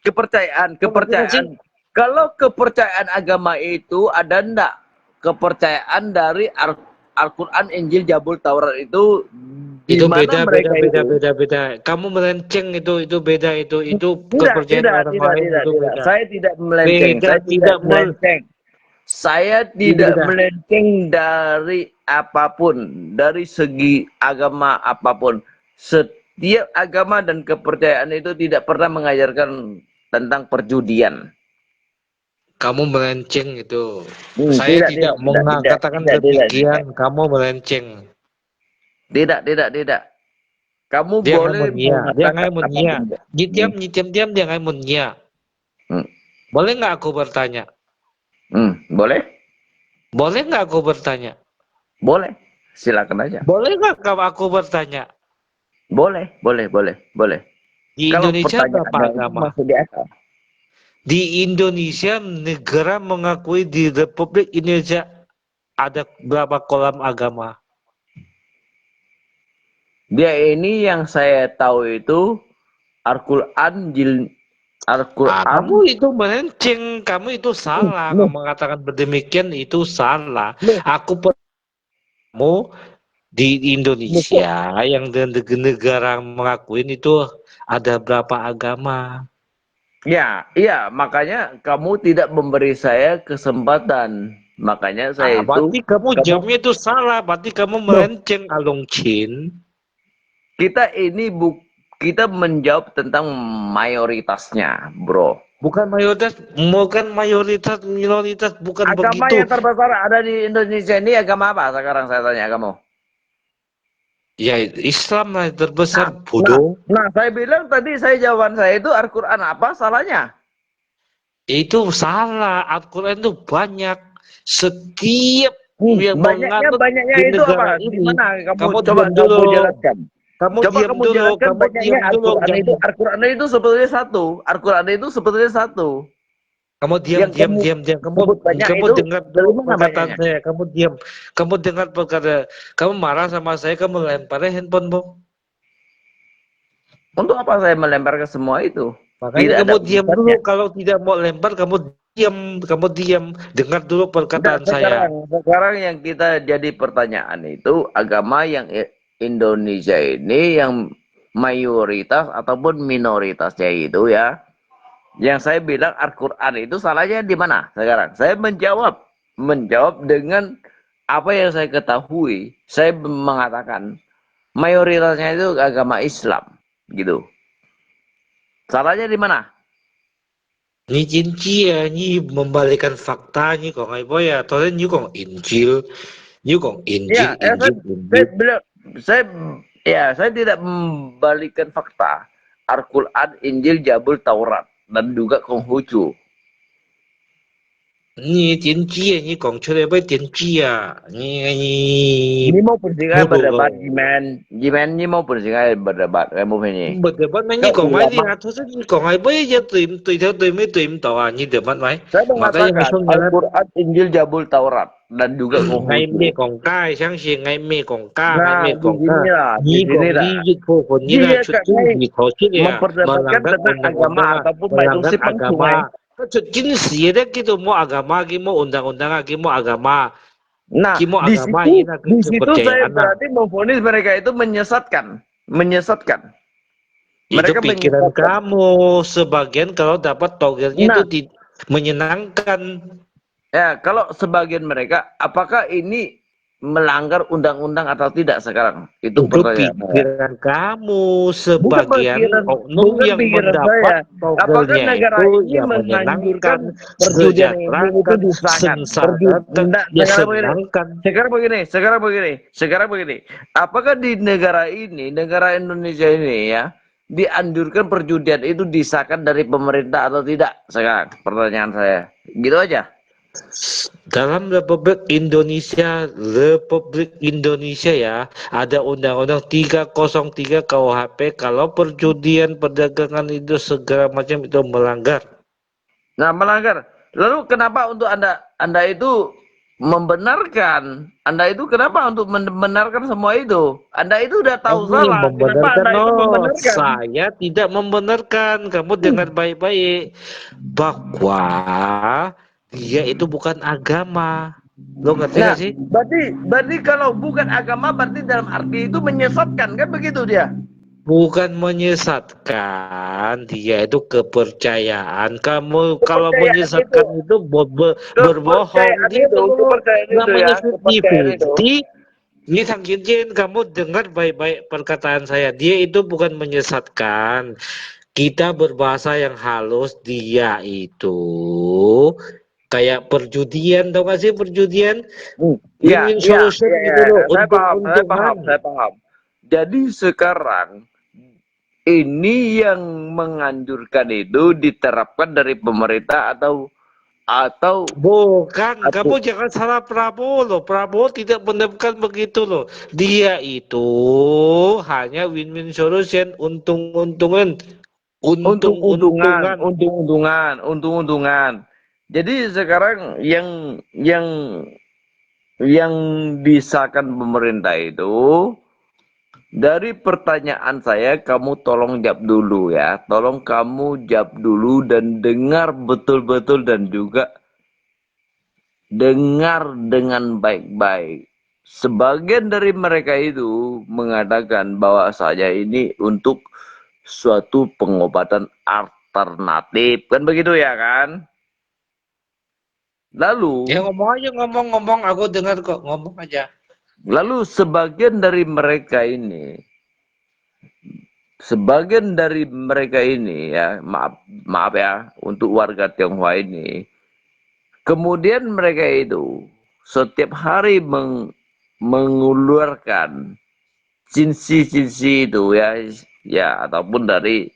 Kepercayaan, kepercayaan. Kalau kepercayaan agama itu ada ndak kepercayaan dari Al-, Al-Quran, Injil, Jabul, Taurat itu, di mana mereka itu? Itu beda, beda, beda, beda. Kamu melenceng itu, itu beda itu, itu kepercayaan orang lain, itu beda. Tidak, tidak, tidak, tidak. Saya tidak melenceng, saya tidak melenceng. Saya tidak melenceng dari apapun, dari segi agama apapun. Setiap agama dan kepercayaan itu tidak pernah mengajarkan tentang perjudian. Kamu melenceng itu. Hmm, saya tidak, tidak, tidak, tidak mengatakan demikian. Kamu melenceng. Tidak, tidak, tidak. Kamu boleh mengatakan apapun. Dia ngai mun ya. Dia ngai mun ya. Hmm. Boleh nggak aku bertanya? Hmm, boleh. Boleh nggak aku bertanya? Boleh. Silakan aja. Boleh nggak kalau aku bertanya? Boleh, boleh, boleh, boleh. Di Indonesia berapa agama? Kalau pertanyaan itu masuk di akal. Di Indonesia, negara mengakui di Republik Indonesia ada berapa kolam agama? Dia ini yang saya tahu itu Al-Quran jil-, Al-Quran. Ah, kamu itu melenceng, kamu itu salah. Hmm, hmm. Kamu mengatakan demikian itu salah. Loh. Aku per-, kamu di Indonesia yang de-, de-, negara mengakui itu ada berapa agama? Ya, iya, makanya kamu tidak memberi saya kesempatan. Makanya saya itu, berarti kamu jawabnya itu salah, berarti kamu melenceng, Along Chin. Kita ini bu-, kita menjawab tentang mayoritasnya, bro. Bukan mayoritas, bukan mayoritas, minoritas, bukan begitu. Agama yang terbesar ada di Indonesia ini agama apa sekarang saya tanya kamu? Ya, Islam lah yang terbesar, bodoh. Nah, nah, nah, saya bilang tadi, saya, jawaban saya itu Al-Quran, apa salahnya? Itu salah. Al-Quran itu banyak. Setiap yang menganut di negara ini. Hmm, banyaknya, banyaknya itu apa? Di mana? Kamu coba, kamu jelaskan. Kamu diam dulu, kamu diam dulu. Coba kamu jelaskan banyaknya Al-Quran itu. Al-Quran itu sebetulnya satu. Al-Quran itu sebetulnya satu. Kamu diam, diam, diam, diam. Kamu, kamu dengar dulu perkataan saya. Kamu diam. Kamu dengar perkata-, kamu marah sama saya, kamu lempar handphone-mu. Untuk apa saya melemparkan semua itu? Makanya kamu diam dulu. Kalau tidak mau lempar, kamu diam, kamu diam. Dengar dulu perkataan saya. Nah, sekarang, sekarang yang kita jadi pertanyaan itu, agama yang i-, Indonesia ini yang mayoritas ataupun minoritasnya itu ya, yang saya bilang Al-Quran itu salahnya di mana sekarang? Saya menjawab, menjawab dengan apa yang saya ketahui. Saya mengatakan mayoritasnya itu agama Islam, gitu. Salahnya di mana? 你真知啊，你 membalikkan fakta，你講个話啊，頭先你講Injil，你講Injil，Injil，Injil。Ya, saya, saya, saya tidak membalikkan fakta. Al-Quran, Injil, Jabul, Taurat, dan juga Konghucu. 你真知啊，你講出來會真知啊，你，你，你無本事愛berdebat，Jimen，Jimen，你無本事愛berdebat，愛無便宜。Berdebat，那你講話你啊，頭先你講話，會一對，對頭對尾對毋到啊，你debat mai。Saya mengatakan Al-Quran, Injil, Jabul, Taurat, dan juga Konghucu。𠊎毋係講假，相信𠊎毋係講假，𠊎毋係講假。你講你一部分，你來出主意，可惜啊，memperdebatkan tentang agama ataupun melanggar agama。Kan 真實个，佢都無agama，佢無undang-undang啊，佢無agama。Nah, di situ, di situ saya berarti memvonis mereka itu menyesatkan, menyesatkan. Itu pikiran kamu, sebagian kalau dapat togernya itu menyenangkan. Ya, kalau sebagian mereka, apakah ini melanggar undang-undang atau tidak sekarang? Itu pertanyaan saya. Pikiran kamu, sebagian oknum yang mendapat togernya itu ya menyenangkan, sejahterakan, sengsara, ya senangkan. Sekarang begini, sekarang begini, sekarang begini. Apakah di negara ini, negara Indonesia ini ya, dianjurkan perjudian itu disahkan dari pemerintah atau tidak? Sekarang pertanyaan saya. Gitu aja. Dalam Republik Indonesia, Republik Indonesia ya, ada Undang-Undang tiga kosong tiga K U H P, kalau perjudian, perdagangan itu segala macam itu melanggar. Nah, melanggar. Lalu kenapa untuk Anda, Anda itu membenarkan? Anda itu kenapa untuk membenarkan semua itu? Anda itu udah tahu salah. Kenapa Anda itu membenarkan? Saya tidak membenarkan. Kamu dengar baik-baik bahwa dia itu bukan agama. Lo ngerti nggak sih? Berarti, berarti kalau bukan agama, berarti dalam arti itu menyesatkan, kan begitu dia? Bukan menyesatkan, dia itu kepercayaan. Kamu kalau menyesatkan itu ber-, ber-, berbohong. Dia itu namanya fifty fifty. Ini Thang Chin Chin, kamu dengar baik-baik perkataan saya. Dia itu bukan menyesatkan. Kita berbahasa yang halus, dia itu kayak perjudian, tahu nggak sih perjudian? Win-win solution gitu loh, untung-untungan. Saya paham, saya paham. Jadi sekarang ini yang menganjurkan itu diterapkan dari pemerintah atau, atau bukan, kamu jangan salah Prabowo loh. Prabowo tidak menerapkan begitu loh. Dia itu hanya win-win solution, untung-untungan. Untung-untungan, untung-untungan, untung-untungan. Jadi sekarang yang, yang, yang disahkan pemerintah itu, dari pertanyaan saya, kamu tolong jawab dulu ya. Tolong kamu jawab dulu dan dengar betul-betul dan juga dengar dengan baik-baik. Sebagian dari mereka itu mengatakan bahwasanya ini untuk suatu pengobatan alternatif. Kan begitu ya kan? Lalu, ya, ngomong aja, ngomong, ngomong, aku dengar kok, ngomong aja. Lalu sebagian dari mereka ini, sebagian dari mereka ini ya, maaf, maaf ya, untuk warga Tionghoa ini, kemudian mereka itu setiap hari meng-, mengeluarkan cinsi-cinsi itu ya, ya, ataupun dari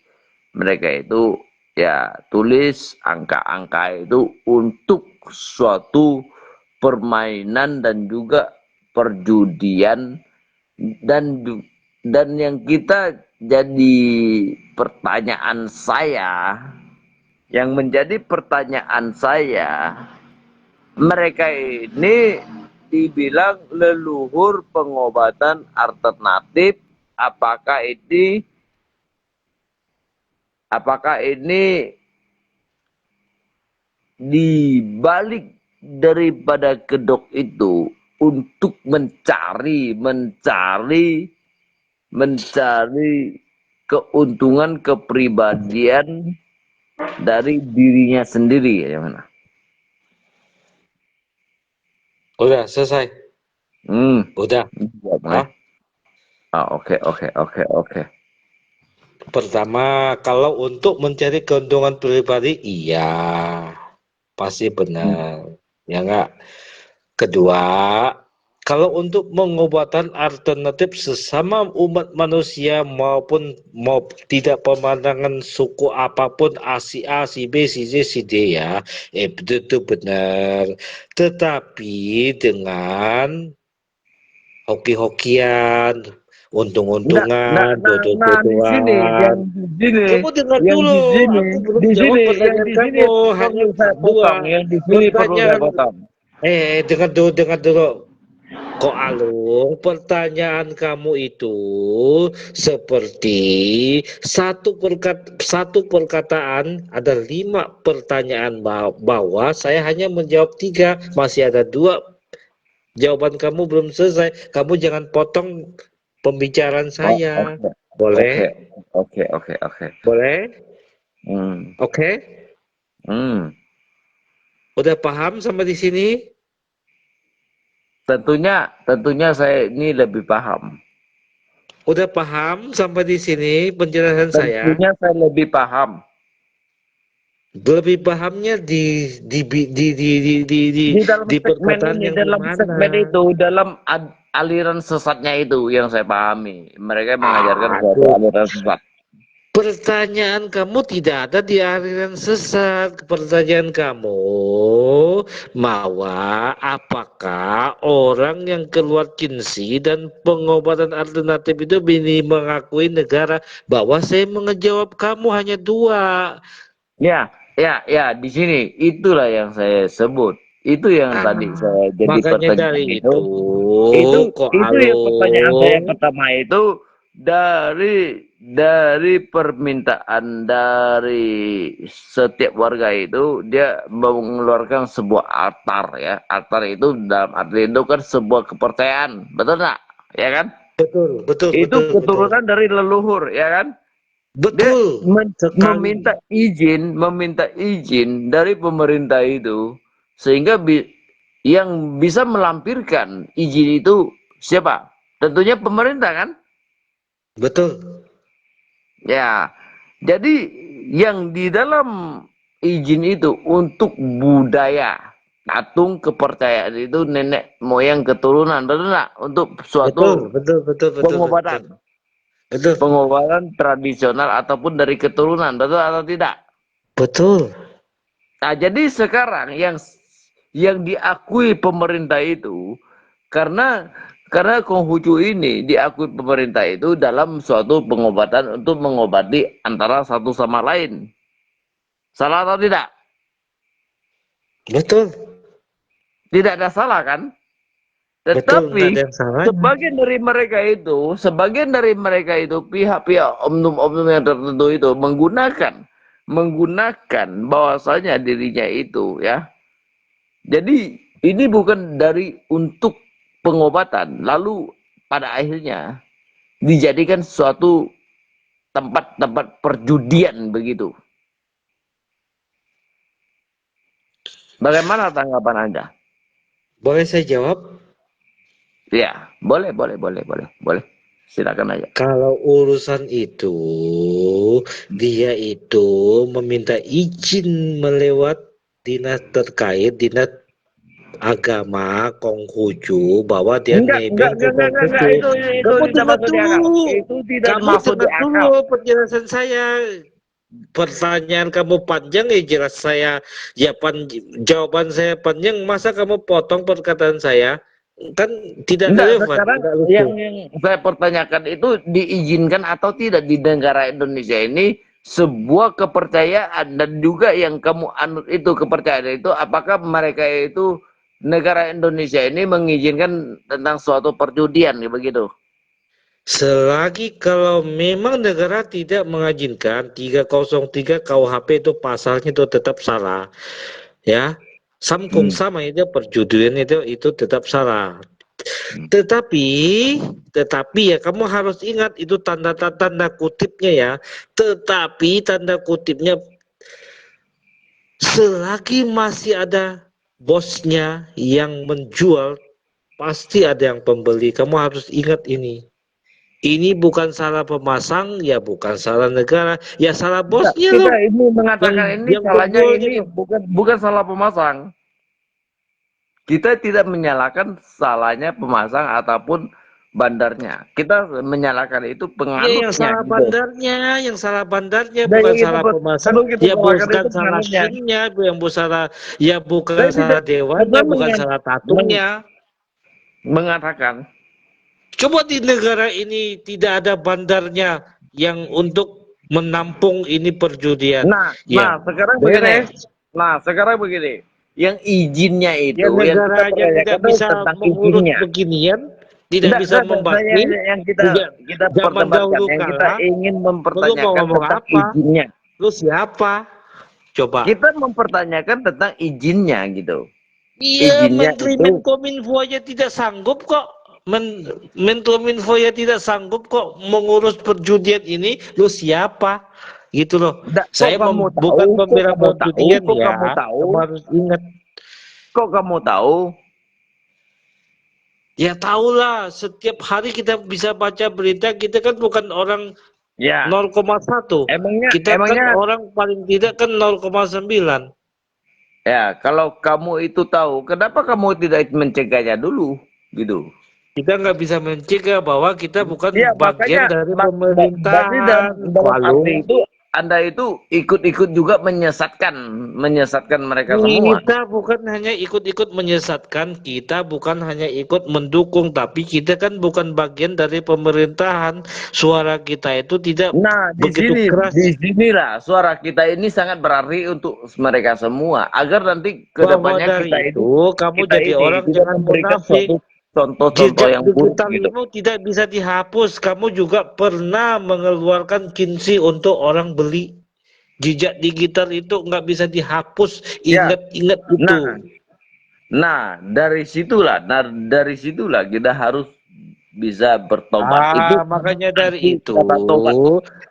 mereka itu ya tulis angka-angka itu untuk suatu permainan dan juga perjudian dan ju-, dan yang kita jadi pertanyaan saya, yang menjadi pertanyaan saya, mereka ini dibilang leluhur pengobatan alternatif, apakah ini, apakah ini di balik daripada kedok itu untuk mencari, mencari, mencari keuntungan kepribadian dari dirinya sendiri, yang mana? Udah selesai. Hmm. Udah. Iya, Mas. Hah? Ah, oke, oke, oke, oke. Pertama, kalau untuk mencari keuntungan pribadi, iya, pasti benar. Ya enggak? Kedua, kalau untuk pengobatan alternatif sesama umat manusia maupun mau tidak pemandangan suku apapun, A si A, si B, si C, si D ya, eh, betul-betul benar. Tetapi dengan hoki-hokian, untung-untungan, dua-dua-duaan. Kamu dengar dulu, aku belum jawab pertanyaan kamu. Hanya dua pertanyaan. Eh, dengar dulu, dengar dulu. Ko Alung, pertanyaan kamu itu seperti satu perkat-, satu perkataan ada lima pertanyaan ba-, bahwa saya hanya menjawab tiga, masih ada dua jawaban kamu belum selesai. Kamu jangan potong pembicaraan saya. Oke. Boleh? Oke, oke, oke, oke. Boleh? Hmm. Oke? Hmm. Udah paham sampai di sini? Tentunya, tentunya saya ini lebih paham. Udah paham sampai di sini penjelasan saya? Tentunya saya lebih paham. Lebih pahamnya di, di, di, di, di, di, di, di, di dalam di segmen perkataan ini, yang dalam mana? Segmen itu, dalam ad-, aliran sesatnya itu yang saya pahami. Mereka mengajarkan suatu aliran sesat. Pertanyaan kamu tidak ada di aliran sesat. Pertanyaan kamu bahwa apakah orang yang keluar Chin Shi dan pengobatan alternatif itu ini mengakui negara bahwa saya menjawab kamu hanya dua. Ya, ya, ya, di sini. Itulah yang saya sebut. Itu yang tadi saya jadi pertanyaan itu. Itu, itu yang pertanyaan saya pertama itu, dari, dari permintaan dari setiap warga itu, dia mengeluarkan sebuah altar, ya. Altar itu dalam arti itu kan sebuah kepercayaan, betul nggak? Ya kan? Betul, betul, betul, betul. Itu keturunan dari leluhur, ya kan? Dia men-, meminta izin, meminta izin dari pemerintah itu, sehingga bi-, yang bisa melampirkan izin itu siapa? Tentunya pemerintah, kan? Betul. Ya, jadi yang di dalam izin itu untuk budaya, tatung kepercayaan itu nenek moyang keturunan, betul nggak? Untuk suatu pengobatan. Betul, betul, betul, betul. Betul. Pengobatan tradisional ataupun dari keturunan, betul atau tidak? Betul. Nah, jadi sekarang yang, yang diakui pemerintah itu, karena, karena Konghucu ini diakui pemerintah itu dalam suatu pengobatan untuk mengobati antara satu sama lain. Salah atau tidak? Betul. Tidak ada salah, kan? Betul, nggak ada yang salah. Tetapi, sebagian dari mereka itu, sebagian dari mereka itu, pihak-pihak oknum-oknum yang tertentu itu menggunakan, menggunakan bahwasanya dirinya itu, ya. Jadi, ini bukan dari untuk pengobatan, lalu pada akhirnya dijadikan suatu tempat-tempat perjudian begitu. Bagaimana tanggapan Anda? Boleh saya jawab? Ya, boleh, boleh, boleh, boleh, boleh. Silakan aja. Kalau urusan itu, dia itu meminta izin melewat dinas terkait, dinas agama Konghucu, bahwa dia nebeng ke Konghucu. Enggak, enggak, enggak, enggak, enggak, itu, itu tidak masuk di akal. Itu tidak masuk di akal. Kamu dengar dulu penjelasan saya. Pertanyaan kamu panjang, ya jelas saya, ya pan-, jawaban saya panjang, masa kamu potong perkataan saya? Kan tidak relevan, tidak lucu. Enggak, sekarang yang, yang saya pertanyakan itu diizinkan atau tidak di negara Indonesia ini sebuah kepercayaan dan juga yang kamu anut itu, kepercayaan itu, apakah mereka itu, negara Indonesia ini mengizinkan tentang suatu perjudian, begitu? Selagi kalau memang negara tidak mengizinkan, tiga kosong tiga K U H P itu pasalnya itu tetap salah. Ya, 三空三 itu perjudian itu, itu tetap salah. Hmm. Tetapi, tetapi ya, kamu harus ingat itu tanda, tanda kutipnya ya. Tetapi tanda kutipnya, selagi masih ada bosnya yang menjual, pasti ada yang pembeli. Kamu harus ingat ini. Ini bukan salah pemasang, ya bukan salah negara, ya salah bosnya loh. Kita ini mengatakan ini salahnya ini bukan, bukan salah pemasang. Kita tidak menyalahkan salahnya pemasang ataupun bandarnya. Kita menyalahkan itu penganutnya gitu. Ya, yang salah bandarnya, yang salah bandarnya, bukan salah pemasang. Ya, bukan salah shimnya, yang bukan salah, ya, bukan salah dewannya, bukan salah tatungnya. Mengatakan. Coba di negara ini tidak ada bandarnya yang untuk menampung ini perjudian. Nah, nah, sekarang begini. Nah, sekarang begini. Yang izinnya itu, Ya, yang kita negara aja pertanyakan tidak itu bisa tentang mengurus izinnya. beginian, tidak Tidak, bisa enggak, saya membagi. yang kita Tidak. kita Zaman perdebatkan, dahulu yang kita kala, ingin dulu mau mempertanyakan ngomong tentang apa? izinnya. Lu siapa? Coba. Kita mempertanyakan tentang izinnya gitu. Iya, Izinnya Menteri itu. Menkominfo aja tidak sanggup kok. Men Menkominfo aja tidak sanggup kok mengurus perjudian ini. Lu siapa? Gitu loh. Nggak, kok Saya kamu mem- tahu, bukan kok pembela kamu tahu, perjudian kok ya. Kamu tahu, Kamu harus ingat. Kok kamu tahu? Ya tahulah, setiap hari kita bisa baca berita, kita kan bukan orang Ya. nol koma satu. Emangnya, Kita kan emangnya, orang paling tidak kan nol koma sembilan. Ya, kalau kamu itu tahu, kenapa kamu tidak mencegahnya dulu, gitu? Kita nggak bisa mencegah bahwa kita bukan Ya, bagian makanya dari mak- berarti pemerintahan. dalam, dalam Lalu arti itu Anda itu ikut-ikut juga menyesatkan, menyesatkan mereka semua. Kita bukan hanya ikut-ikut menyesatkan, kita bukan hanya ikut mendukung, tapi kita kan bukan bagian dari pemerintahan. Suara kita itu tidak Nah, di begitu sini, keras. Di sinilah suara kita ini sangat berarti untuk mereka semua, agar nanti ke Bahwa depannya dari kita ini, itu, kamu kita jadi ini orang tidak jangan memberikan munafik. Suatu contoh-contoh Jejak yang buruk gitu. Digitalmu tidak bisa dihapus. Kamu juga pernah mengeluarkan kinsi untuk orang beli. Jejak digital itu nggak bisa dihapus. Ya. Ingat-ingat itu. Nah, nah, dari situlah, nah, dari situlah kita harus bisa bertobat. Itu Ah, makanya dari arti itu, kata tobat.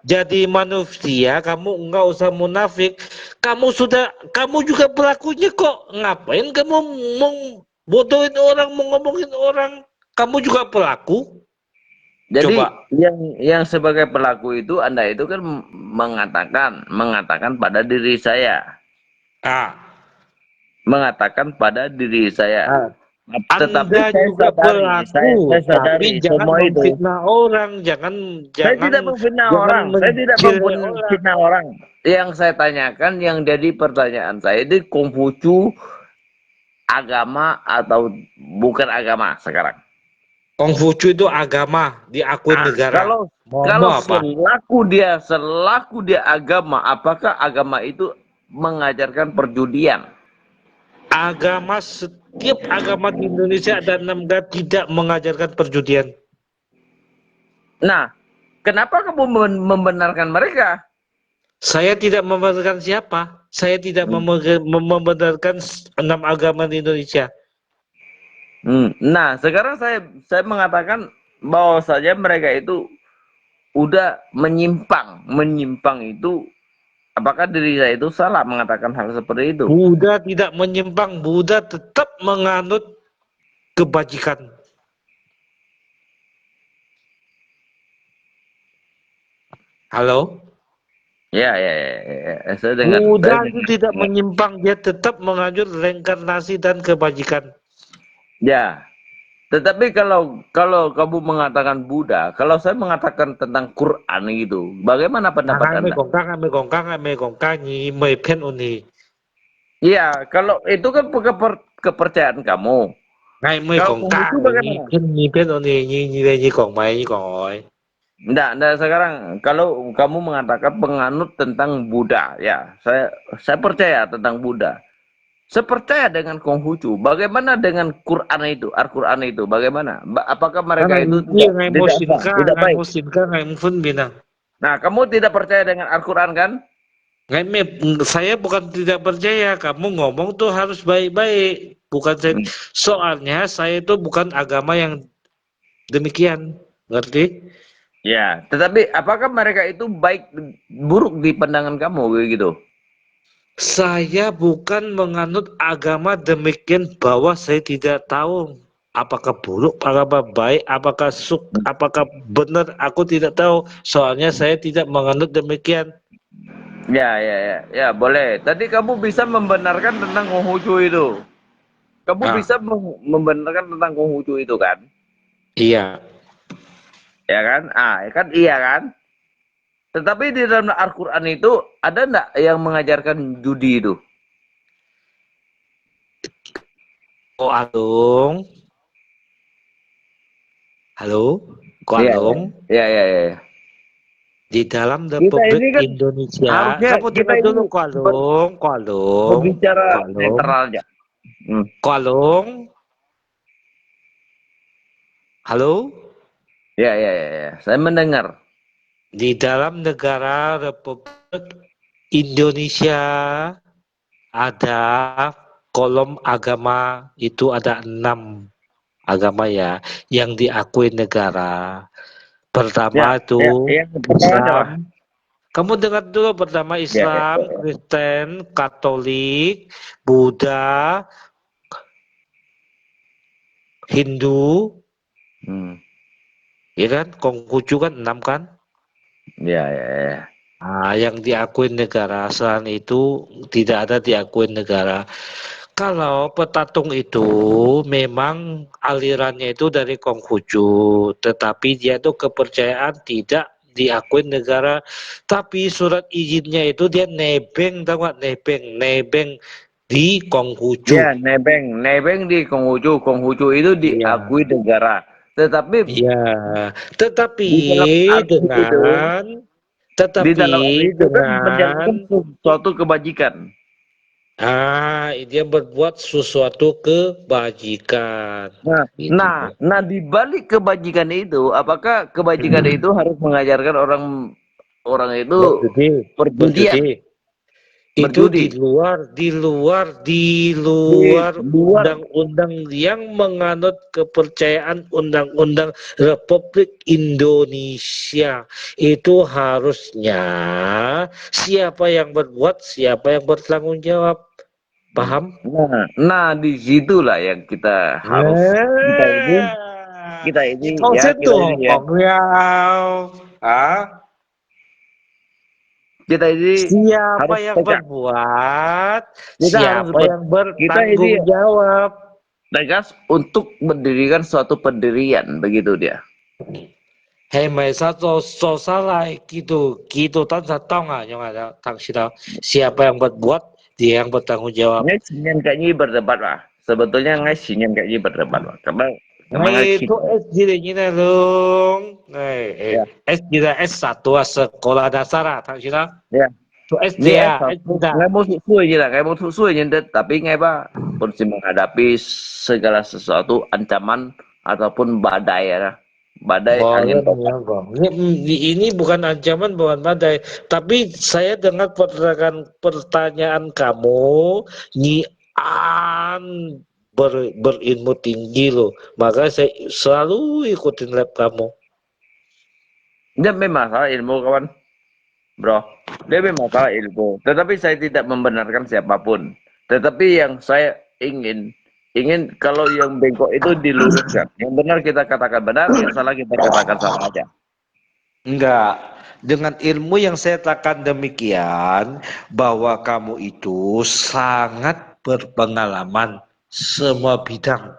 Jadi manusia, kamu nggak usah munafik. Kamu sudah, kamu juga pelakunya kok. Ngapain kamu mau bodohin orang, mau ngomongin orang? Kamu juga pelaku. Jadi Coba. yang yang sebagai pelaku itu, Anda itu kan mengatakan, mengatakan pada diri saya. Ah, Mengatakan pada diri saya. ah. Tetapi Anda saya juga sadari, pelaku, saya, saya tapi sadari jangan semua itu. Memfitnah orang, jangan Saya jangan tidak memfitnah jangan orang, saya tidak menjelek orang. Memfitnah orang. Yang saya tanyakan, yang jadi pertanyaan saya itu Konghucu agama atau bukan agama sekarang? Konghucu itu agama diakui Nah, negara. kalau Mau, kalau mau apa? Selaku dia, selaku dia agama, apakah agama itu mengajarkan perjudian? Agama, setiap agama di Indonesia ada enam negara tidak mengajarkan perjudian. Nah, kenapa kamu mem- membenarkan mereka? Saya tidak membenarkan siapa. Saya tidak Hmm. membe- mem- membenarkan s- enam agama di Indonesia. Hmm. Nah, sekarang saya saya mengatakan bahwasanya mereka itu udah menyimpang. Menyimpang itu, apakah diri saya itu salah mengatakan hal seperti itu? Buddha tidak menyimpang. Buddha tetap menganut kebajikan. Halo? Ya, ya, ya, ya, ya. Saya dengar. Buddha Saya itu dengar. Tidak menyimpang, dia tetap menganjur reinkarnasi dan kebajikan. Ya. Tetapi kalau kalau kamu mengatakan Buddha, kalau saya mengatakan tentang Quran itu, bagaimana pendapat Ngai Anda? 講假，ngai講假，ngai講假，你沒騙你。 Iya, kalau itu kan keper- kepercayaan kamu. Ngai 沒講假，你騙你騙你你你你講咩？你講哎。 Ndak, ndak, sekarang kalau kamu mengatakan penganut tentang Buddha, ya, saya saya percaya tentang Buddha. Saya percaya dengan Konghucu. Bagaimana dengan Quran itu, Al-Quran itu? Bagaimana? Ba- Apakah mereka itu Iya, tidak, ngai tidak, musim apa, ka, tidak ngai baik? Musim ka, ngai musim bina. Nah, kamu tidak percaya dengan Al-Quran kan? Ngai me, saya bukan tidak percaya. Kamu ngomong tuh harus baik-baik. Bukan saya. Hmm. Soalnya saya itu bukan agama yang demikian. Ngerti? Ya, tetapi apakah mereka itu baik buruk di pandangan kamu begitu? Saya bukan menganut agama demikian bahwa saya tidak tahu apakah buruk, apakah baik, apakah suk, apakah benar, aku tidak tahu. Soalnya saya tidak menganut demikian. Ya, ya, ya, ya, boleh. Tadi kamu bisa membenarkan tentang Konghucu itu. Kamu Ah. Bisa mem- membenarkan tentang Konghucu itu kan? Iya. Ya kan? Ah, ya kan iya kan? Tetapi di dalam Al-Quran itu ada ndak yang mengajarkan judi itu? Ko Alung. Halo, Ko Iya, Alung. Ya, ya, ya, ya. Di dalam Kita Republik ini kan Indonesia, harusnya kamu kita tidak ini dulu, Ko Alung, Ko Alung, Berbicara Ko Alung. Netral aja. Hmm. Kualung. Halo? Ya, ya, ya, ya. Saya mendengar. Di dalam negara Republik Indonesia ada kolom agama, itu ada enam agama ya, yang diakui negara. Pertama Ya, itu ya, yang pertama Islam. Apa? Kamu dengar dulu, pertama Ya, ya, Islam, ya, ya. Kristen, Katolik, Buddha, Hindu, Hmm. Ya kan? Konghucu kan enam kan? Ya, ya, ya. Ah, yang diakui negara, selain itu tidak ada diakui negara. Kalau Petatung itu memang alirannya itu dari Konghucu, tetapi dia itu kepercayaan tidak diakui negara. Tapi surat izinnya itu dia nebeng, tahu nggak? Nebeng, nebeng di Konghucu. Ya, nebeng, nebeng di Konghucu. Konghucu itu Ya. diakui negara. Tetapi Ya, tetapi di dalam arti itu, dengan, di dalam tetapi arti itu kan menjalankan dengan sesuatu kebajikan. Ah, dia berbuat sesuatu kebajikan. Nah, Gitu. nah, nah, di balik kebajikan itu, apakah kebajikan itu harus mengajarkan orang, orang itu Berjudi. perjudian? Berjudi. Itu Berjudi. di luar, di luar, di Di luar luar. undang-undang yang menganut kepercayaan undang-undang Republik Indonesia. Itu harusnya siapa yang berbuat, siapa yang bertanggung jawab. Paham? Nah, nah, di situlah yang kita harus, kita ini, Nah, kita ini, kita ya, kita itu ini, ya. Kong Liao. Ah? Kita ini Siapa harus yang tegak. berbuat, Kita harus siapa ber-, yang kita ini bertanggung jawab. tegas untuk mendirikan suatu pendirian, begitu dia. Hai mai sa cho, cho sa lai, kitu, kitu tan sa tong ah, nyong ah, tang si tau. Siapa yang berbuat, dia yang bertanggung jawab. Ngai sinian kayaknya berdebat lah. Sebetulnya ngai sinian kayaknya berdebat lah. Karena, karena ngai Ngai si-, tu S D le ni na long. Ngai, eh, Ya. S D le S satu ah, sekolah dasar ah, tang si tau. Ya. Tu S D Ni ah, S satu, S D ah. Ngai mau suk sui je lah, ngai mau suk sui je, tapi ngai ba, pun si menghadapi segala sesuatu ancaman ataupun badai ya lah. Badai angin topan. Ini, ini bukan ancaman, bukan badai. Tapi saya dengar pertanyaan, pertanyaan kamu, Nyi An ber-, berilmu tinggi loh. Maka saya selalu ikutin live kamu. Dia memang salah ilmu, kawan. Bro, dia memang salah ilmu. Tetapi saya tidak membenarkan siapapun. Tetapi yang saya ingin, ingin kalau yang bengkok itu diluruskan. Yang benar kita katakan benar, yang salah kita katakan salah aja. Enggak. Dengan ilmu yang saya katakan demikian, bahwa kamu itu sangat berpengalaman semua bidang.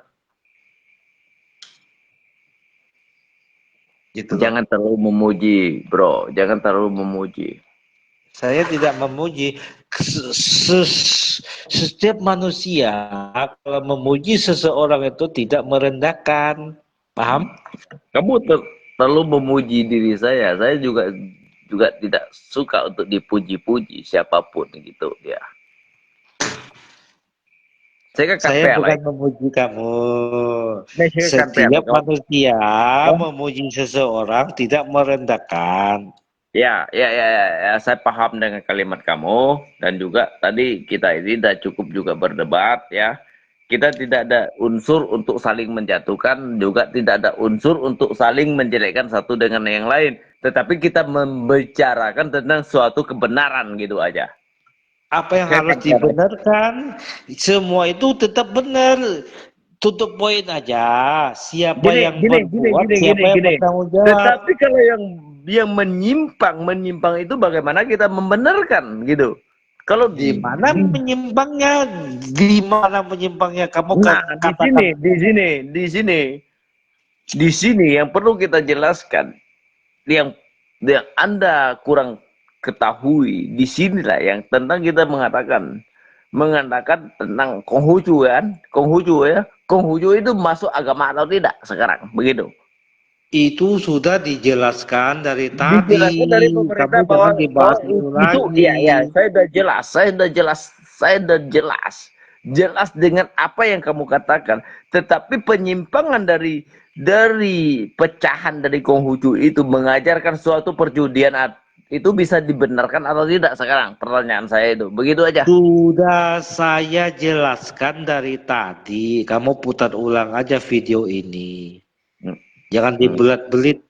Gitu loh. Jangan terlalu memuji, bro. Jangan terlalu memuji. Saya tidak memuji. Se-, se-, setiap manusia kalau memuji seseorang itu tidak merendahkan. Paham? Kamu ter-, terlalu memuji diri saya. Saya juga, juga tidak suka untuk dipuji-puji siapapun gitu dia. Saya kan Saya kapel bukan lai. memuji kamu. Ngai saya kan kapel Setiap lai, kawan. manusia Ya. memuji seseorang tidak merendahkan. Ya, ya, ya, ya, ya. Saya paham dengan kalimat kamu dan juga tadi kita ini dah cukup juga berdebat ya. Kita tidak ada unsur untuk saling menjatuhkan, juga tidak ada unsur untuk saling menjelekkan satu dengan yang lain. Tetapi kita membicarakan tentang suatu kebenaran gitu aja. Apa yang harus dibenarkan, semua itu tetap benar. Tutup poin aja. Siapa yang berbuat, siapa yang bertanggung jawab. Tetapi kalau yang, yang menyimpang, menyimpang itu bagaimana kita membenarkan gitu? Kalau di mana menyimpangnya? Di mana menyimpangnya? Kamu Nah, di katakan sini, di sini, di sini. Di sini yang perlu kita jelaskan, yang, yang Anda kurang ketahui, di sinilah yang tentang kita mengatakan, mengatakan tentang Konghucu kan, Konghucu ya, Konghucu itu masuk agama atau tidak sekarang, begitu. Itu sudah dijelaskan dari tadi. Dijelaskan dari pemerintah bahwa, bahwa itu, itu ya, ya, lagi. Saya sudah jelas, saya sudah jelas, saya sudah jelas. jelas dengan apa yang kamu katakan, tetapi penyimpangan dari dari pecahan dari Konghucu itu mengajarkan suatu perjudian at- itu bisa dibenarkan atau tidak sekarang? Pertanyaan saya itu. Begitu aja. Sudah saya jelaskan dari tadi, kamu putar ulang aja video ini. Hmm. Jangan dibelit-belit.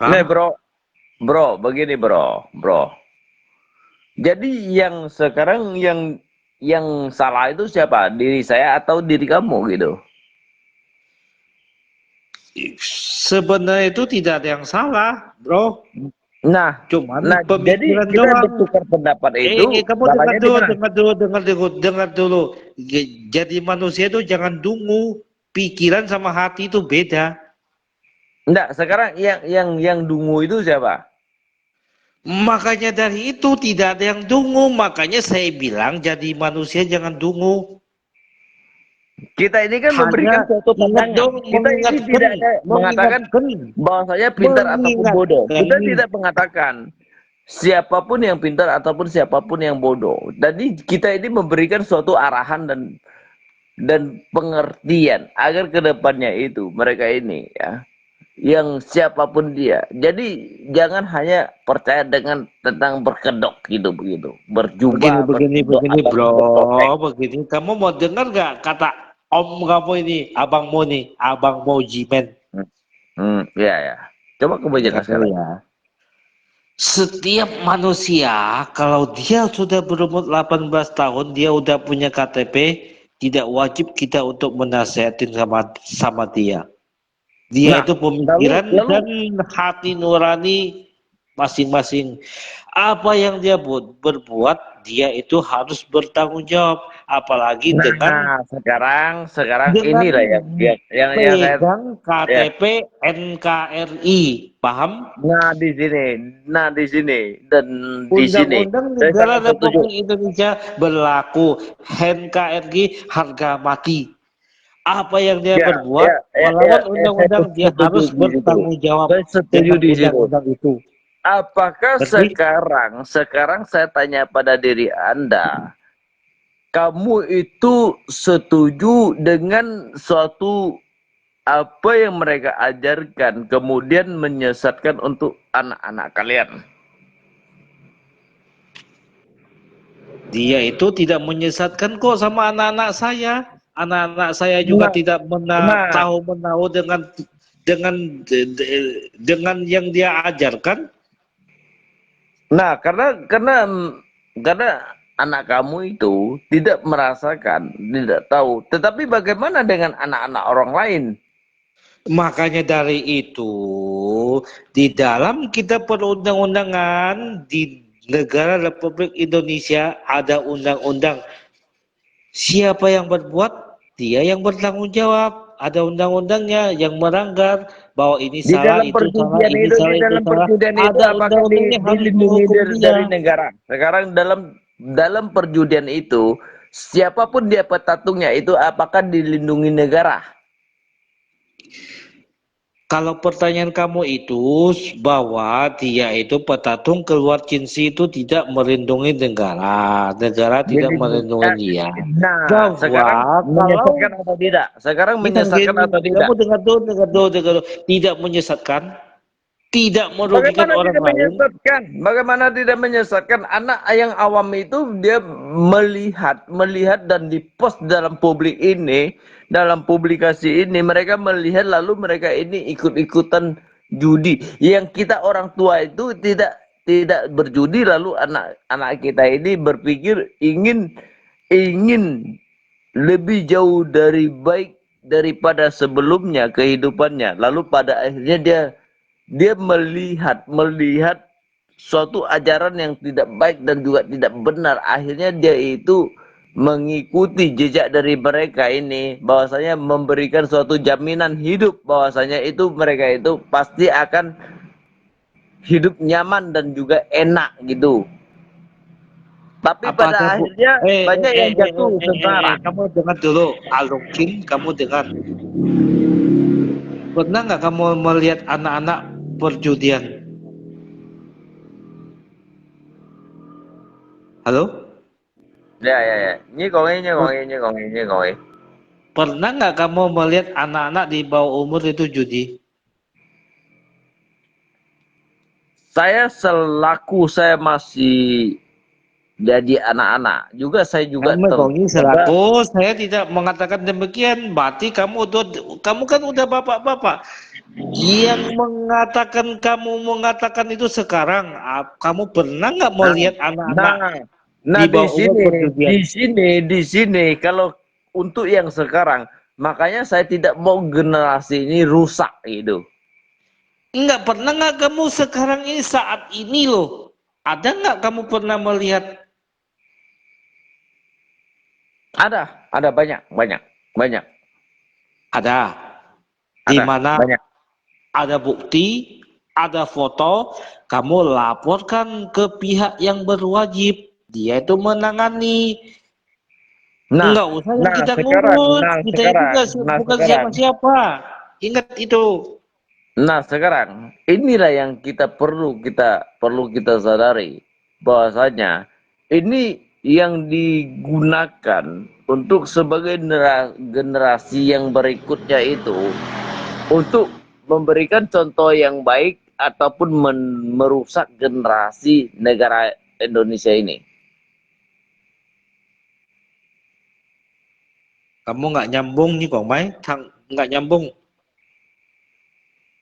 Nih, bro, bro, begini, bro, bro. Jadi yang sekarang yang yang salah itu siapa? Diri saya atau diri kamu gitu? Sebenarnya itu tidak ada yang salah, bro. Nah, Cuman nah jadi pemikiran kita doang. Bertukar pendapat Eh, itu eh, kamu salahnya dengar di dulu, mana? Dengar dulu, dengar dulu, dengar dulu. J- Jadi manusia itu jangan dungu. Pikiran sama hati itu beda. Enggak, sekarang yang yang yang dungu itu siapa? Makanya dari itu tidak ada yang dungu. Makanya saya bilang jadi manusia jangan dungu. Kita ini kan Hanya memberikan suatu ingat pandangan. dong, Kita ini mengingatkan, tidak ada mengatakan mengingatkan. Bahwasanya pintar ataupun bodoh. Kita Mengingatkan. Tidak mengatakan siapapun yang pintar ataupun siapapun yang bodoh. Jadi kita ini memberikan suatu arahan dan dan pengertian agar kedepannya itu mereka ini ya yang siapapun dia. Jadi jangan hanya percaya dengan tentang berkedok gitu begitu, Begini, berjubah, begini, berkedok, begini, atau bro. bertopeng. Begini. Kamu mau dengar gak kata om kamu ini, abangmu ini, abangmu Jimin? Hmm, ya ya. Coba kamu jelaskan. Ya. Setiap manusia, kalau dia sudah berumur delapan belas tahun, dia udah punya K T P, tidak wajib kita untuk menasihatin sama sama dia. Dia Nah, itu pemikiran lalu- lalu- dan hati nurani masing-masing. Apa yang dia buat, berbuat, dia itu harus bertanggung jawab. Apalagi dengan Nah, sekarang sekarang dengan inilah yang yang yang, yang saya pegang K T P N K R I, paham? Nah di sini, nah di sini dan di sini Undang-undang saya negara sangat setuju. Republik Indonesia berlaku, N K R I harga mati. Apa yang dia Ya, berbuat ya, ya, melawan ya, ya, undang-undang, saya dia setuju harus di situ. Bertanggung jawab Saya setuju dengan di situ. Undang-undang itu. Apakah Berarti- sekarang sekarang saya tanya pada diri Anda, kamu itu setuju dengan suatu apa yang mereka ajarkan, kemudian menyesatkan untuk anak-anak kalian? Dia itu tidak menyesatkan kok sama anak-anak saya. Anak-anak saya juga Nah, tidak mena- nah. Tahu menahu dengan dengan dengan yang dia ajarkan. Nah, karena karena karena anak kamu itu tidak merasakan, tidak tahu. Tetapi bagaimana dengan anak-anak orang lain? Makanya dari itu, di dalam kita perundang-undangan di negara Republik Indonesia ada undang-undang. Siapa yang berbuat, dia yang bertanggung jawab. Ada undang-undangnya yang melanggar bahwa ini Di salah, dalam itu salah, perjudian ini itu, salah, di itu dalam salah. Perjudian itu Ada apakah di- undang-undangnya harus dilindungi menghukum dari, dia. Dari negara? Sekarang dalam dalam perjudian itu siapapun dia petatungnya itu apakah dilindungi negara? Kalau pertanyaan kamu itu bahwa dia itu petatung keluar cinsi itu tidak melindungi negara, negara tidak Jadi, melindungi dia. Nah, Bahwa sekarang kalau menyesatkan atau tidak? Sekarang Ini menyesatkan gini, atau tidak? Kamu dengar dulu, dengar dulu, dengar dulu. Tidak menyesatkan, tidak merugikan Bagaimana orang tidak lain. Menyesatkan? Bagaimana tidak menyesatkan? Anak yang awam itu dia melihat, melihat dan dipost dalam publik ini, dalam publikasi ini mereka melihat lalu mereka ini ikut-ikutan judi. Yang kita orang tua itu tidak tidak berjudi lalu anak anak kita ini berpikir ingin ingin lebih jauh dari baik daripada sebelumnya kehidupannya. Lalu pada akhirnya dia dia melihat melihat suatu ajaran yang tidak baik dan juga tidak benar. Akhirnya dia itu mengikuti jejak dari mereka ini, bahwasanya memberikan suatu jaminan hidup, bahwasanya itu mereka itu pasti akan hidup nyaman dan juga enak gitu. Tapi Apa pada ada bu- akhirnya Eh, banyak eh, yang eh, jatuh eh, eh, sengsara. Eh, kamu dengar dulu, Alungkin, kamu dengar. Pernah nggak kamu melihat anak-anak perjudian? Halo? Ya, ya, ya. 你講欸，你講欸，你講欸，你講欸。 Pernah nggak kamu melihat anak-anak di bawah umur itu judi? Saya selaku saya masih jadi anak-anak juga, saya juga Kamu ter- ngomong selaku, saya tidak mengatakan demikian. Berarti kamu udah, kamu kan udah bapak-bapak. Yang mengatakan, kamu mengatakan itu sekarang, ap- kamu pernah nggak melihat anak-anak Nah, nah di di bawah umur sini, perjudian? Di sini, di sini kalau untuk yang sekarang, makanya saya tidak mau generasi ini rusak gitu. Enggak pernah nggak kamu sekarang ini, saat ini loh? Ada nggak kamu pernah melihat? Ada, ada banyak, banyak, banyak. Ada. Di Ada, mana banyak. Ada bukti, ada foto, kamu laporkan ke pihak yang berwajib. Dia itu menangani. Nah, Enggak usah yang nah, kita sekarang, ngurus. nah, Kita sekarang, juga si- nah, bukan sekarang. Siapa-siapa. Ingat itu. Nah, sekarang inilah yang kita perlu kita perlu kita sadari bahwasanya ini yang digunakan untuk sebagai genera- generasi yang berikutnya itu untuk memberikan contoh yang baik ataupun men- merusak generasi negara Indonesia ini. Kamu nggak nyambung 你講咩？聽 nggak nyambung.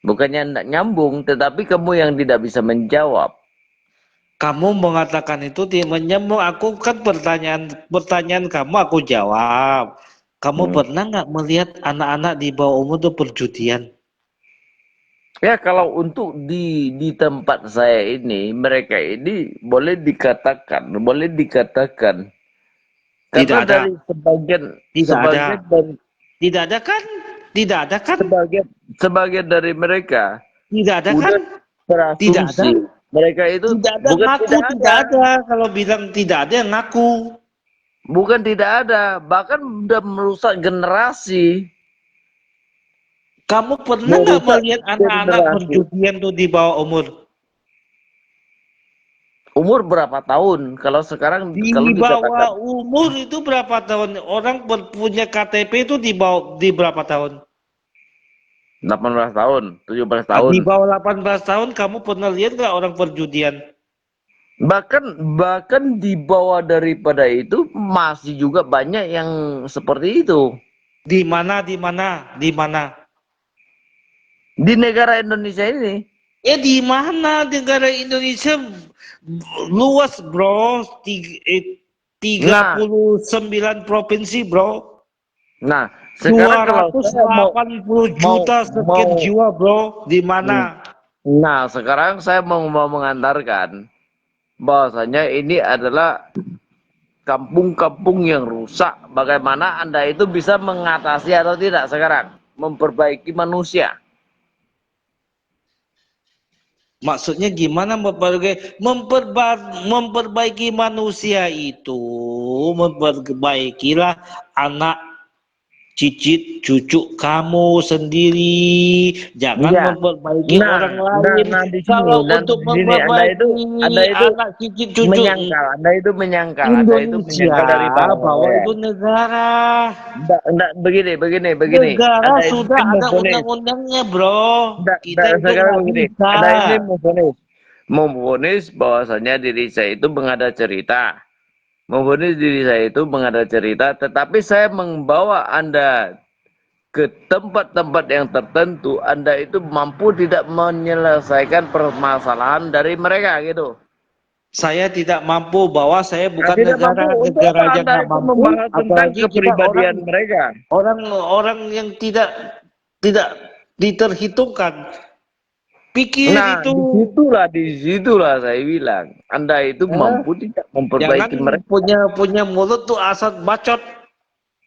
Bukannya tidak nyambung, tetapi kamu yang tidak bisa menjawab. Kamu mengatakan itu tidak menyambung. Aku kan pertanyaan pertanyaan kamu aku jawab. Kamu Hmm. Pernah nggak melihat anak-anak di bawah umur itu perjudian? Ya, kalau untuk di di tempat saya ini, mereka ini boleh dikatakan, boleh dikatakan. Karena Tidak ada. Dari sebagian Tidak sebagian ada. Dari, Tidak ada kan? Tidak ada kan? Sebagian sebagian dari mereka Tidak ada udah kan? Tidak ada. Berasumsi. Mereka itu Tidak ada bukan ngaku tidak tidak ada. Ada. Kalau bilang tidak ada yang ngaku. Bukan tidak ada, bahkan udah merusak generasi. Kamu pernah nggak Merusak melihat anak-anak generasi. Perjudian tuh di bawah umur? Umur berapa tahun? Kalau sekarang Di kalau bawah dikatakan umur itu berapa tahun? Orang ber- punya K T P itu di bawah di berapa tahun? delapan belas tahun, tujuh belas Ah, tahun. Di bawah delapan belas tahun kamu pernah lihat nggak orang perjudian? Bahkan bahkan di bawah daripada itu masih juga banyak yang seperti itu. Di mana? Di mana? Di mana? Di negara Indonesia ini. Ya di mana negara Indonesia luas bro? Tiga, eh, tiga puluh sembilan provinsi bro. Nah, sekarang kalau saya mau 280 juta sekian mau- jiwa bro. Di mana? Nah, sekarang saya mau mau mengantarkan bahwasanya ini adalah kampung-kampung yang rusak. Bagaimana Anda itu bisa mengatasi atau tidak sekarang? Memperbaiki manusia. Maksudnya gimana memperbaiki memperba, memperbaiki manusia itu? Memperbaikilah anak cicit cucu kamu sendiri. Jangan Iya. Memperbaiki Nah, orang nah, lain. Nah, di sini, Kalau nah, untuk di sini, Anda itu memperbaiki Anda itu anak cicit cucu menyangkal, Anda itu menyangkal, Anda itu Indonesia menyangkal dari bawah. bahwa Ya. Itu negara. Nggak, nggak, begini, begini, begini. Negara Anda ini sudah ada memvonis. Undang-undangnya bro. Nggak, Kita nggak, itu sekarang nggak begini. Bisa. Anda ini memvonis. Memvonis bahwasanya diri saya itu mengada cerita. Memvonis diri saya itu mengada cerita, tetapi saya membawa Anda ke tempat-tempat yang tertentu, Anda itu mampu tidak menyelesaikan permasalahan dari mereka gitu. Saya tidak mampu bahwa saya bukan Nah, tidak negara, mampu. Untuk negara apa yang Anda nggak itu mampu, membahas tentang apalagi kita kepribadian orang mereka? Orang orang yang tidak tidak diterhitungkan. Pikir Nah, itu. Disitulah, disitulah saya bilang, Anda itu Eh, mampu tidak Jangan memperbaiki mereka. Punya punya mulut tuh asal bacot.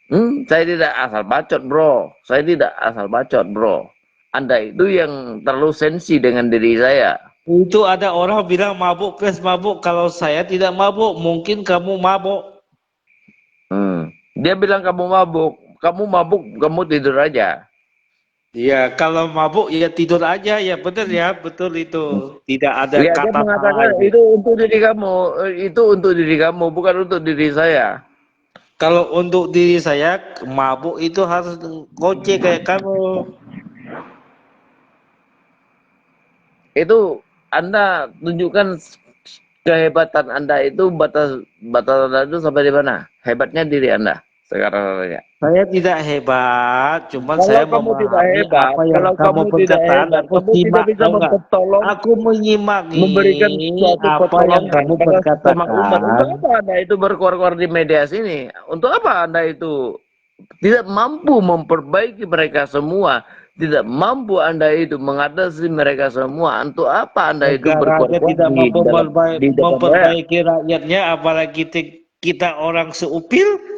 Hmm, saya tidak asal bacot, bro. Saya tidak asal bacot, bro. Anda itu yang terlalu sensi dengan diri saya. Itu ada orang bilang mabuk, Chris mabuk. Kalau saya tidak mabuk, mungkin kamu mabuk. Hmm. Dia bilang kamu mabuk. Kamu mabuk, kamu tidur aja. Ya, kalau mabuk ya tidur aja, ya benar ya, betul itu. Tidak ada Ya, dia kata mengatakan lain. itu untuk diri kamu, eh, itu untuk diri kamu, bukan untuk diri saya. Kalau untuk diri saya, mabuk itu harus ngoceh kayak kamu. Itu Anda tunjukkan kehebatan Anda itu, batas, batas Anda itu sampai di mana? Hebatnya diri Anda sekarang saja. Saya tidak hebat, cuman Kalau saya kamu tidak memahami hebat, apa yang kalau kamu kamu tidak perkataan, hebat, aku kamu tidak simak, bisa tahu nggak? Mempertolong, Aku menyimak memberikan suatu apa yang pertolongan kamu kepada sesama umat. Untuk perkatakan. Apa Anda itu berkoar-koar di media sini? Untuk apa Anda itu tidak mampu memperbaiki mereka semua? Tidak mampu Anda itu mengatasi mereka semua. Untuk apa Anda itu Negara aja berkoar-koar tidak di mampu dalam, memperbaik-, di dalam memperbaiki rakyatnya, apalagi ti-, kita orang seupil?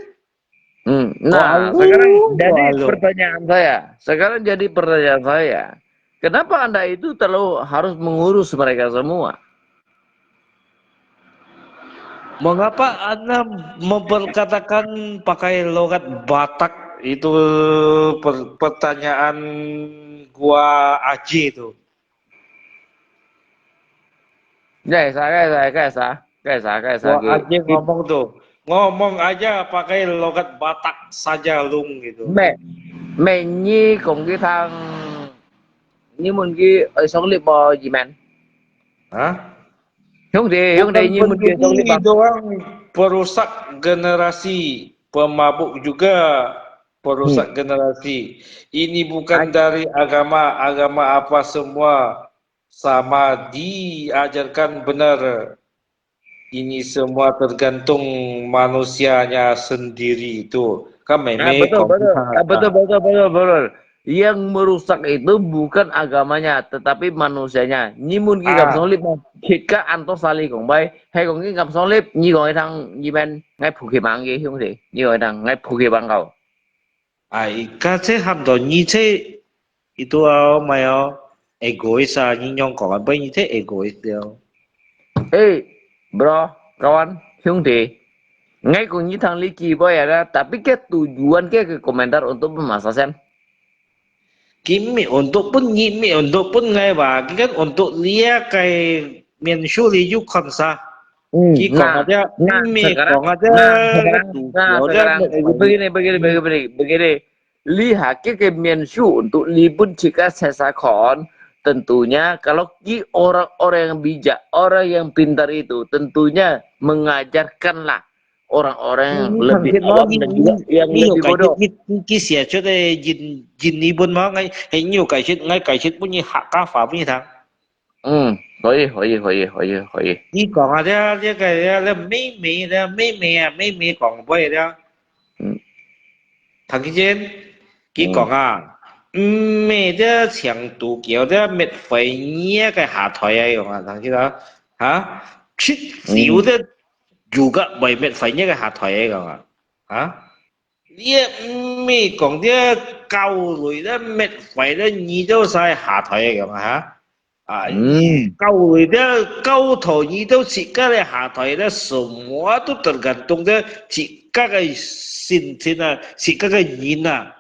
Hmm, nah, Walu, sekarang jadi walu. pertanyaan saya. Sekarang jadi pertanyaan saya. Kenapa Anda itu terlalu harus mengurus mereka semua? Mengapa Anda memperkatakan pakai logat Batak? Itu per-, pertanyaan gua aja itu. Kaisa, kaisa, kaisa, kaisa, kaisa, Gua aja ngomong tuh. Ngomong aja pakai logat Batak saja, Lung, gitu. 咩，咩，你講佢聽，你問佢愛上lift無，二名？Hah? 兄弟，兄弟，你問佢愛上lift無？Itu orang perusak generasi, pemabuk juga, perusak Hmm. generasi. Ini bukan An- dari agama, agama apa semua sama diajarkan benar. Ini semua tergantung manusianya sendiri itu. Kan Ah, memang betul, betul. Ah, betul, betul, betul, betul. Yang merusak itu bukan agamanya, tetapi manusianya. 你問佢敢上lift無？佢个安到沙里講拜，係講佢敢上lift，你講佢聽，你免，𠊎扶佢忙个兄弟，你講佢聽，𠊎扶佢忙个。 Ai, ka che ham to ni che itu ao mai ao egois a ni nyong kong a bai ni che egois liao. 哎，bro，kawan，兄弟，ngai kong ni thang li ki boy ada, tapi ke tujuan ke ke komentar untuk pemasasen. Ki mi untuk pun ni mi untuk pun ngai ba, ki kan untuk lia kai mian shu li yu kon sa. Hmm, ki kong nah, ada, nah, mi sekarang, kong ada, nah, sekarang, nah, sekarang, begini, begini, begini, begini, begini. Lihat ke, ke mian shu untuk li pun jika saya sakon, tentunya kalau ki orang-orang yang bijak, orang yang pintar itu, tentunya mengajarkanlah orang-orang yang lebih awam dan juga yang lebih bodoh. Ki sia chut e jin, jin ni pun ma ngai, he nyu kai chit, ngai kai chit pun ni hak ka fa pun ni thang. 嗯，可以，可以，可以，可以，可以。你講啊，這，這個，這，這妹妹，這妹妹啊，妹妹講話這。嗯。聽見？佢講啊，嗯。毋係這長度橋，這滅火熱个下台啊，用啊，聽見啊？哈？出手這如果會滅火熱个下台啊，用啊？哈？ 你毋係講這教累這滅壞這你兜儕下台个樣啊？啊，嗯。教累這教徒你兜自家个下台這什麼都tergantung這自家个心情啊，自家个人啊。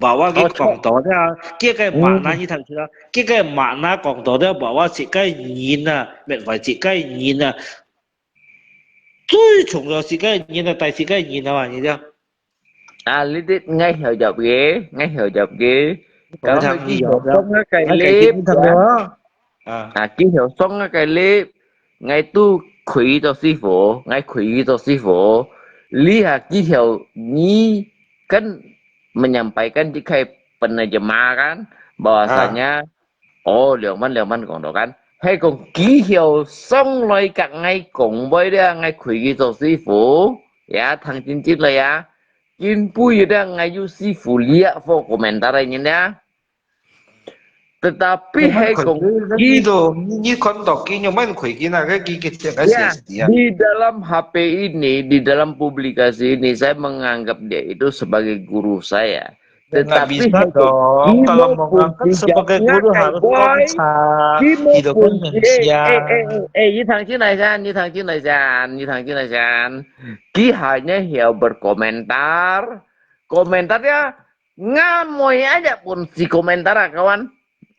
Bahwa佢講到這，佢个makna你聽清楚，佢个makna講到這，bahwa自家人啊，滅壞自家人啊。 最重要自家人啊，帶自家人啊嘛，你知道？啊，你知，𠊎曉得个，𠊎曉得个。Kalau佢曉上啊个lift，啊，佢曉上啊个lift，𠊎都開到師傅，𠊎開到師傅。你啊，佢曉你跟menyampaikan，你可以penerjemahkan bahwasanya 哦，兩萬，兩萬講到kan，係講佢曉上來甲𠊎講話了，𠊎開佢做師傅，ya，聽真真了ya，今晡日了，𠊎有師傅了，for komentar个人了。Tetapi係講佢，你，你看到佢，你慢慢開佢那個，佢，佢，佢，ya，di dalam H P ini，di dalam publikasi ini，saya menganggap dia itu sebagai guru saya。 Tetapi bisa dong, kalau mau ngaku sebagai guru harus konsep, hidup kan manusia. Eh, eh, eh, eh, 你聽真來先，你聽真來先，你聽真來先。佢hanya曉berkomentar，komentar ya， Nga moi aja pun si komentar ah, kawan.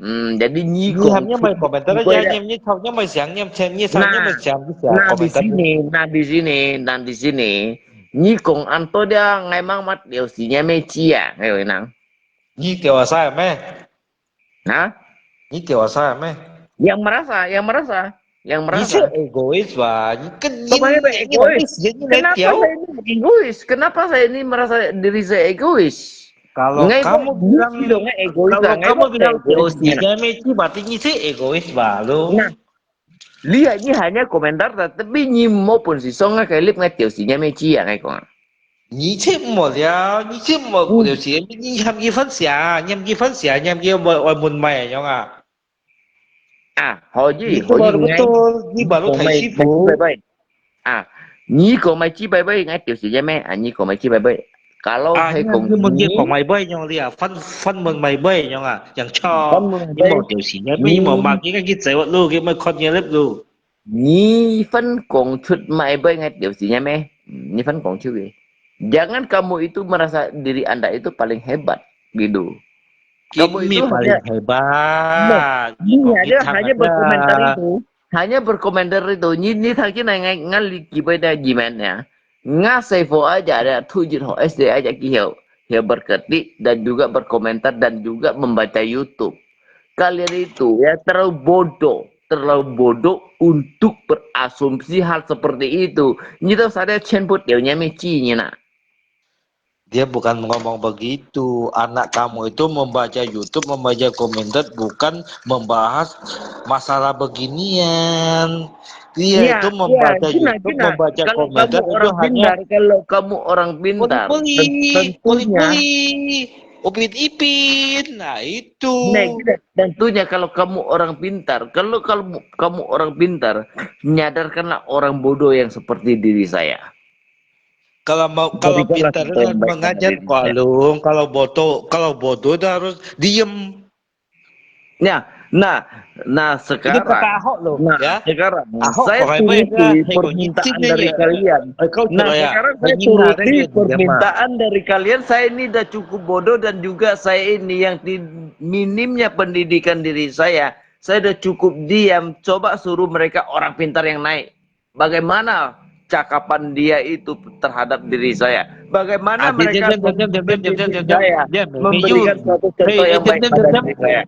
Hmm, jadi nyi kong hamnya moi komentar aja, nyi, nyi chok, nyi moi siang, nyi chen, nyi sang, nyi moi siang, nyi siang, nah, di sini, nah, di sini, nah, di sini. Nyi kong anto dia ngai mang mat liu si nya me chia, ngai nang. Nyi tiwa sa me. Hah? Nyi tiwa sa me. Yang merasa, yang merasa, yang merasa. Nyi egois ba? Nyi ken nyi egois. Kenapa saya ini egois? Kenapa saya ini merasa diri saya egois? Kalau kamu bilang, kalau kamu bilang egois, nyi egois ba lo? Nah, lihat nyi hanya komentar, tapi nyi mo pun si song ngai kelip ngai tiwa si nya me chia ngai kong. Nyi mo liao, nyi mo liao si, nyi ham ki fan sia, nyi ham ki fan sia, nyi ham ki oi mun mai yang ah. Ah, hoi ji, hoi ji ngai. Betul, nyi baru thai si bu. Ah, nyi kong mai chi bai bai ngai tiwa si nya me, ah, nyi kong mai chi bai bai. Kalau hai kong nyi kong mai bai nyong lia, fan fan mun mai bai nyong ah, yang chong. Fan mun mai bai. Nyi mo tiwa si nya me, nyi mo ma ki ngai ki zai wat lu, ki mai khot nya lep lu. Nyi fan kong chut mai bai ngai tiwa si nya me. Nyi fan kong chut. Jangan kamu itu merasa diri anda itu paling hebat gitu. Kamu itu paling hebat. Nah, ini aja hanya berkomentar itu. Hanya berkomentar itu. Nyi, nyi thang nyi ngai ngali kibai dah gimana. Nga saifo aja ada tujuh ho S D aja ki heo. Heo berketik dan juga berkomentar dan juga membaca YouTube. Kalian itu ya terlalu bodoh, terlalu bodoh untuk berasumsi hal seperti itu. Nyi tahu saya chen put dia nya me chi nyi nak. Dia bukan ngomong begitu. Anak kamu itu membaca YouTube, membaca komentar, bukan membahas masalah beginian. Dia itu membaca YouTube, membaca komentar itu hanya. Kalau kamu orang pintar, kalau kamu orang pintar, tentunya, upit-ipin, nah itu. Nah, gitu. Tentunya kalau kamu orang pintar, kalau, kalau kamu orang pintar, nyadarkanlah orang bodoh yang seperti diri saya. Kalau mau, kalau pintar harus mengajar, Kualung. Kalau bodoh, kalau bodoh itu harus diem. Nah, nah, nah, sekarang, nah, sekarang saya turuti permintaan dari kalian. Nah, sekarang saya turuti permintaan dari kalian. Saya ini dah cukup bodoh dan juga saya ini yang minimnya pendidikan diri saya. Saya dah cukup diam. Coba suruh mereka orang pintar yang naik. Bagaimana cakapan dia itu terhadap diri saya? Bagaimana mereka memberikan suatu contoh yang baik pada diri saya?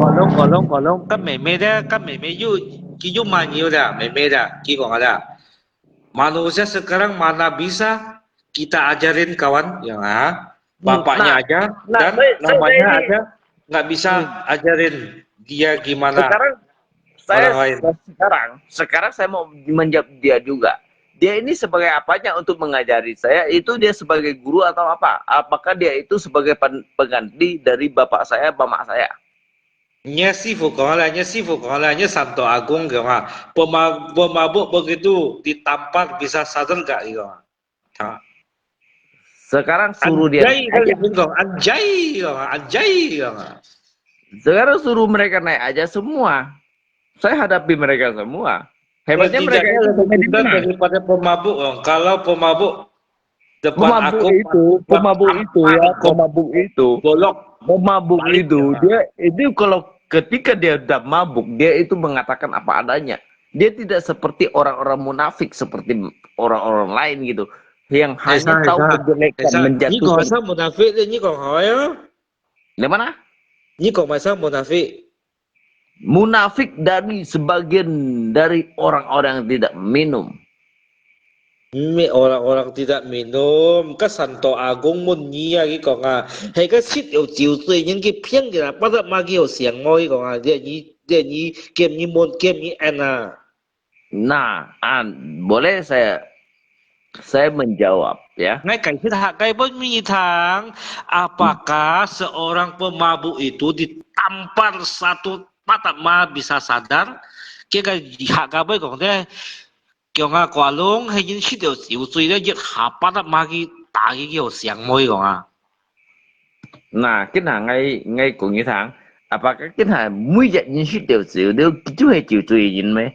Kolong, kolong, kolong, kan meme dia, kan meme yu, ki yu manyu dia, meme dia, ki kong ada. Manusia sekarang mana bisa kita ajarin kawan, ya, bapaknya aja dan namanya aja nggak bisa ajarin dia gimana orang lain. Sekarang, sekarang saya mau menjawab dia juga. Dia ini sebagai apanya untuk mengajari saya? Itu dia sebagai guru atau apa? Apakah dia itu sebagai pengganti dari bapak saya, mamak saya? Nya sifu kong lah, nya sifu kong lah, nya santo agung kong lah. Pemabuk begitu ditampar bisa sadar gak kong lah. Sekarang suruh dia naik aja. Anjay, anjay. Sekarang suruh mereka naik aja semua. Saya hadapi mereka semua. Hebatnya mereka itu lebih pintar daripada pemabuk. Kalau pemabuk depan aku, pemabuk itu, pemabuk itu ya, pemabuk itu. Bolok. Pemabuk itu, dia itu kalau ketika dia dah mabuk, dia itu mengatakan apa adanya. Dia tidak seperti orang-orang munafik, seperti orang-orang lain gitu, yang hanya tahu menjelekkan, menjatuhkan. Nyi kong asal munafik, nyi kong hoi ya? Di mana? Nyi kong asal munafik. Munafik dari sebagian dari orang-orang yang tidak minum. Meh orang-orang tidak minum, ka santo agung mun nyi ya ki kong ah. Hai ka sit yo jiu zui nyen ki piang ki la, pada ma ki yo siang mo ki kong ah. Dia nyi, dia nyi, kem nyi mun, kem nyi en ah. Nah, an, boleh saya, saya menjawab ya. Ngai kai sit ha kai pun mi thang. Apakah seorang pemabuk itu ditampar satu patah ma bisa sadar? Kira ha kai pun kong deh. Kiong a kualung hai yin sit liu jiu zui liu yit ha pat ap ma ki ta ki kiu siang moi kong a. Nah, kin ha ngai ngai kong yi thang. Apa ka kin ha mui yat yin sit liu jiu liu kiu hai jiu zui yin mei.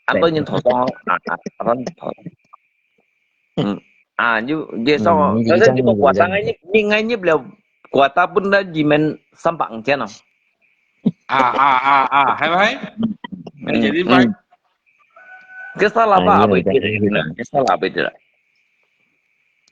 恁多人投降啊，啊，啊，恁多人投降。嗯，啊，有，佢說，嗯，你，但是你个國家，你，你，你入了國家本來你們三百五千哦。啊，啊，啊，啊，係毋係？嗯，嗯，嗯。佢沙拉吧，啊，會得啦，佢沙拉會得啦。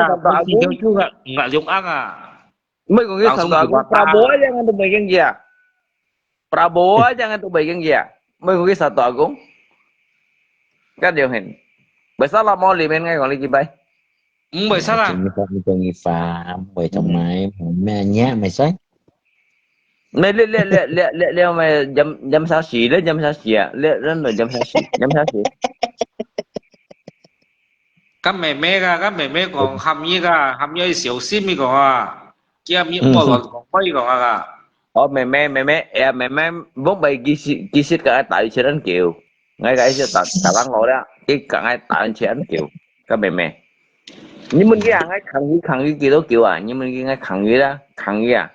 啊，三大阿公。佢就个五啊六億啊。 毋係講佢三大阿公，Prabowo aja ngan都毋會驚佢啊。Prabowo aja ngan都毋會驚佢啊。毋係講佢三大阿公。Kan điều hin. Besar lah mau limen ngai kong li kibai. 毋會使啦。中意花，中意花，毋會做咩，無咩嘢，毋會使。你你你你你你你咪飲飲沙士，你飲沙士啊？你你你飲沙士，飲沙士。 該妹妹啊，該妹妹講喊你啊，喊你小心你講啊，叫你莫亂講話你講啊。哦，妹妹妹妹，哎呀，妹妹，莫被其實其實个打一千人叫，𠊎个意思打打人落了，佢講𠊎打一千人叫，該妹妹。你問佢啊，𠊎抗議抗議幾多久啊？你問佢𠊎抗議啦，抗議啊，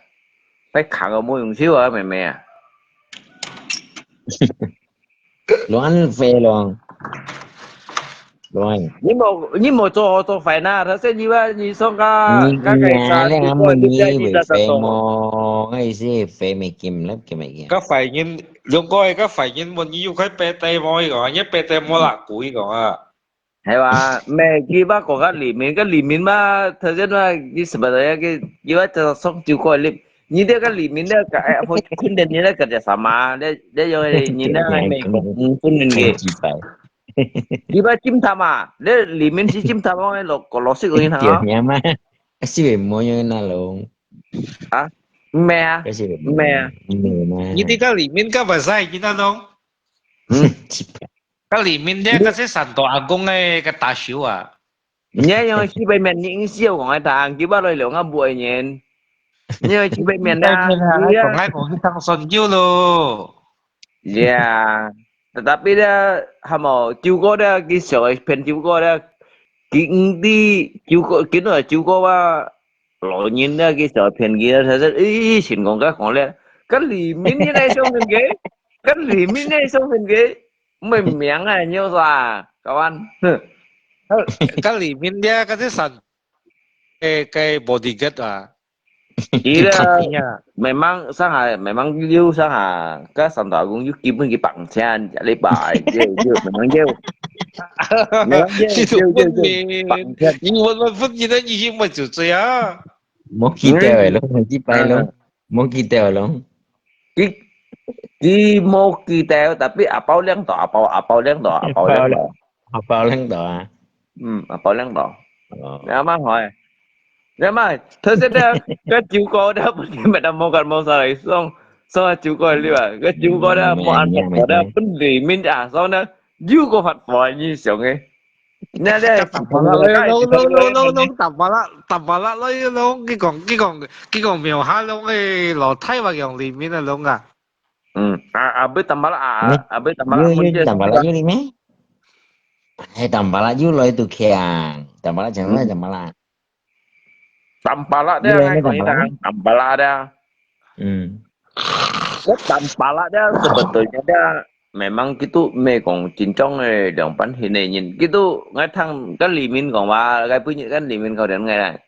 該抗个無用處啊，妹妹啊。 亂飛咯，亂。你無你無做好做壞吶，頭先你話你送个，你該个你啊，你啊，問你會飛無？我意思飛未見，你見未見？該壞人，兩個个該壞人問你有開白帶無？佢講，你白帶無啦，佢講啊。 係哇，咩？佢話講个李明，个李明嘛，頭先嘛，佢sebenarnya佢佢話就送九個億，你這个李明呢，个哎，好訓練你呢，个叫什麼？你你用你呢，還沒講，嗯，訓練佢。佢話偵探啊，你李明係偵探哦，老老實講佢啊。對呀嘛，係毋係無用那種？啊，咩啊，該係毋係啊。咩嘛？你這个李明个麼个使，你那種？嗯。 該李明呢，該係三大阿公个个打手啊。你愛用四百面，你硬係要講个打，佢把來兩个五个人。你愛四百面啦，四百面啊，你啊。講來講去當選有咯。Yeah，tetapi呢，係無，九哥呢，佢想个騙九哥呢，佢毋知九哥，佢都係九哥啊。 老人呢，佢想騙佢啊，佢說，咦，成功个講咧，該李明你來相信佢，該李明你來相信佢，毋係名啊，你有啥？Kawan，哼。該李明咧，該係三，个个bodyguard啊。佢个memang上下，memang有上下，該三大公有基本佢綁錢，一禮拜，有有，memang有。Memang有，有有有，綁錢。你問問問你个，你去問就知啊。 無記得个咯，幾擺咯，無記得咯。佢佢無記得，tapi apau領到，apau apau領到，apau領到。Apau領到啊？嗯，apau領到。哦。你阿媽好誒，你阿媽，頭先个个九哥个問題，乜都無講無啥來送送个九哥个料啊，个九哥个無安排，个本地面啊，所以呢，又个發火，你想誒。 那那个打巴拉，攏攏攏攏攏打巴拉，打巴拉咯，攏佢講佢講佢講廟下攏个老太話用裡面个攏啊。嗯，啊啊，不打巴拉啊，啊不打巴拉，你你打巴拉有裡面？哎，打巴拉又來都強，打巴拉講來打巴拉。 Tampalak dia, ngai kong ina, tampalak dia. Hmm. Tampalak dia sebetulnya dia memang kitu, mê kong cincong eh, liang pan hine nyin. Kitu ngai thang kan Limin kong wa, ngai punyi kan Limin kau dan ngai.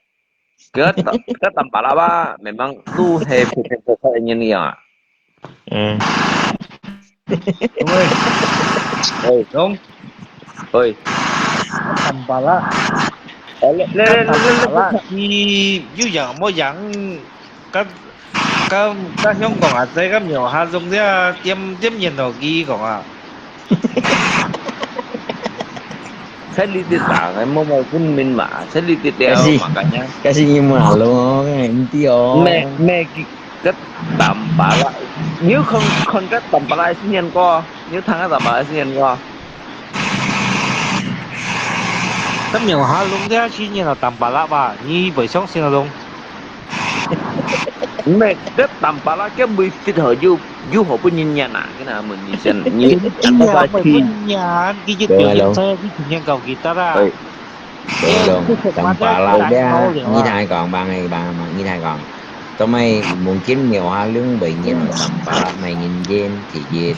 Ke tampalak ba, memang tu he phe phe nyin ya. Hmm. Oi. Oi. Dong. Oi. Tampalak. Tampalak. Ni yu yang mo yang. Kan kan kan Hong Kong a zai kan yo ha zong dia tiêm tiêm nyen lo ki kong a. 在你地打个，默默分明嘛，在你地掉嘛，感觉。可是你马龙哦，你的哦。没没个打巴拉，你有看看个打巴拉新年歌？你有听个打巴拉新年歌？他没有哈龙的去年了打巴拉吧？你不相信那种？没，这打巴拉个没fit好，又又好不人家呐，跟他们以前你。哎呀，没不人家，你就表演在，你今年搞吉他啦。 Tolong, tampalak dia, ngitay kong, bang, bang, bang, ngitay kong. Tomay mungkin nyo halung bay ngin tampalak may ngin din, kikit.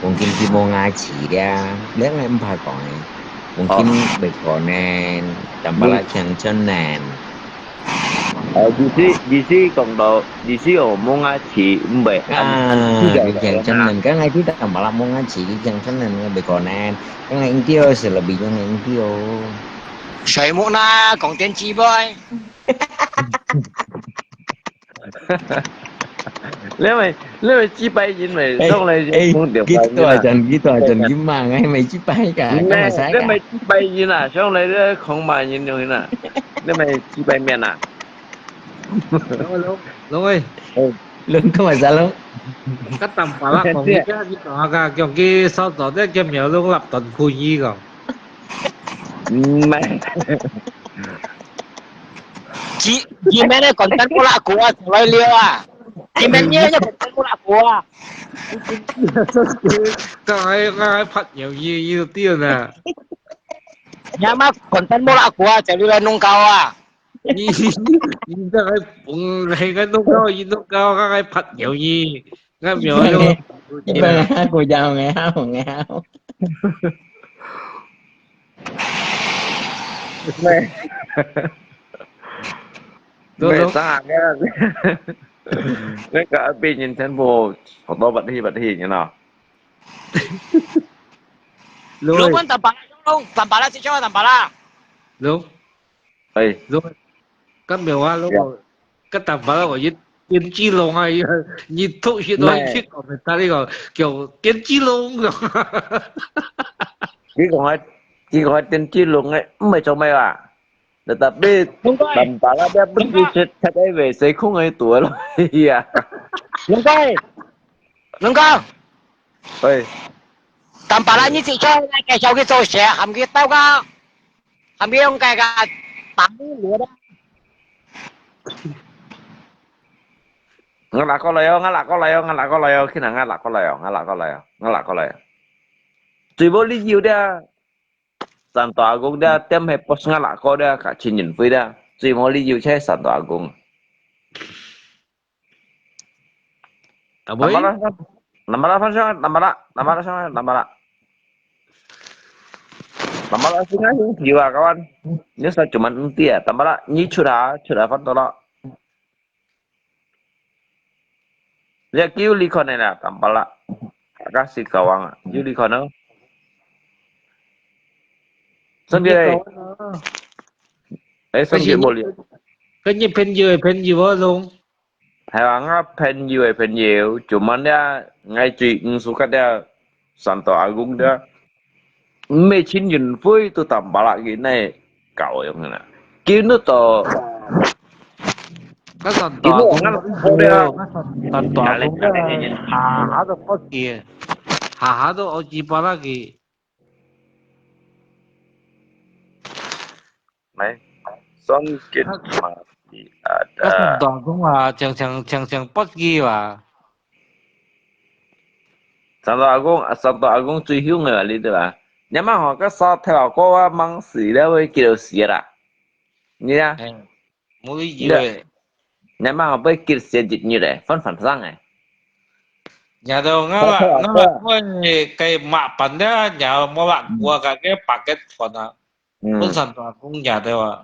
Mungkin ki mo ngaci dia, dia ngay empat kong eh. Mungkin bay konen, tampalak kiang chonen. 哦，意思意思講到，意思哦，mo ngaci，毋係，啊，佢強身能，該𠊎知道，malah mo ngaci，佢強身能，佢會可能，該𠊎應該係lebih yang應該哦。水木啦，講電子杯。你咪你咪幾百人咪上來就講電話，幾多人，幾多人，幾萬，𠊎咪幾百个，你咪你咪幾百人啊，上來這恐怕人用啊，你咪幾百面啊。 Long, Long, Long ơi. Long có mà sao Long? Cái tầm bà lắc còn cái gì đó à, kiểu cái sau đó đấy cái mèo Long lặp tuần khui gì còn. Mẹ. Chị, chị mẹ này còn tên cô lạ của à, lại liêu à. Chị mẹ nhớ nhớ còn tên cô lạ của à. Cái cái phát nhiều gì gì tiêu nè. Nhà má còn tên cô lạ của à, chạy đi lại nông cao à. 你你這個，嗯，你个弄到，你弄到，𠊎个拍鳥你，𠊎苗个。一般啊，古早个，好个。咩？咩生啊？該个阿伯人全部學到不起不起，你知道？ Long, Long, tambah lah, Long, tambah lah, si Chong, tambah lah. Long. 哎，Long，該無啊，Long，該打牌我一電子龍啊，你讀書都去講，佢講叫電子龍。佢講啊，佢講啊電子龍誒，毋係做咩啊？Tetapi，Long哥，打牌啦，佢本身係在為誰空而躲咯，呀。Long哥，Long哥，哎，打牌啦，你自己出來介紹佢做事，喊佢到个。 Kami yung kaya tami mo na. Ngala ko layo, ngala ko layo, ngala ko layo, kina ngala ko layo, ngala ko layo, ngala ko layo. Tui bo li yu dia. Santo Agung dia, tem he pos ngala ko dia, ka chin yin fui dia. Tui mo li yu che Santo Agung. Aboi? Namara, namara fan siya, namara, namara siya, namara. Namara siya, jiwa kawan. Ini sa cuman enti ya, namara ni chura, chura fan tolo. Ya kiu li kone na, namara. Kasi kawang, kiu li kone. Sendiri. Eh, sendiri boleh. Kan ni pen jiwa, pen jiwa long. 係啊，𠊎朋友个朋友，就問了，𠊎最毋熟个了，Santo Agung个，毋係請運費都打巴拉个，那搞樣啦。今日到，該Santo Agung，𠊎Santo Agung个，下下都不記，下下都愛打巴拉个。 Mai, songkit mati ada. Santo Agung啊，常常常常不記啊。Santo Agung，啊，Santo Agung最凶个，你知吧？你嘛吼，个沙頭哥啊，忙死了，會叫死啦。你啊？哎，無理由个。你嘛吼，會叫死一日个，翻翻生个。 Nhà đâu ngã lạ, ngã lạ, ôi, cái mạ bản đó, nhà mua lạ của cả cái paket phần à. Pun Santo Agung nhà đâu à.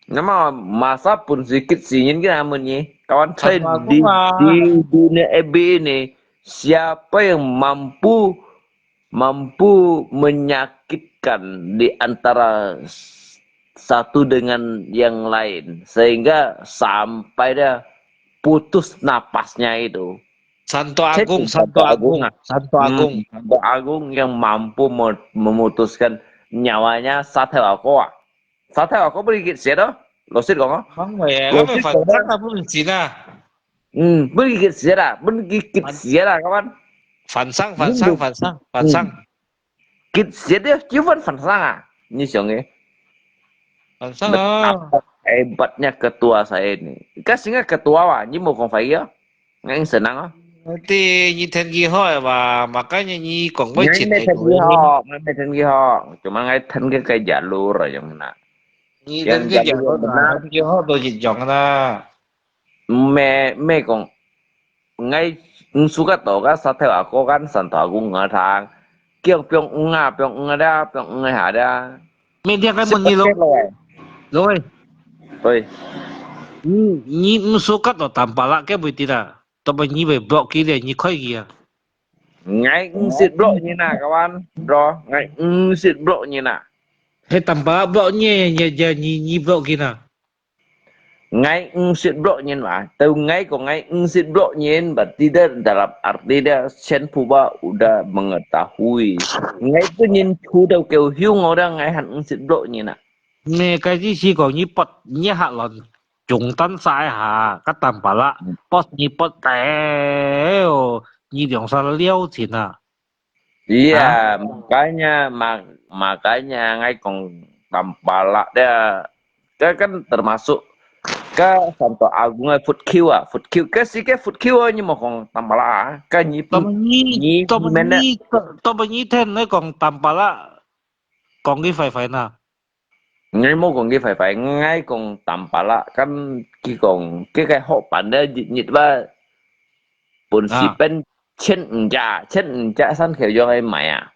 Nama masa pun sikit singin ke amun ni. Kawan saya di, di dunia F B ini, siapa yang mampu, mampu menyakitkan di antara s-, satu dengan yang lain, sehingga sampai dia putus napasnya itu. Santo Agung, Santo Agung, Santo Agung. Santo Agung yang mampu me-, memutuskan 鳥啊，人家沙頭阿哥啊，沙頭阿哥分佢激死咯，老實講啊，講話啊，老咁咪反實講啊，生啊，不能死啦。嗯，分佢激死啦，分佢激死啦，kawan。反生，反生，反生，反生，激死了，就分反生啊，你想个。反生啊。Hebatnya ketua saya ni. Kan singa ketua wa, ni mo kong fai ya. Ngang senang ah. Nanti ni ten ki ho wa, makanya ni kong bai Ngai chin me ai ten tu ki ni. Ho, ngai me ten ki Ho. Cuma ngai ten ki kai jalur yang na. Ni Yang ten ki jalur ho, yang benar. Ten ki ho tu jin jong na. Me me kong ngai suka to ka sa theo aku kan san to aku ngatang. Kiong piong nga piong nga da piong nga ha da. Me dia kai mun ni lo. Lo eh. Lo eh. Oi. Ni ni suka to tampala ke bui ti da. To ba ni bai block ki le ni khoi ki ya. Ngai nsit block ni na kawan. Ro ngai nsit block ni na. He tampala block ni ya ya ni ni block ki na. Ngai nsit block nyin ba. Tau ngai ko ngai nsit block nyin ba. Tidak dalam arti dia, siapa ba udah mengetahui. Ngai tu nyin tu tau kêu hiu ngau dah ngai han nsit block nyin na. Nè, cái gì chỉ có như bớt như hạt lon chúng tan sai ha, cái tầm bả lạ, bớt như bớt tèo, như đường sa liêu chín à. Iya, makanya mak makanya ngai kong tampala dia. Ka kan termasuk ka Santo Agung ai food queue ah, food queue. Ka si ka food queue ni mo kong tampala ah. Ka ni Tao mà như, ni tao mà men na. Như, tao mà như thế này còn tầm bả lạ, còn cái phải phải nè. Ngai mo kong ki fai fai, ngai kong tampala kan ki kong ki kai hok pan de nyit ba. Bun si Ah. Pen chen nja, chen nja san kheu yong ai mai ah.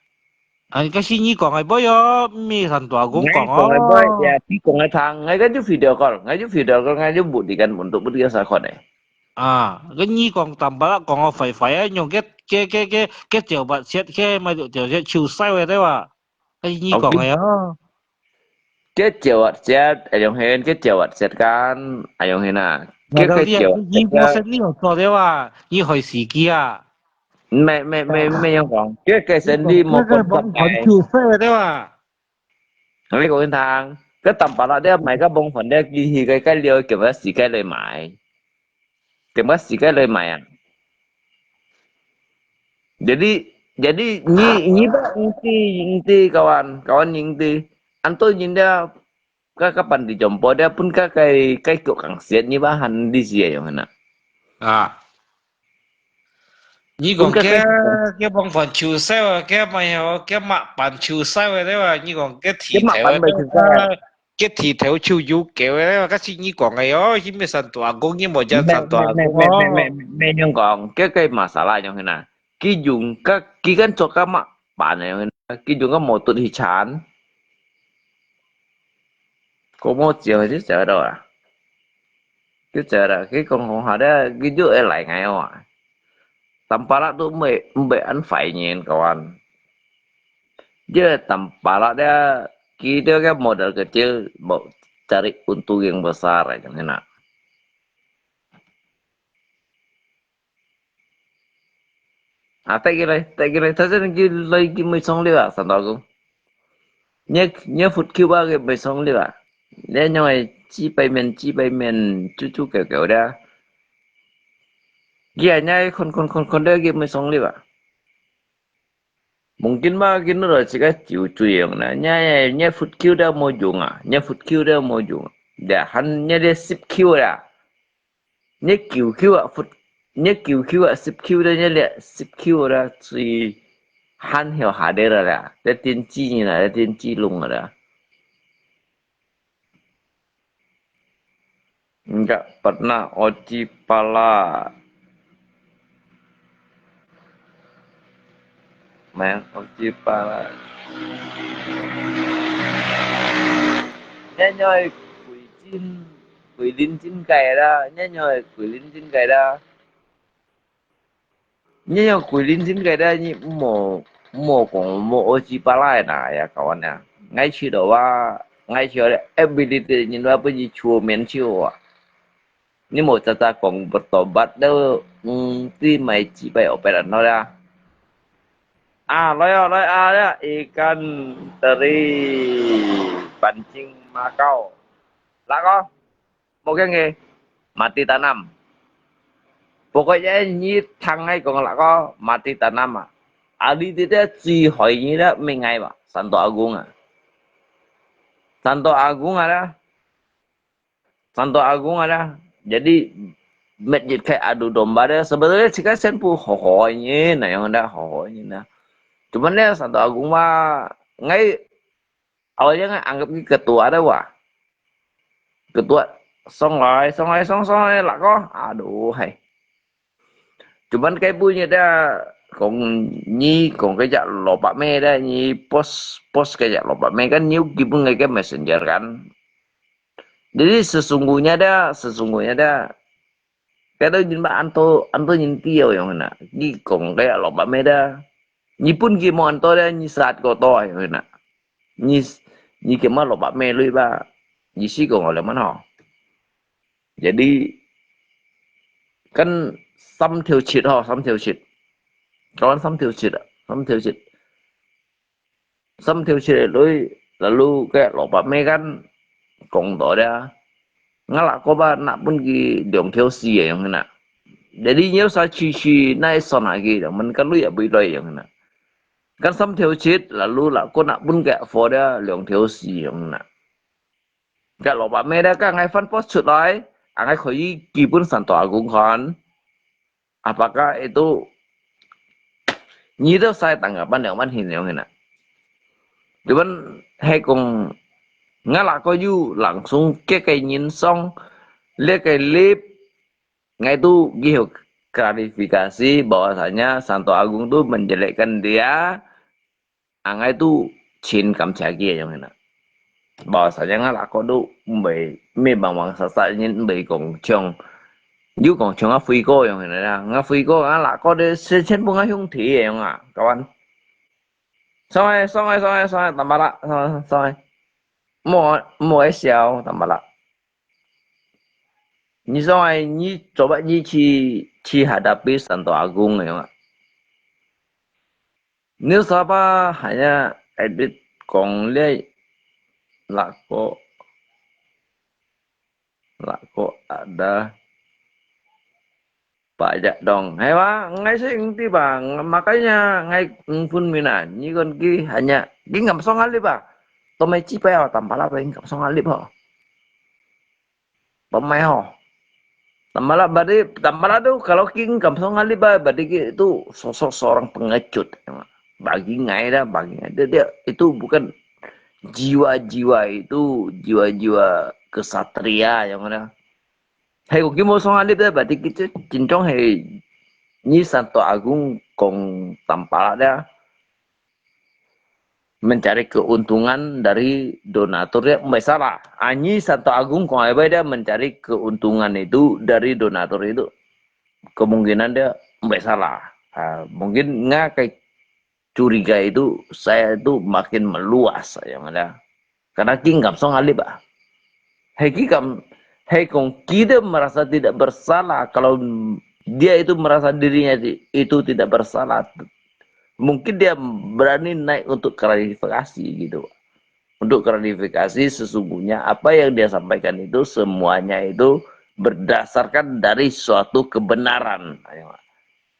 Anh cái gì như còn ai bây giờ mi thành tòa cũng Ngai còn kong ai boy ó. Ya, ki kong ai thang, ngai kan ju video call, ngai ju video call, ngai ju bu di kan bun tu bu di sa khon eh. À, cái như còn tầm bả lạ còn ở phải phải á, nhung cái cái cái cái cái triệu bạc chết cái mà triệu triệu chết chiều sai vậy đấy à. Cái gì như còn ai á. Cái triệu bạc chết, ai yong hen cái triệu bạc chết kan, ai yong hen à. Cái cái triệu bạc chết kan. Ni mo sen ni mo to de wa, ni hoi si ki a. Mẹ mẹ mẹ mẹ yong kong, cái cái sen đi mo Cái kon bóng cái. Còn chiều xe de wa. Ngai kong thang, cái tầm bả lạ de mai cái bông phản de ki hi cái cái liu kiểm cái si cái lấy mai. Kiểm cái si cái lấy mai à. Jadi jadi ni ni ba nti nti kawan, kawan nti. Anto nyin dia ka ka pan di jompo dia pun ka kai kai kok kang siat ni ba han di sia yong na. À. Như còn cái cái bóng Còn chiều xe wa, cái mà hiểu cái mà bản chiều xe wa de wa, như còn cái thì Cái mà theo bản bài thực ra cái thì theo chiều du kiểu de wa, cái gì như còn ai ó, như mi san tòa cũng như một gia Mẹ san tòa mẹ cũng mẹ ó. Mẹ mẹ mẹ yong kong, cái cái masala yong na. Ki dùng cái ki kan cho cái mà bản này yong na. Ki dùng cái một tuần hi chan. Có một triệu chứ sao đâu à. Cái sao đó, cái con không hả đó, cái dụ ấy lại ngày à. Tầm bả lạ tu mày mày ăn phải nhìn kawan. Giờ tầm bả lạ đó, ki dia cái modal kecil mau cari untung yang besar aja na. À, tại cái này, tại cái này, thật sự cái lời cái mới xong đi à, sao đó cũng. Nhớ nhớ phút kêu ba cái mới xong đi à. Nhớ nhớ ai chỉ bài miền chỉ bài miền chú chú kiểu kiểu đó. Kia nhớ khôn khôn khôn khôn đó cái mới xong đi à. Mungkin mah kin lo chika chiu chui yong na, nya nya phut kiu da mo jung a, nya phut kiu da mo jung. Da han nya le sip kiu da. Nya kiu kiu a phut, nya kiu kiu a sip kiu da nya le sip kiu da chui han hiu ha de la da. Da tin chi ni la, da tin chi lung la da. Nggak pernah oci pala. Main oci pala. Nya nyoi kui cin, kui lin cin kai da. Nya nyoi kui lin cin kai da. Nya nyoi kui lin cin kai da ni mo mo kong mo oci pala na ya kawan ya. Ngai chi do wa, ngai chi do ability ni wa pe ni chuo men chi wa. Ni mo cha cha kong bertobat do, mm, ti mai chi bai operan no da. 啊，來啊，來啊，來啊，ikan teri pancing Makau。Lak ko, mau keng ke, mati tanam. Pokoknya你聽𠊎講lak ko, mati tanam啊。啊，你這个最害你个命害吧，Santo Agung啊。Santo Agung ada, Santo Agung ada. Jadi, masjid kaya adu domba dia, sebetulnya cika senpu hohonya, na yang ada hohonya na. Cuman dia Santo Agung mah, ngai, awalnya ngai anggap ni ketua ada wah. Ketua, song lai, song lai, song, song lai, lak ko. Aduh, hai. Cuman cái bunyi dia, kong ni, kong cái jak lopak me dia, ni post, post cái jak lopak me kan, ni kibu ngai cái messenger kan. Jadi sesungguhnya dia, sesungguhnya dia, cái đó nhìn mà anh tôi, anh tôi nhìn tiêu yang na, ni kong cái jak lopak me dia. Ni pun ki mo anh tôi dia, ni saat ko to yang na. Ni, ni kema lopak me lui ba, ni si kong oleh mana. Jadi, kan 三條七吼，三條七。Kawan 三條七啊，三條七。三條七 lui, lalu cái lopak me kan, kong to dia. Ngalak ko ba nak pun ki 兩條四 yang na. Jadi, nhiều sa chi chi nai son lagi, mình kan lui ya bui lui yang na. Kan 三條七, lalu lak ko nak pun cái for dia 兩條四 yang na. Cái lopak me dia kan ngai fan post 出來, à, ngai khỏi kibu Santo Agung kan. Apakah itu, ni tu saya tanggapan yang mana hin yang na. Cuman, hai kong, ngalak ko yu langsung ke cái nhìn song, lihat cái lip, ngai tu gih klarifikasi bahwasanya Santo Agung tu menjelekkan dia, angai tu chin kam chia kia yang na. Bahwasanya ngalak ko tu mbai, me bang bang sa sa nyin mbai kong chong. Yu kong chong a fui ko yang na, nga fui ko ngalak ko de se chen bu nga hiong thi yang a, kawan. Soi, soi, soi, soi, tambah lah, soi, soi. Mo, mo ai siau, tambah lah. Ni soi, ni coba ni chi, chi hadapi Santo Agung yang a. News apa hanya edit kong liai lako, lako ada banyak dong. Hai wa, ngai sing ti ba, makanya ngai ngpun mina, ni kon ki hanya, ki ngam song alip ba. Tomai cipai wa tampala ba ngam song alip ho. Pemain ho. Tambala berarti, tambala tu kalau king kam song alip ba, berarti ki itu sosok seorang pengecut. Bagi ngai dah, bagi ngai. Dia, dia itu bukan jiwa-jiwa itu, jiwa-jiwa kesatria yang mana. Hai, kong ki mo song alip dah, berarti kita cincong hai ni Santo Agung kong tampala dah. Mencari keuntungan dari donatur dia, mbai salah. Anyi Santo Agung kong ai bai dia mencari keuntungan itu dari donatur itu, kemungkinan dia mbai salah. Ha, mungkin nga kai curiga itu, saya itu makin meluas yang ada. Karena king kam song alip ah. Hai ki kam, hai kong kita merasa tidak bersalah kalau dia itu merasa dirinya di- itu tidak bersalah. Mungkin dia berani naik untuk klarifikasi gitu. Untuk klarifikasi sesungguhnya apa yang dia sampaikan itu semuanya itu berdasarkan dari suatu kebenaran.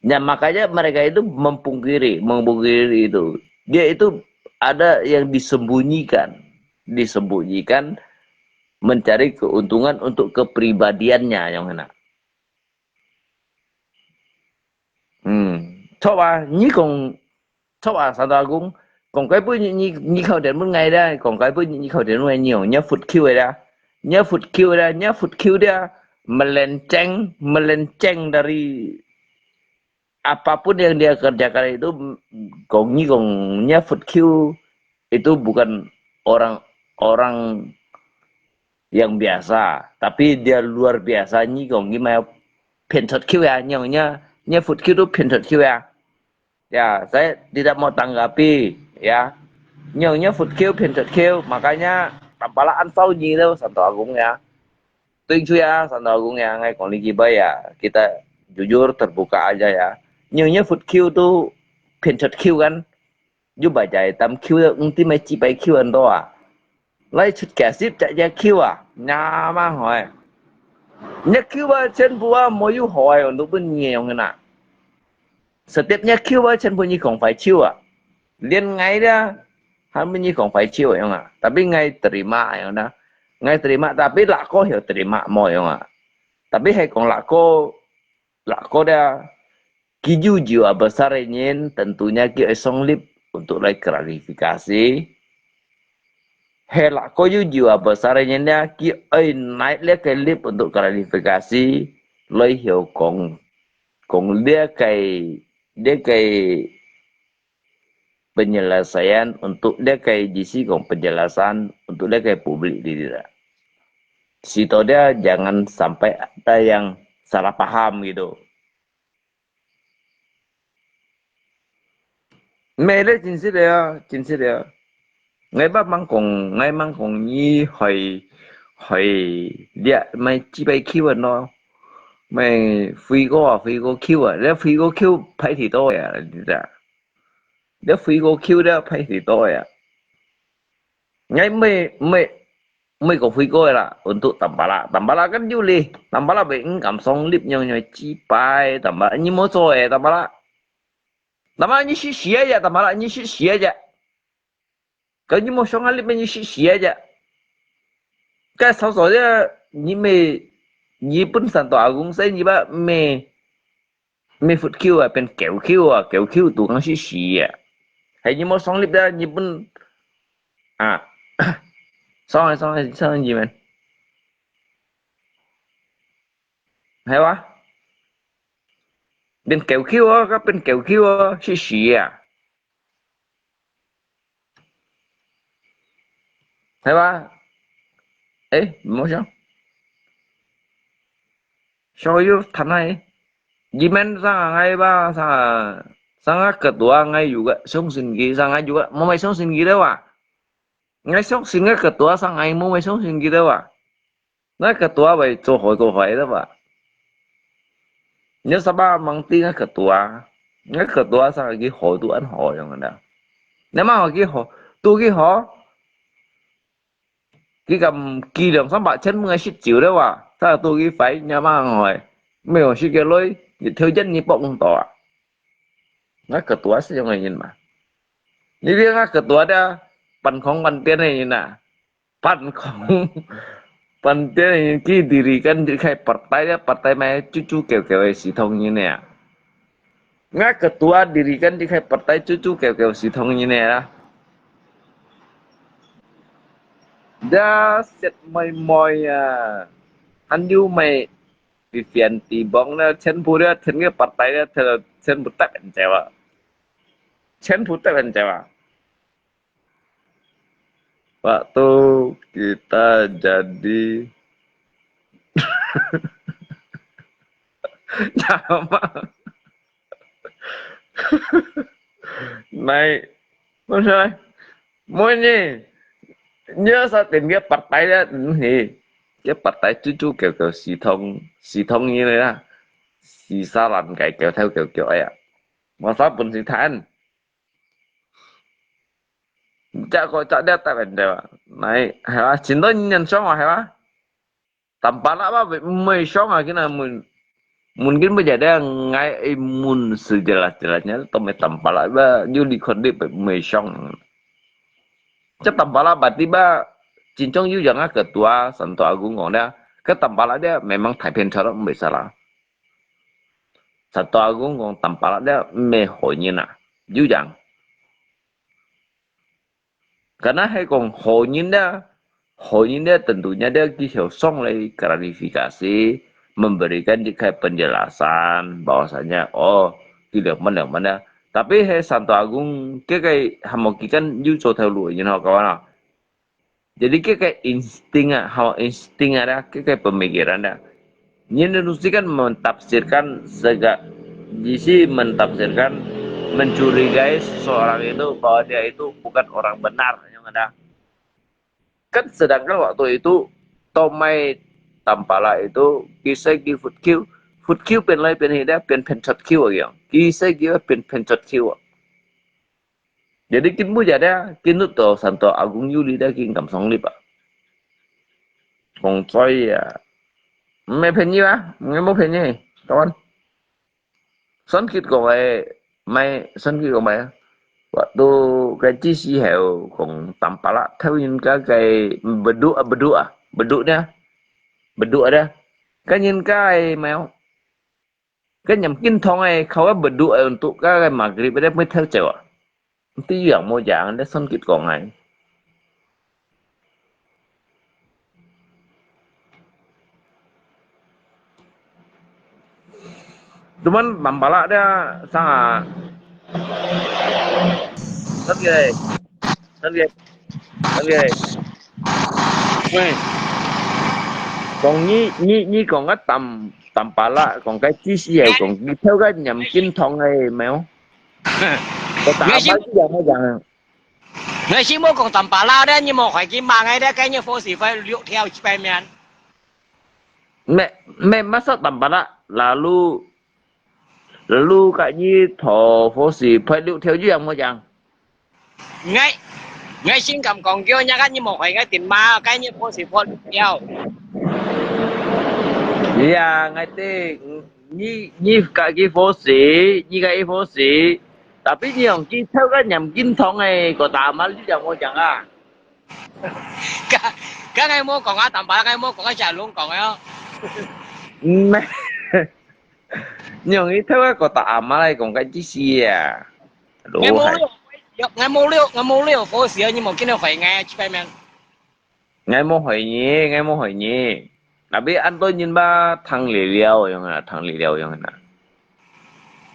Nah, makanya mereka itu mempungkiri, mempungkiri itu. Dia itu ada yang disembunyikan, disembunyikan mencari keuntungan untuk kepribadiannya yang kena. Hmm. Coba, ni kong, coba Santo Agung, kong kai pun ni, ni, ni kau dan pun ngai dah, kong kai pun ni, ni kau dan pun ngai ni, nya food queue dah. Nya food queue dah, nya food queue dia melenceng, melenceng dari apapun yang dia kerjakan itu, kong ni kong nya food queue itu bukan orang-orang yang biasa, tapi dia luar biasa ni kong ni mah pian chot kiu ya, nyong nya, nya food queue tu pian chot kiu ya. Ya, saya tidak mau tanggapi ya. Nyong nya food queue pian chot kiu, makanya tampala an sau ni tu Santo Agung ya. Tuing chu ya, Santo Agung ya, ngai kong li kibai ya. Kita jujur terbuka aja ya. Nyong nya food queue tu pian chot kiu kan. 又擺在擔Q个，毋知乜幾擺Q恁多啊？來出價十隻隻Q啊，你媽害！你Q啊，全部啊，無有好个，都分你用个啦。Setiap你Q啊，全部你講壞手啊，連𠊎咧，還分你講壞手樣啊。Tapi𠊎terima樣啦，𠊎terima，tapi lako曉terima無樣啊。Tapi係講lako，lako咧，佢有有啊besar个人，tentunya佢愛上live untuk來klarifikasi。係lako有有啊besar个人咧，佢愛naik這个live untuk klarifikasi，來曉講，講這个，這个penyelesaian untuk這个意思講penjelasan untuk這个publik diri啦。Sito dia jangan sampai ada yang salah paham gitu。 咩咧，真實个啊，真實个啊。𠊎捌吂講，𠊎吂講你害，害，你啊，乜幾擺Q啊喏，乜輝哥啊，輝哥Q啊，你輝哥Q排忒多呀，你知啊？你輝哥Q咧排忒多呀。 𠊎毋會，毋會，毋會講輝哥个啦，untuk Tampalak，Tampalak kan有咧，Tampalak會毋敢上live樣樣幾擺，Tampalak你無做个，Tampalak。Tampalak你食屎啊呀，Tampalak你食屎啊呀。Kalau你無上下live，你食屎啊呀。該少少个，你乜，你本身大公司，你吧，乜，乜佛Q啊，變狗Q啊，狗Q都講食屎啊。係你無上live啊，你本，啊，上來，上來，上來，你們。 係哇？變狗Q啊，佢變狗Q啊，食屎啊！係哇？誒，毋好笑。所以，談下，你們上下𠊎吧，上下，上下ketua𠊎有个，相信佢，上下有个，無乜相信佢了哇。 𠊎相信𠊎ketua上，𠊎無乜相信佢了哇。𠊎ketua會做好做壞了哇。你Sabah吂知𠊎ketua，𠊎ketua上佢好都恁好樣个啦。你嘛好佢好，都佢好，佢敢寄兩三百千分𠊎食酒了哇，才都佢壞，你嘛好，無有食个鐳，一條煙你搏毋到啊。 𠊎ketua係樣个人嘛。你知𠊎ketua dia半空半電个人啊，半空半電个人，佢dirikan一个partai，partai乜豬豬狗狗个系統人啊。𠊎ketua dirikan一个partai豬豬狗狗系統人啊。Dia set妹妹啊，還有乜 Vivian Tibong咧，全部咧，全个partai咧，全，全部得人走啊，全部得人走啊。Waktu kita jadi nama naik，毋係，無呢，你要說點个partai咧，毋係，个partai豬豬狗狗系統，系統人个啦，四沙爛雞狗頭狗腳哎呀，無啥本事談。這个這个答案對吧？來，係吧？真多人想啊，係吧？Tampalak apa mê sông à cái nào mê, mungkin bây giờ đang ngai mê sejelas-jelasnya tao mê Tampalak apa, you đi khuôn đi mê sông. Chắc Tampalak berarti ba, chính trong you yang cái ketua Santo Agung ngôn dia, cái Tampalak dia memang Thái Phiên Chot không salah. Santo Agung ngôn Tampalak dia mê hội nhân à, you yang. Karena hai kong honyinda, honyinda tentunya dia kisah song lai klarifikasi, memberikan dikai penjelasan bahwasanya, oh, ki leng mana, leng mana. Tapi hai Santo Agung, kikai hamokikan yu cho thau lu, you know, kawan ah. Jadi kikai insting ah, hao insting ada, kikai pemikiran dah. Nyi Indonesia kan mentafsirkan segala, di sini mentafsirkan, mencurigai seseorang itu bahwa dia itu bukan orang benar, yang ada. Kan sedangkan waktu itu Tomai Tampala itu kisah ki Food Q, Food Q pen lai pen hida pen pen chot Q yang, kisah ki pen pen chot Q. Jadi kin mui jadi, kin lut to santo agung yuli dia kin kam song lip ah. Kong choi ah. Mei phen ni ah, mei mo phen ni, kawan. Son kit kong ai, mai, son kit kong mai. Waktu kai chi si heo kong tampala thau yin ka kai bedu ah, bedu ah, bedu dia. Bedu dia. Kan yin kai mai. Kan nyam kin thong ai, khau ah bedu ai untuk ka kai maghrib dia mui thau cheu ah. Ti yang mo yang, dia son kit kong ai. Tuman tampala dia sang ah. Son kit ai. Son kit ai. Son kit ai. Wei. Kong ni, ni, ni kong ka tam, tampala, kong kai chi si ai, kong ni thau ka nyam kin thong ai, mai oh. Kau tak apa sih yang mo yang. 𠊎係無講tampala咧，你無害佢罵𠊎咧，該日火時快六條一百面。Mei, mei, masa tampala, lalu, lalu kat ni thau火時快六條一樣無樣。𠊎，𠊎先咁講，叫人家你無害𠊎電話，該日火時快六條。Iya, ngai te, ni, ni kat ki fosi, ni kat ki fosi. Tapi ni ong ki thau ka nyam kin thong ai, ko ta ma li yang mo yang ah. Ka, ka ngai mo kong ah, tampala ngai mo kong ah, sia lung kong ah. Mei, ni ong ki thau ka ko ta ma lai kong ka chi si ah. Ngai mo liu, ngai mo liu, ngai mo liu fosi, ni mo kin thau hai ngai chi pai men. Ngai mo hai ni, ngai mo hai ni. Tapi an to nyin ba thang li liao yang ah, thang li liao yang ah.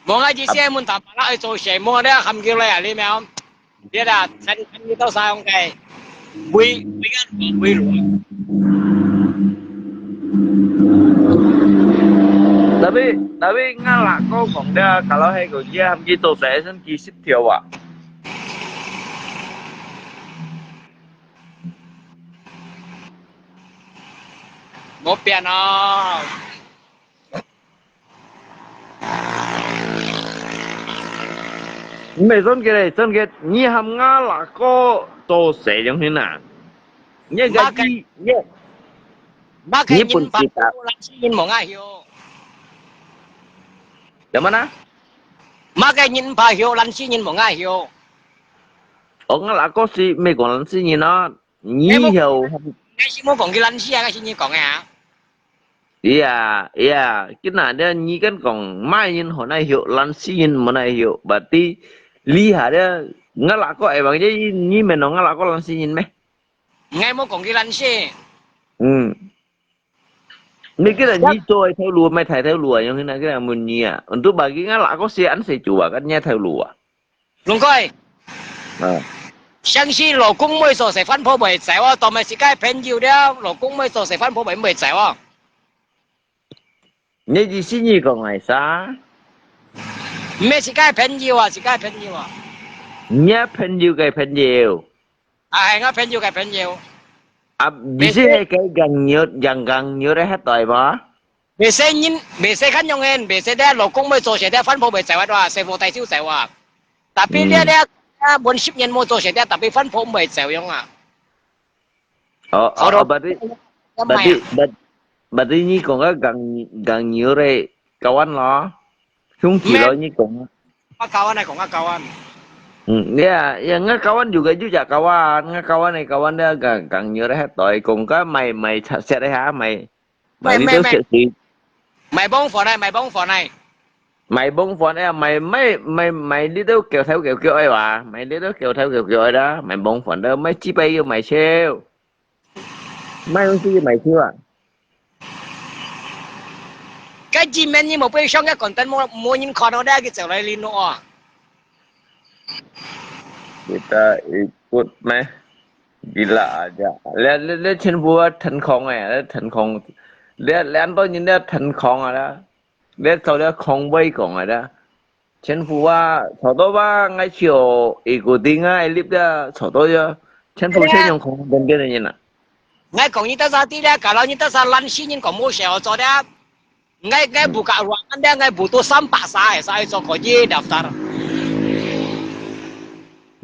Mo ngai chi si mun tampala ai zo se mo dia ham ki lai ah li meo. Dia da, san, san ni to sa ong kai. Bui, bui ngan, bui lu. Tapi, tapi ngan la ko kong dia, kalau hai ko ye ham ki to sa san ki sip thiao ah. Mo pian ah. Mei son ke lei, son ke, ni ham nga la ko to se yang hin ah. Ni ga ji, ni. Ba ke nyin ba hiu, lan si nyin mo nga hiu. Yang mana? Ba ke nyin ba hiu, lan si nyin mo nga hiu. Oh, nga la ko si mei kong lan si nyin ah. Ni hiu. Ngai si mo kong ki lan si ah, ngai si nyin kong ah. Iya, iya. Kina dia ni kan kong mai nyin ho nai hiu, lan si nyin mo nai hiu. Berarti li ha dia nga la ko ai bang je ni mei no nga la ko lan si nyin mei. Ngai mo kong ki lan si. Hmm. Ni kina ni to ai thau lu, mai thai thau lu ah, yang kina kina mun ni ah. Untuk bagi nga la ko si an se ju ah, kan ni thau lu ah. 龍哥，啊。相信老公妹做事，番婆妹走啊，當然係該朋友了，老公妹做事，番婆妹毋會走啊。你意思你講係啥？毋係，係該朋友啊，係該朋友啊。你朋友个朋友。啊，係我朋友个朋友。啊，意思係該gang牛，gang gang牛个迄代無？ 袂使人，袂使看樣人，袂使咧，老公妹做事咧，番婆妹走啊，師傅帶走走啊。Tapi咧咧，啊，滿十年無做事咧，tapi番婆妹走樣啊。哦，哦，berarti，berarti，berarti，berarti你講个gang，gang牛个kawan咯，兄弟咯，你講。我kawan啊，講我kawan。嗯，ya，ya，我kawan juga juga kawan，我kawan个kawan咧，gang，gang牛个迄代，講个買買茶食个哈，買。 買你兜食水。買幫飯來，買幫飯來。買幫飯哎呀，買買買買你兜狗頭狗腳哎哇，買你兜狗頭狗腳哎啦，買幫飯啦，買幾百要買超，買東西要買超啊。該今年你無背上个content無無人看到，你還去走來linno啊？Kita ikut meh. Gila aja. 你你你全部啊腾空哎，你腾空，你你安到人你騰空啊啦，你走了空位講啊啦，全部啊，吵到吧，我就一个定啊，一粒的吵到呀，全部全用空空跟跟的人啊。 𠊎講你得啥知咧，kalau你得啥爛死人講無事好做咧。𠊎𠊎buka ruangan咧，𠊎butuh三百儕，儕做可以daftar。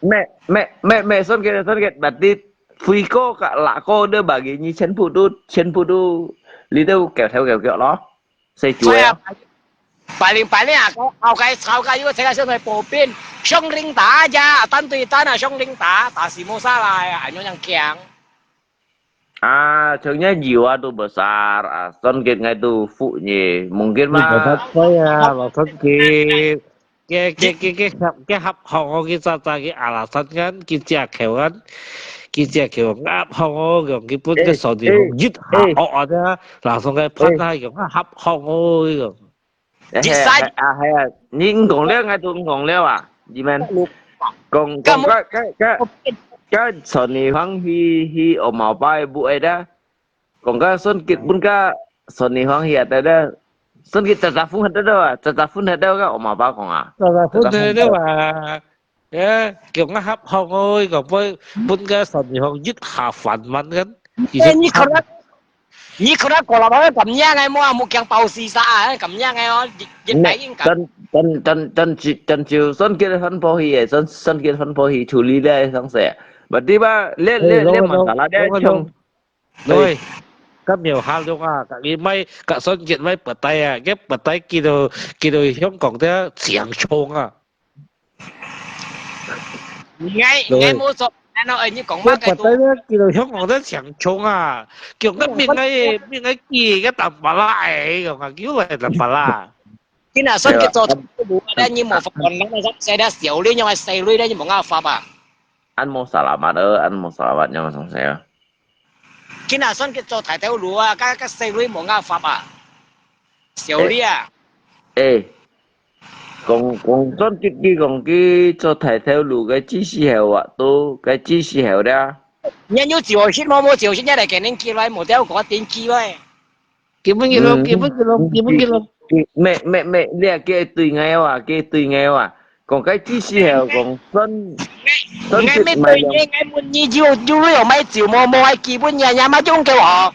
咩咩咩咩，算个算个，berarti 輝哥个拉哥都bagi你全部都全部都，你都搞头搞脚咯，四九个。Paling paling ako, ako kay ako kayo sa kaso may popin. Siyong ring ta aja, tanto ita na siyong ring ta, ta si Musa la, ano yang kiang. Ah, 像你有啊都 besar 啊，算个我都服你，mungkin 嘛。啊，老实讲，佢佢佢佢佢合佢合行哦，佢早早佢阿拉山間，佢只口間，佢只口鴨行哦，用佢本个手里一下哦啊，然后个潘下用啊合行哦，用。 係啊係啊，你講了，我都講了啊，你們講講个个个个，從你方去去我毛包不会的，講个算結本个從你方去啊，對不對？算結扎扎風很多啊，扎扎風很多个我毛包講啊，扎扎風很多啊。 誒，叫我合學哦，講分分个上地方一下煩悶个。誒，你可能你可能過來嘛，咁樣个，莫莫驚包死晒啊，咁樣个哦，一一大應該。真真真真真就算結婚破去誒，算算結婚破去處理咧，上勢。Berarti吧，你你你 masalah 咧，像對，今有下落啊，佢咪隔算結咪不帶啊，佢不帶幾多幾多香港的強衝啊。 Ngai ngai mo so ano ay ni kong ma kay to. Patay na kilo yung mga siyang chong ah. Kiyong ka min ngai min ngai ki ka tambala ay kiyong ka kiyo ay tambala. Kina son kito. Ada ni mo fakon lang sa sa da siaw li yung ay say li da ni mo nga fa ba. An mo salamat eh, an mo salamat yung song saya. Kina son kito thai teo lu ah ka ka say li mo nga fa ba. Siaw li ah. Eh, 講講真，佢佢講佢做大頭路个知識後啊，都个知識後啦。你有自我識無？無自我識，你來給人記來，無掉我點記來。基本記錄，基本記錄，基本記錄。咩咩咩，你啊，佢對𠊎啊，佢對𠊎啊，講个知識後講真真，𠊎問你，𠊎問你，有有你有買酒無？無愛基本日日買酒給我。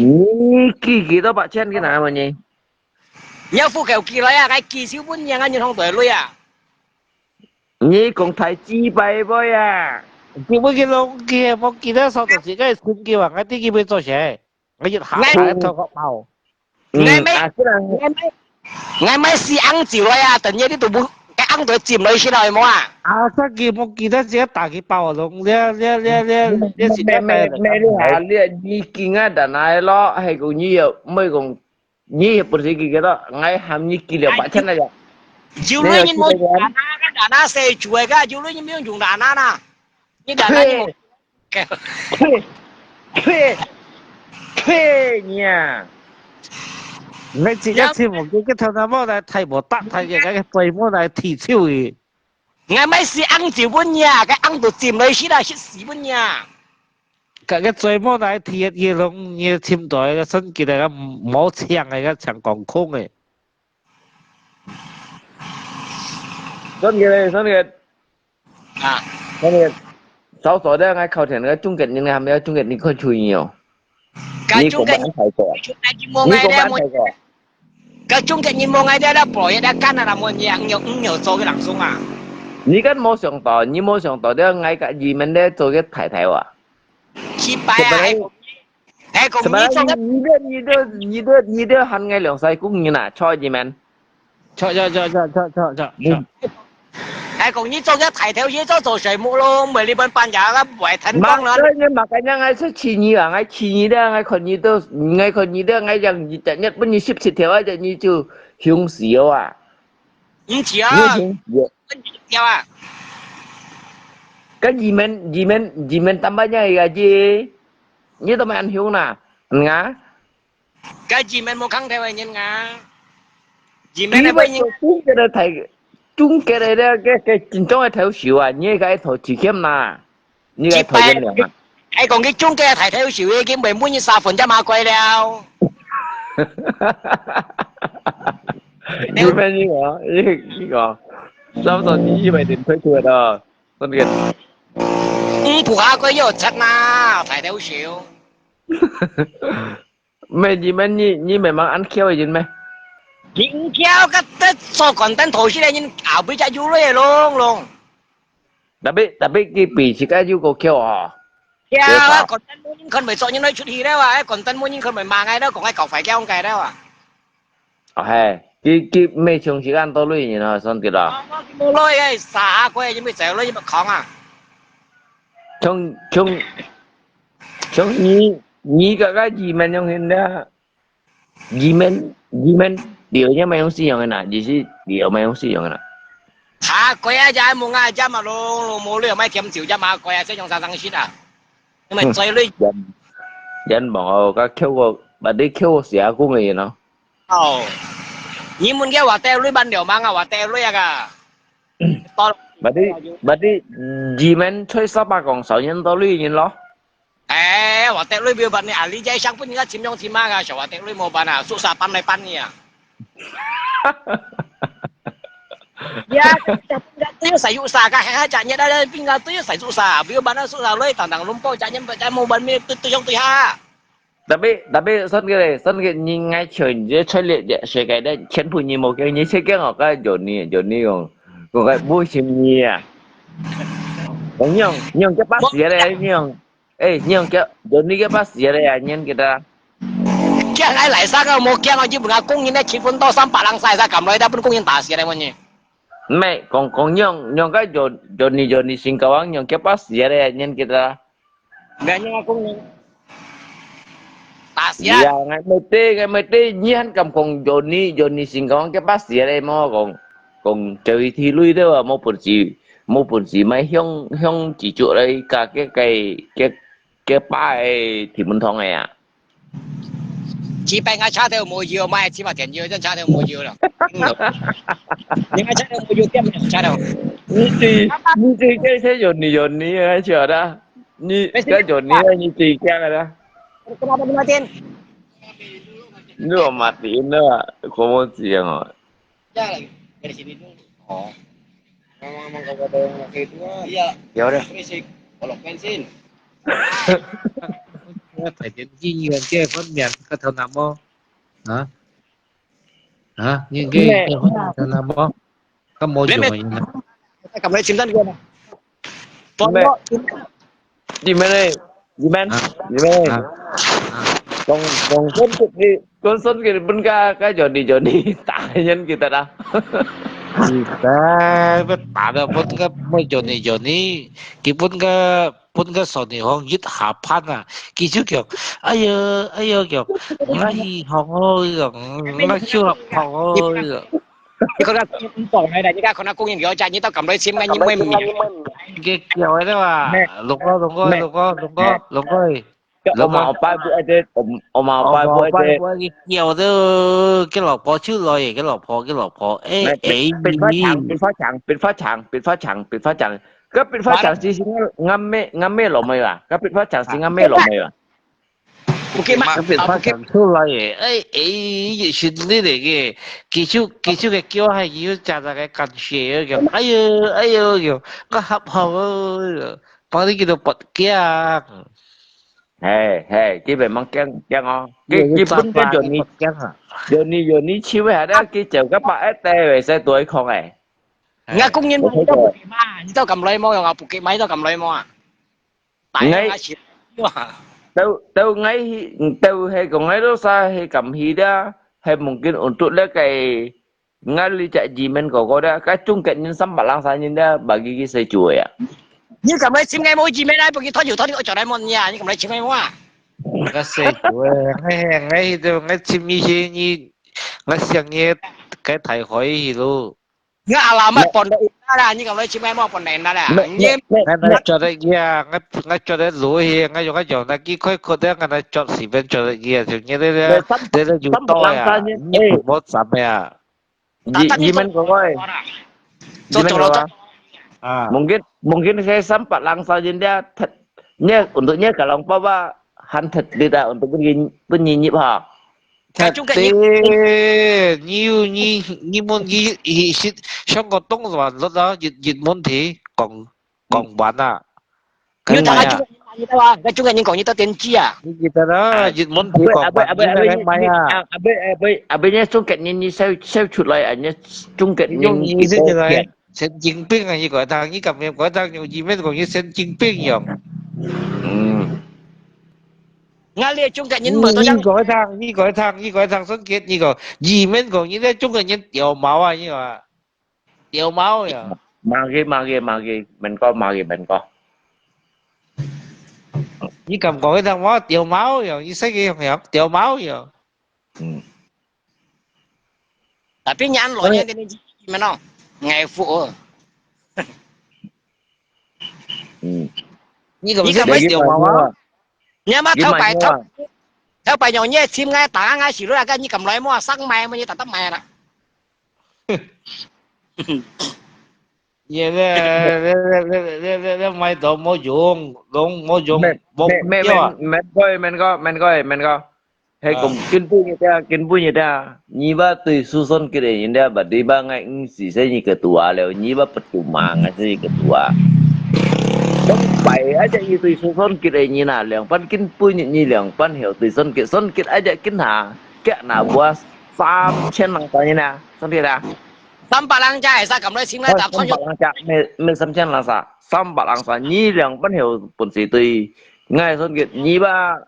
你寄幾多百千个拿問你？你要付給我寄來啊，該寄少分你啊，你通對鐳啊。你講太雞掰妹啊！佢會佢攏佢無記得數到自己个存款啊，𠊎知佢會做事，𠊎一下下頭殼包。嗯，𠊎買，啊，雖然𠊎買，𠊎買四盎酒來啊，等下你都無，該盎都浸落去了，有無啊？啊，這個無記得自己打佢包攏，這這這這這時間買了。買買買下，你你今个等下咯，還講你又毋會講 你也不是幾个咯，𠊎喊你寄兩百千來个。有鐳人無用dana，該dana細主个，有鐳人無用用dana啦。你dana你無？呸！呸！呸！呸！你啊！你自家尋無，佢个頭那毛來睇無，搭睇个，該个嘴毛來剃手个。 𠊎買四盎酒分你啊，該盎都浸落去啦，食死分你啊！該个嘴毛來貼佢攏你尋到个，算起來个無請个，个請光空个。算起來，算起來。啊。算起來，少少个，𠊎靠近个中間人，還沒有中間人看出你哦。 該中間，你講麼个安排過啊？中間人無愛个，你講麼个安排過啊？該中間人無愛个，那保也得幹啊，那麼你啊，你有你有做个人送啊？你敢無想到，你無想到，這𠊎个移民咧做个太太哇？失敗啊，還講，還講你做个，你你你你你你喊𠊎兩歲工人啊，坐移民。 著著著著著著著著。嗯。還講你做个大頭，也做做水木咯，毋係你分半夜个，毋會聽講啦。嘛，所以你嘛，該樣𠊎出去你啊，𠊎去你了，𠊎看你都，𠊎看你了，𠊎讓你日日分你十七條啊，你就凶死哦啊。毋係啊，你凶死哦。分你條啊。該移民移民移民tambahnya一個，你都蠻凶啦，嗯啊。 該移民無空頭个人啊，移民个人，中國个大，中國个个个緊張个頭手啊，你个頭提欠啦，你个頭人啊。還講佢中國个大頭手，已經被每日三分鐘罵過了。你們你講，你你講，差不多你一百點退出了，那個。嗯，不下過又出啦，大頭手。 咩？你咩？你你memang恁巧个人咩？你毋巧，該得做content頭先个人，後尾才有鐳个咯咯。Tapi tapi佢比自家有個巧哦。巧啊，content無人看，毋係做人來出去了啊，content無人看，毋係罵𠊎了，講𠊎搞壞，搞壞了啊。 哦嘿，佢佢每場時間都累人啊，算得啦。哦，我無累个，啥个，因為走了，你莫講啊。像像像你你个个移民樣个啦，移民移民了也沒有使用个啦，就是了沒有使用个啦。他過啊，也無啊，也嘛咯，無了，買甜酒，也嘛過啊，這種啥東西啊？因為最累。人人望哦，个扣个，把你扣个時候講个咯。 哦，你問佢話得鐳，半條命啊，話得鐳啊！Berarti berarti，你們吹沙巴講少年多鐳人咯。哎，話得鐳，不要問你啊，你這想分人家尋用尋啊，小話得鐳無辦啊，宿舍搬來搬去啊。Ya，pinga tuyul sa yuksa ka, hai hai cak nyet ada pinga tuyul sa yuksa, biu bana susah loi, tang tang lumpau cak nyet, cak mau ban mi tuyul tuyul tuyul ha. Tapi tapi 算个嘞，算个你爱求你这出力的，谁给的？全部你没给，你去给我个有你有你用，我个不行你啊！你用你用这把死嘞，你用，哎，你用这有你这把死嘞啊！你给他，叫俺来啥个？没叫俺就不拿工人的气氛到三百人晒晒，赶来他不能工人打死嘞，我呢。没，讲讲用用个有有你有你新高昂用这把死嘞，你给他。 Ganyan akong taas ya. Iya, ngai mete, ngai mete, nyihan kam kong Johnny, Johnny Singkawang ke pas ya le mo kong, kong Joey thi lui de wa mo pun si, mo pun si mai hiong hiong chỉ chuột đây cả cái cái cái cái ba ấy thì mình thong này à. Chỉ phải ngã cha theo mùa dưa mai chỉ mà tiền dưa chân cha theo mùa dưa rồi. Ngã cha theo mùa dưa tiếp theo cha theo. Ni si, ni si cái thế Johnny Johnny ai chưa đó. Ni, cái Johnny ai ni si kia rồi đó. Kenapa dimatiin? Ni mau matiin dah, kau mau siang ah. Ya lagi. Dari sini dulu. Oh. Memang, memang kau kata yang laki itu kan? Iya. Ya udah. Berisik. Kalau bensin. 大田區議員這方面，个頭那麼，啊？啊？你這，這方面頭那麼，个無用个。你撳佢簽單佢啊？你咩？你咩？你咩？啊？啊？講，講真个，你，講真个，你分个，个Johnny，Johnny，打人記得啊？記得，打到分个，Johnny，Johnny，佢分个 分个少年行一下盤啊，佢就講：「哎喲，哎喲，講，𠊎去學哦，講，𠊎手學學哦。」你看佢講个，你家看佢講个，你到咁耐簽个，你問佢。佢叫个對吧？龍哥，龍哥，龍哥，龍哥，龍哥。我嘛有拜不愛的，我嘛有拜不愛的。佢叫的，佢老婆出來，佢老婆，佢老婆，哎，哎。變化強，變化強，變化強，變化強，變化強。 該變化強是，是𠊎，𠊎妹，𠊎妹老妹啊，該變化強是𠊎妹老妹啊。Bukit Mak，該變化強出來耶，哎，哎，有實力个，佢就，佢就个叫，還有加那个感謝，叫，哎喲，哎喲，叫，𠊎合好哦，幫你叫到發強。嘿，嘿，佢別忙驚，驚哦，佢，佢本身就你，驚啊。有你，有你手下咧，佢就个把一代，會使對抗诶。 𠊎講人嘛，你到Bukit Mak，你到咁耐無用啊？Bukit Mak，你到咁耐無啊？大家一起哇。都，都𠊎去，都係講𠊎都晒係敢去啦，係mungkin untuk咧个，𠊎呢隻移民哥哥啦，該中國人三百零三人啦，bagi佢使做呀。你敢來尋𠊎無移民啊？不過拖油拖油，我做來問你啊，你敢來尋𠊎無啊？該使做呀，𠊎，𠊎去到，𠊎尋一些你，𠊎想你，該大海去咯。 你阿拉乜放到啦，你講你前面莫放到啦。你，你，你，你做得呀，我，我做得路去，我用，我用，那幾塊塊的，我那做隨便做得呀，就你這，這，這有道呀，你莫斬呀。你，你們各位，做，做，做，做。啊。Mungkin，mungkin saya sempat langsung dia, 你，untuk你kalau bawa hantet kita untuk pergi, pergi nyip ha. 該中國人。對，你有，你，你問佢，佢，佢，香港東灣落啊，一，一問題，講，講完啊。你有聽下中國人講你到啊？該中國人講你到電視啊？你記得啦，一問題講完，你來買啊。阿伯，阿伯，阿伯，你中國人，你笑，笑出來啊，你中國人，你用你這個來。 神經病啊！你講他，你敢講他用移民講你神經病樣。嗯。𠊎這中國人無多樣。你講他，你講他，你講他，孫傑，你講移民講你這中國人掉毛啊！你講，掉毛呀！罵佢，罵佢，罵佢，មិន講，罵佢，មិន講。你敢講佢聽話？掉毛呀！你識佢樣樣，掉毛呀！嗯。 Tapi nyan lo nyan tini mana? Ngai fu. 嗯。你敢，你敢買掉毛啊？你嘛頭擺，頭，頭擺用你尋𠊎，打𠊎時路啊，你敢來無？上買無？你打打買啦。也，這，這買到無用，攏無用，無，無，無用啊。免，免，免過，免過，免過。 係講，根本日啊，根本日啊，你話對susun kita人啊，berarti話𠊎毋係你个tua了，你話percuma，𠊎係你个tua。兩擺aja你對susun kita人啊，兩擺根本日你兩擺曉對Son Kiat，Son Kiat aja kita，kita na buat三千零三人啊，Son Kiat啊。三百零隻，係啥？咁來請來打三百零隻，毋，毋三千零三，三百零三，你兩擺曉本事對，𠊎Son Kiat，你話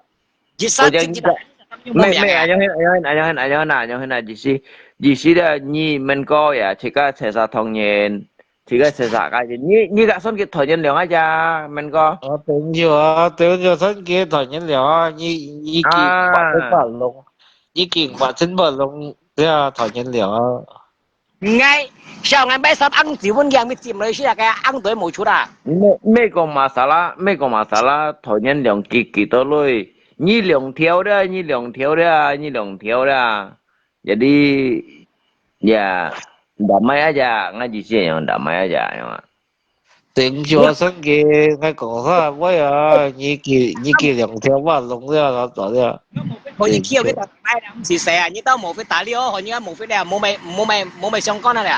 Mê, mê, ayun hin, ayun hin, ayun hin, ayun hin, ayun hin, Jisi, Jisi dah nyi men ko ya, chika sesa thong nyen, chika sesa ka nyen, nyi, nyi ka son kit thon nyen leong aja, men ko. Ơ, tuen yo, ơ, tuen yo son kit thon nyen leong, nyi, nyi king ba chen ba long, nyi king ba chen ba long, ya, thon nyen leong. Ngai, siao ngai bai sap ang jiu pun yang mit jim loi sia kaya ang doi mo chut a. Mê, mê kong masalah, mê kong masalah, thoi nyen leong kiki to loi. Nyi leong thiau da, nyi leong thiau da, nyi leong thiau da. Jadi, ya, damai aja, ngaji sih yang damai aja, yang. Tuen yo son kit, ngai kong sa, woi a, nyi ki, nyi ki leong thiau wa long ya, la ta ya. Hoi nyi kiu ke ta mai lam si se a, nyi tau mo fe ta liu, hoi nyi mo fe le, mo mai, mo mai, mo mai siang kon a le.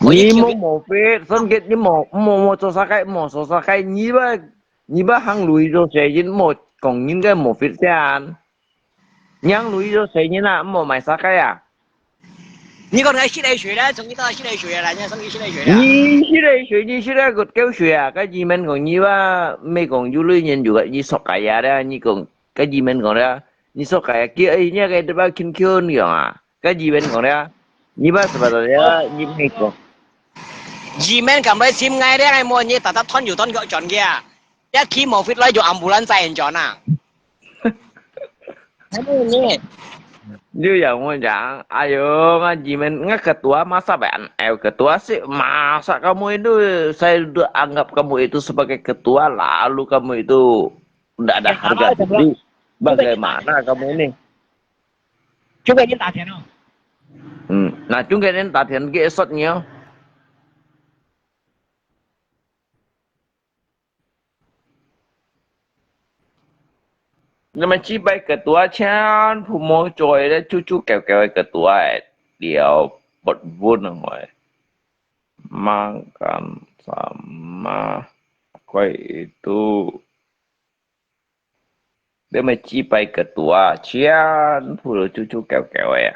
你莫無fit，三个你莫莫莫做啥个，莫做啥个，你把你把行路做事情，莫讲人个无fit先。行路做事情啊，莫买啥个啊。你讲个洗来水啦，从你到洗来水啦，你从你洗来水啦。你洗来水，你洗来个狗水啊！个你们讲你吧，没讲有类人有个你说个呀的，你讲个你们讲的，你说个呀，给哎，你个对吧？Q Q 你讲啊。 个字面讲了，你把什么东西啊？你没讲。字面咁来尋𠊎咧，𠊎無你特特吞油吞腳轉去啊！一起無fit來就ambulance載人轉啊！還有你，你又問講，哎喲，我字面，我ketua masa ban, eh ketua sih masa kamu itu, saya udah anggap kamu itu sebagai ketua, lalu kamu itu tidak ada harga diri. Bagaimana kamu ini? 就给你打钱了。嗯，那就给人打钱给说你哦。那么几百个多钱，父母做的，就就搞搞个多哎，了不不能哎，makan sama kau itu。 你乜几百个多啊，全部都九九九九个啊。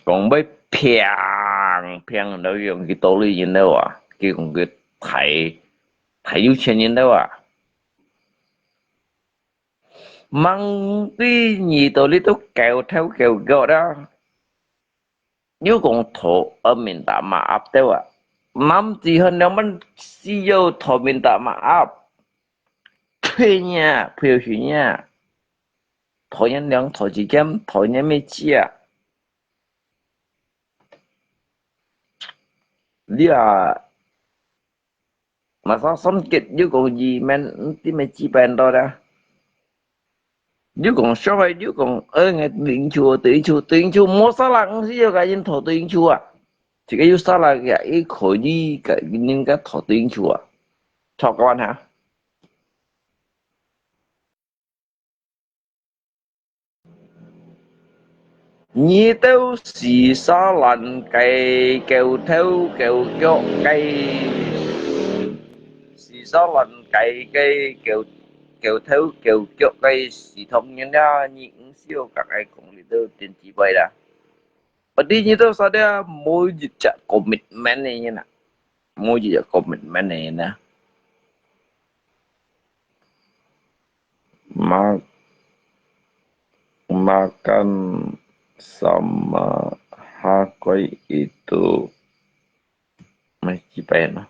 讲要平平都用佢道理人了啊，佢讲佢太太有钱人了啊。忙对你道理都九头九脚啦。 又讲讨阿明打马鴨对啊？Nam只很了们需要讨明打马鴨，退呢，不要去呢，讨人两讨几间，讨人没钱啊。你啊， Masa sempit，又讲移民，唔知咩几百多啦。又讲上海，又讲，呃，lincu，lincu，lincu，冇salah，唔需要个人讨lincu啊。这个有salah个，也可以个人家讨lincu啊。讨个完哈。 你兜死沙烂雞，狗頭狗腳雞，死沙爛雞雞，狗狗頭狗腳雞，死唐人啊！你毋需要甲𠊎講你兜電子牌啦。Berarti你兜啥dia，無一隻commitment个人啊，無一隻commitment个人啊。 Ma-, makan sama hakoi itu. Mai kipai no.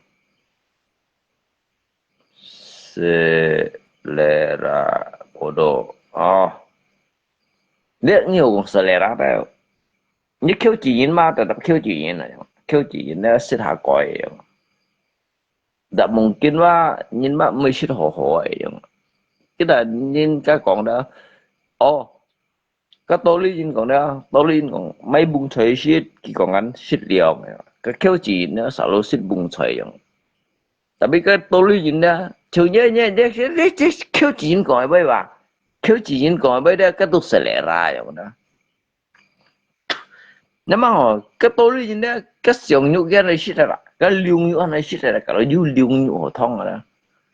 Selera bodoh. Oh. Dia ni orang selera tau. Ni kêu chỉ人嘛，特特kêu chỉ人啊，kêu chỉ人咧，識下改樣。 Ndak mungkin話人嘛毋會食好好个樣。Kita人家講个，哦，个道理人講个，道理人講，買飯菜食，佢講緊食量个，个口舌人呢，selalu食飯菜樣。Tapi个道理人呢，就這這這這這口舌人講个話，口舌人講个話咧，个都selera樣个。 那麼吼，个道理人呢，个想肉个來食个啦，个龍肉个來食个啦，个有龍肉好湯个啦。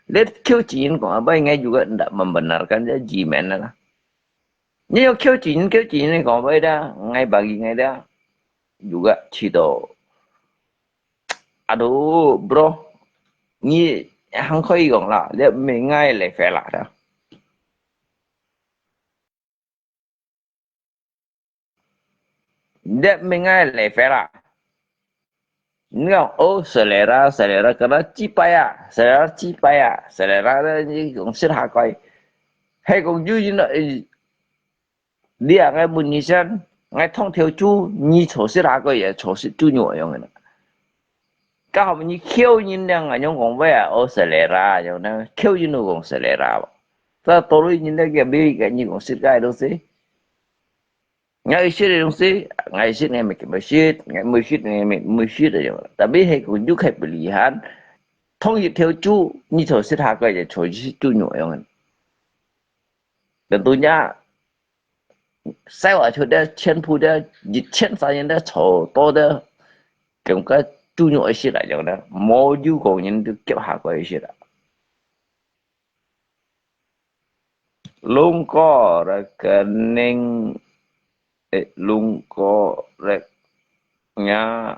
你口舌人講，apa應該有个ndak membenarkan个字面个啦。你要口舌人，口舌人講，apa dah，ngai bagi ngai dah，有个去到，aduh bro，你還可以講啦，你毋係ngai level啦。 Ndak mengai level lah. Ndak, oh, selera, selera kena cipai ah, selera cipai ah, selera ni kong sit hakoi. Hei kong ju yin eh, dia ngai mun ni san, ngai thong theo chu, ni cho sit hakoi ya, cho sit chu nyo yong na. Ka hom ni khiêu yin nang a nyong kong ve ah, oh, selera, yong na, khiêu yin no kong selera ba. Ta tolu yin ndak ya bi ka ni kong sit kai do se. Ngai sit dong se, ngai sit ngai me ke me sit, ngai me sit ngai me me sit aja. Tapi hei kong ju khai pilihan. Thong yit theo chu, ni cho sit hakoi ya cho sit chu nyo yong. Dan tu nya, sai wa chu da, chen pu da, yit chen sa yin da, cho to da. 感覺豬肉个色啊，樣呢，無有講人都夾下个色啊。Lungko rekening, eh, lungko rek nya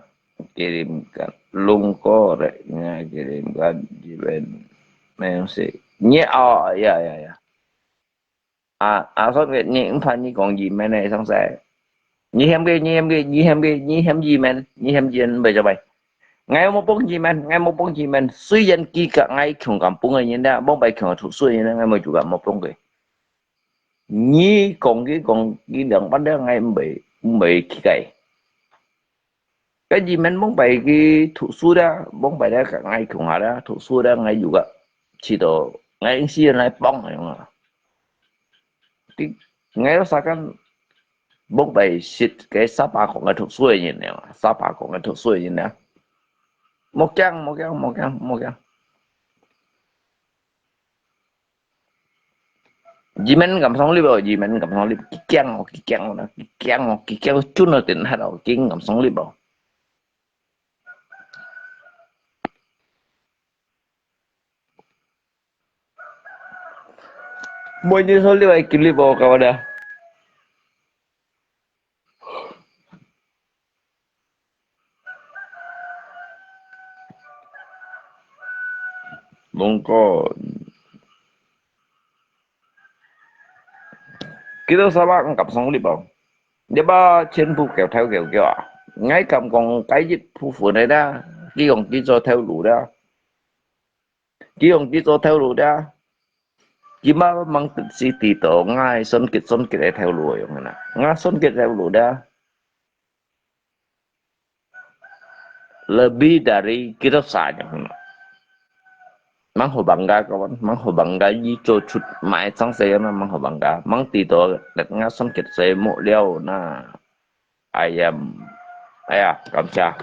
kirimkan. Lungko rek nya kirimkan, Jimen. Memang sih. Nye, oh, ya, ya, ya. 啊，啊，所以你毋怕你講Jimen呢，上次。你嫌佢，你嫌佢，你嫌佢，你嫌Jimen，你嫌Jimen，毋會做咩？𠊎無幫Jimen，𠊎無幫Jimen。雖然佢甲𠊎共間幫个人啦，幫拜共个讀書个人啦，𠊎無就甲無幫佢。你講佢講，佢兩百兩，𠊎毋會，毋會去改。 該Jimen往擺去讀書啦，往擺咧甲𠊎共下啦，讀書啦，𠊎有个試著，𠊎應試來幫个樣啊。佢，𠊎有啥个往擺識个沙巴講个讀書个人了，沙巴講个讀書个人了。莫驚，莫驚，莫驚，莫驚。 Jimen敢上live哦，Jimen敢上live，佢驚哦，佢驚哦，佢驚哦，佢驚哦，準哦，電話哦，佢敢上live哦。每日上live，佢live哦，kawan啊。 Lungko. Kita sama angkap song lipa. Dia ba chen pu kêu theo kêu kêu à. Ngay kam kong cái dịch phu phu này đó. Ki kong ki cho theo lũ đó. Ki kong ki cho theo lũ đó. Ki ma mang tự si ti to ngai son kit son kit ai theo lũ yong na. Nga son kit theo lũ đó. Lebih dari kita saja. Mang ho bangga kawan, mang ho bangga yi cho chut mai chang saya na mang ho bangga, mang ti to let nga son kit saya mo liao na. Ayam, ayah, kamsa.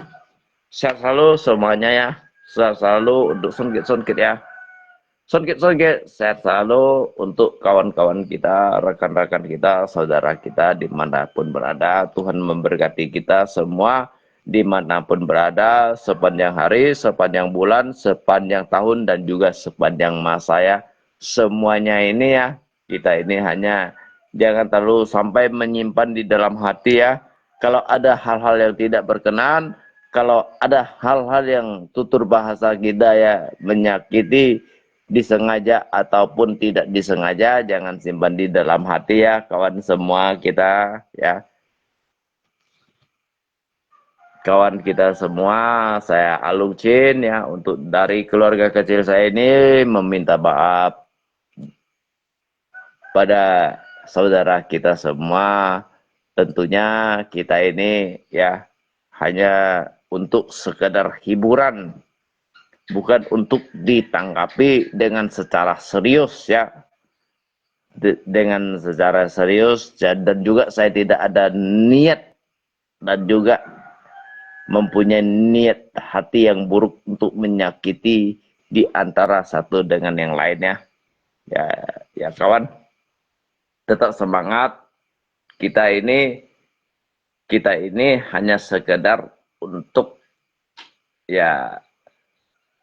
Sehat selalu semuanya ya. Sehat selalu untuk son kit son kit ya. Son kit son kit, sehat selalu untuk kawan-kawan kita, rekan-rekan kita, saudara kita dimanapun berada. Tuhan memberkati kita semua dimanapun berada, sepanjang hari, sepanjang bulan, sepanjang tahun, dan juga sepanjang masa ya. Semuanya ini ya, kita ini hanya jangan terlalu sampai menyimpan di dalam hati ya. Kalau ada hal-hal yang tidak berkenan, kalau ada hal-hal yang tutur bahasa kita ya menyakiti, disengaja ataupun tidak disengaja, jangan simpan di dalam hati ya, kawan semua kita ya. Kawan kita semua, saya Alung Chin ya, untuk dari keluarga kecil saya ini meminta maaf pada saudara kita semua. Tentunya kita ini ya hanya untuk sekedar hiburan, bukan untuk ditanggapi dengan secara serius ya. De-, dengan secara serius ja-, dan juga saya tidak ada niat dan juga mempunyai niat hati yang buruk untuk menyakiti di antara satu dengan yang lainnya. Ya, ya kawan, tetap semangat. Kita ini, kita ini hanya sekedar untuk, ya,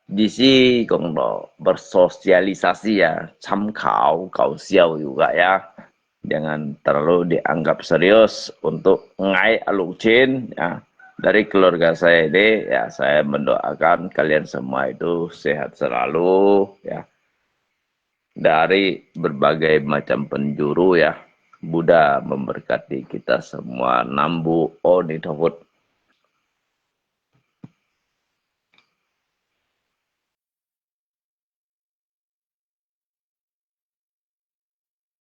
di sini kong lo bersosialisasi ya, 参考, 搞笑 juga ya. Jangan terlalu dianggap serius untuk ngai Alung Chin ya. Dari keluarga saya ini ya, saya mendoakan kalian semua itu sehat selalu ya. Dari berbagai macam penjuru ya. Buddha memberkati kita semua. Nambu Oni Toput.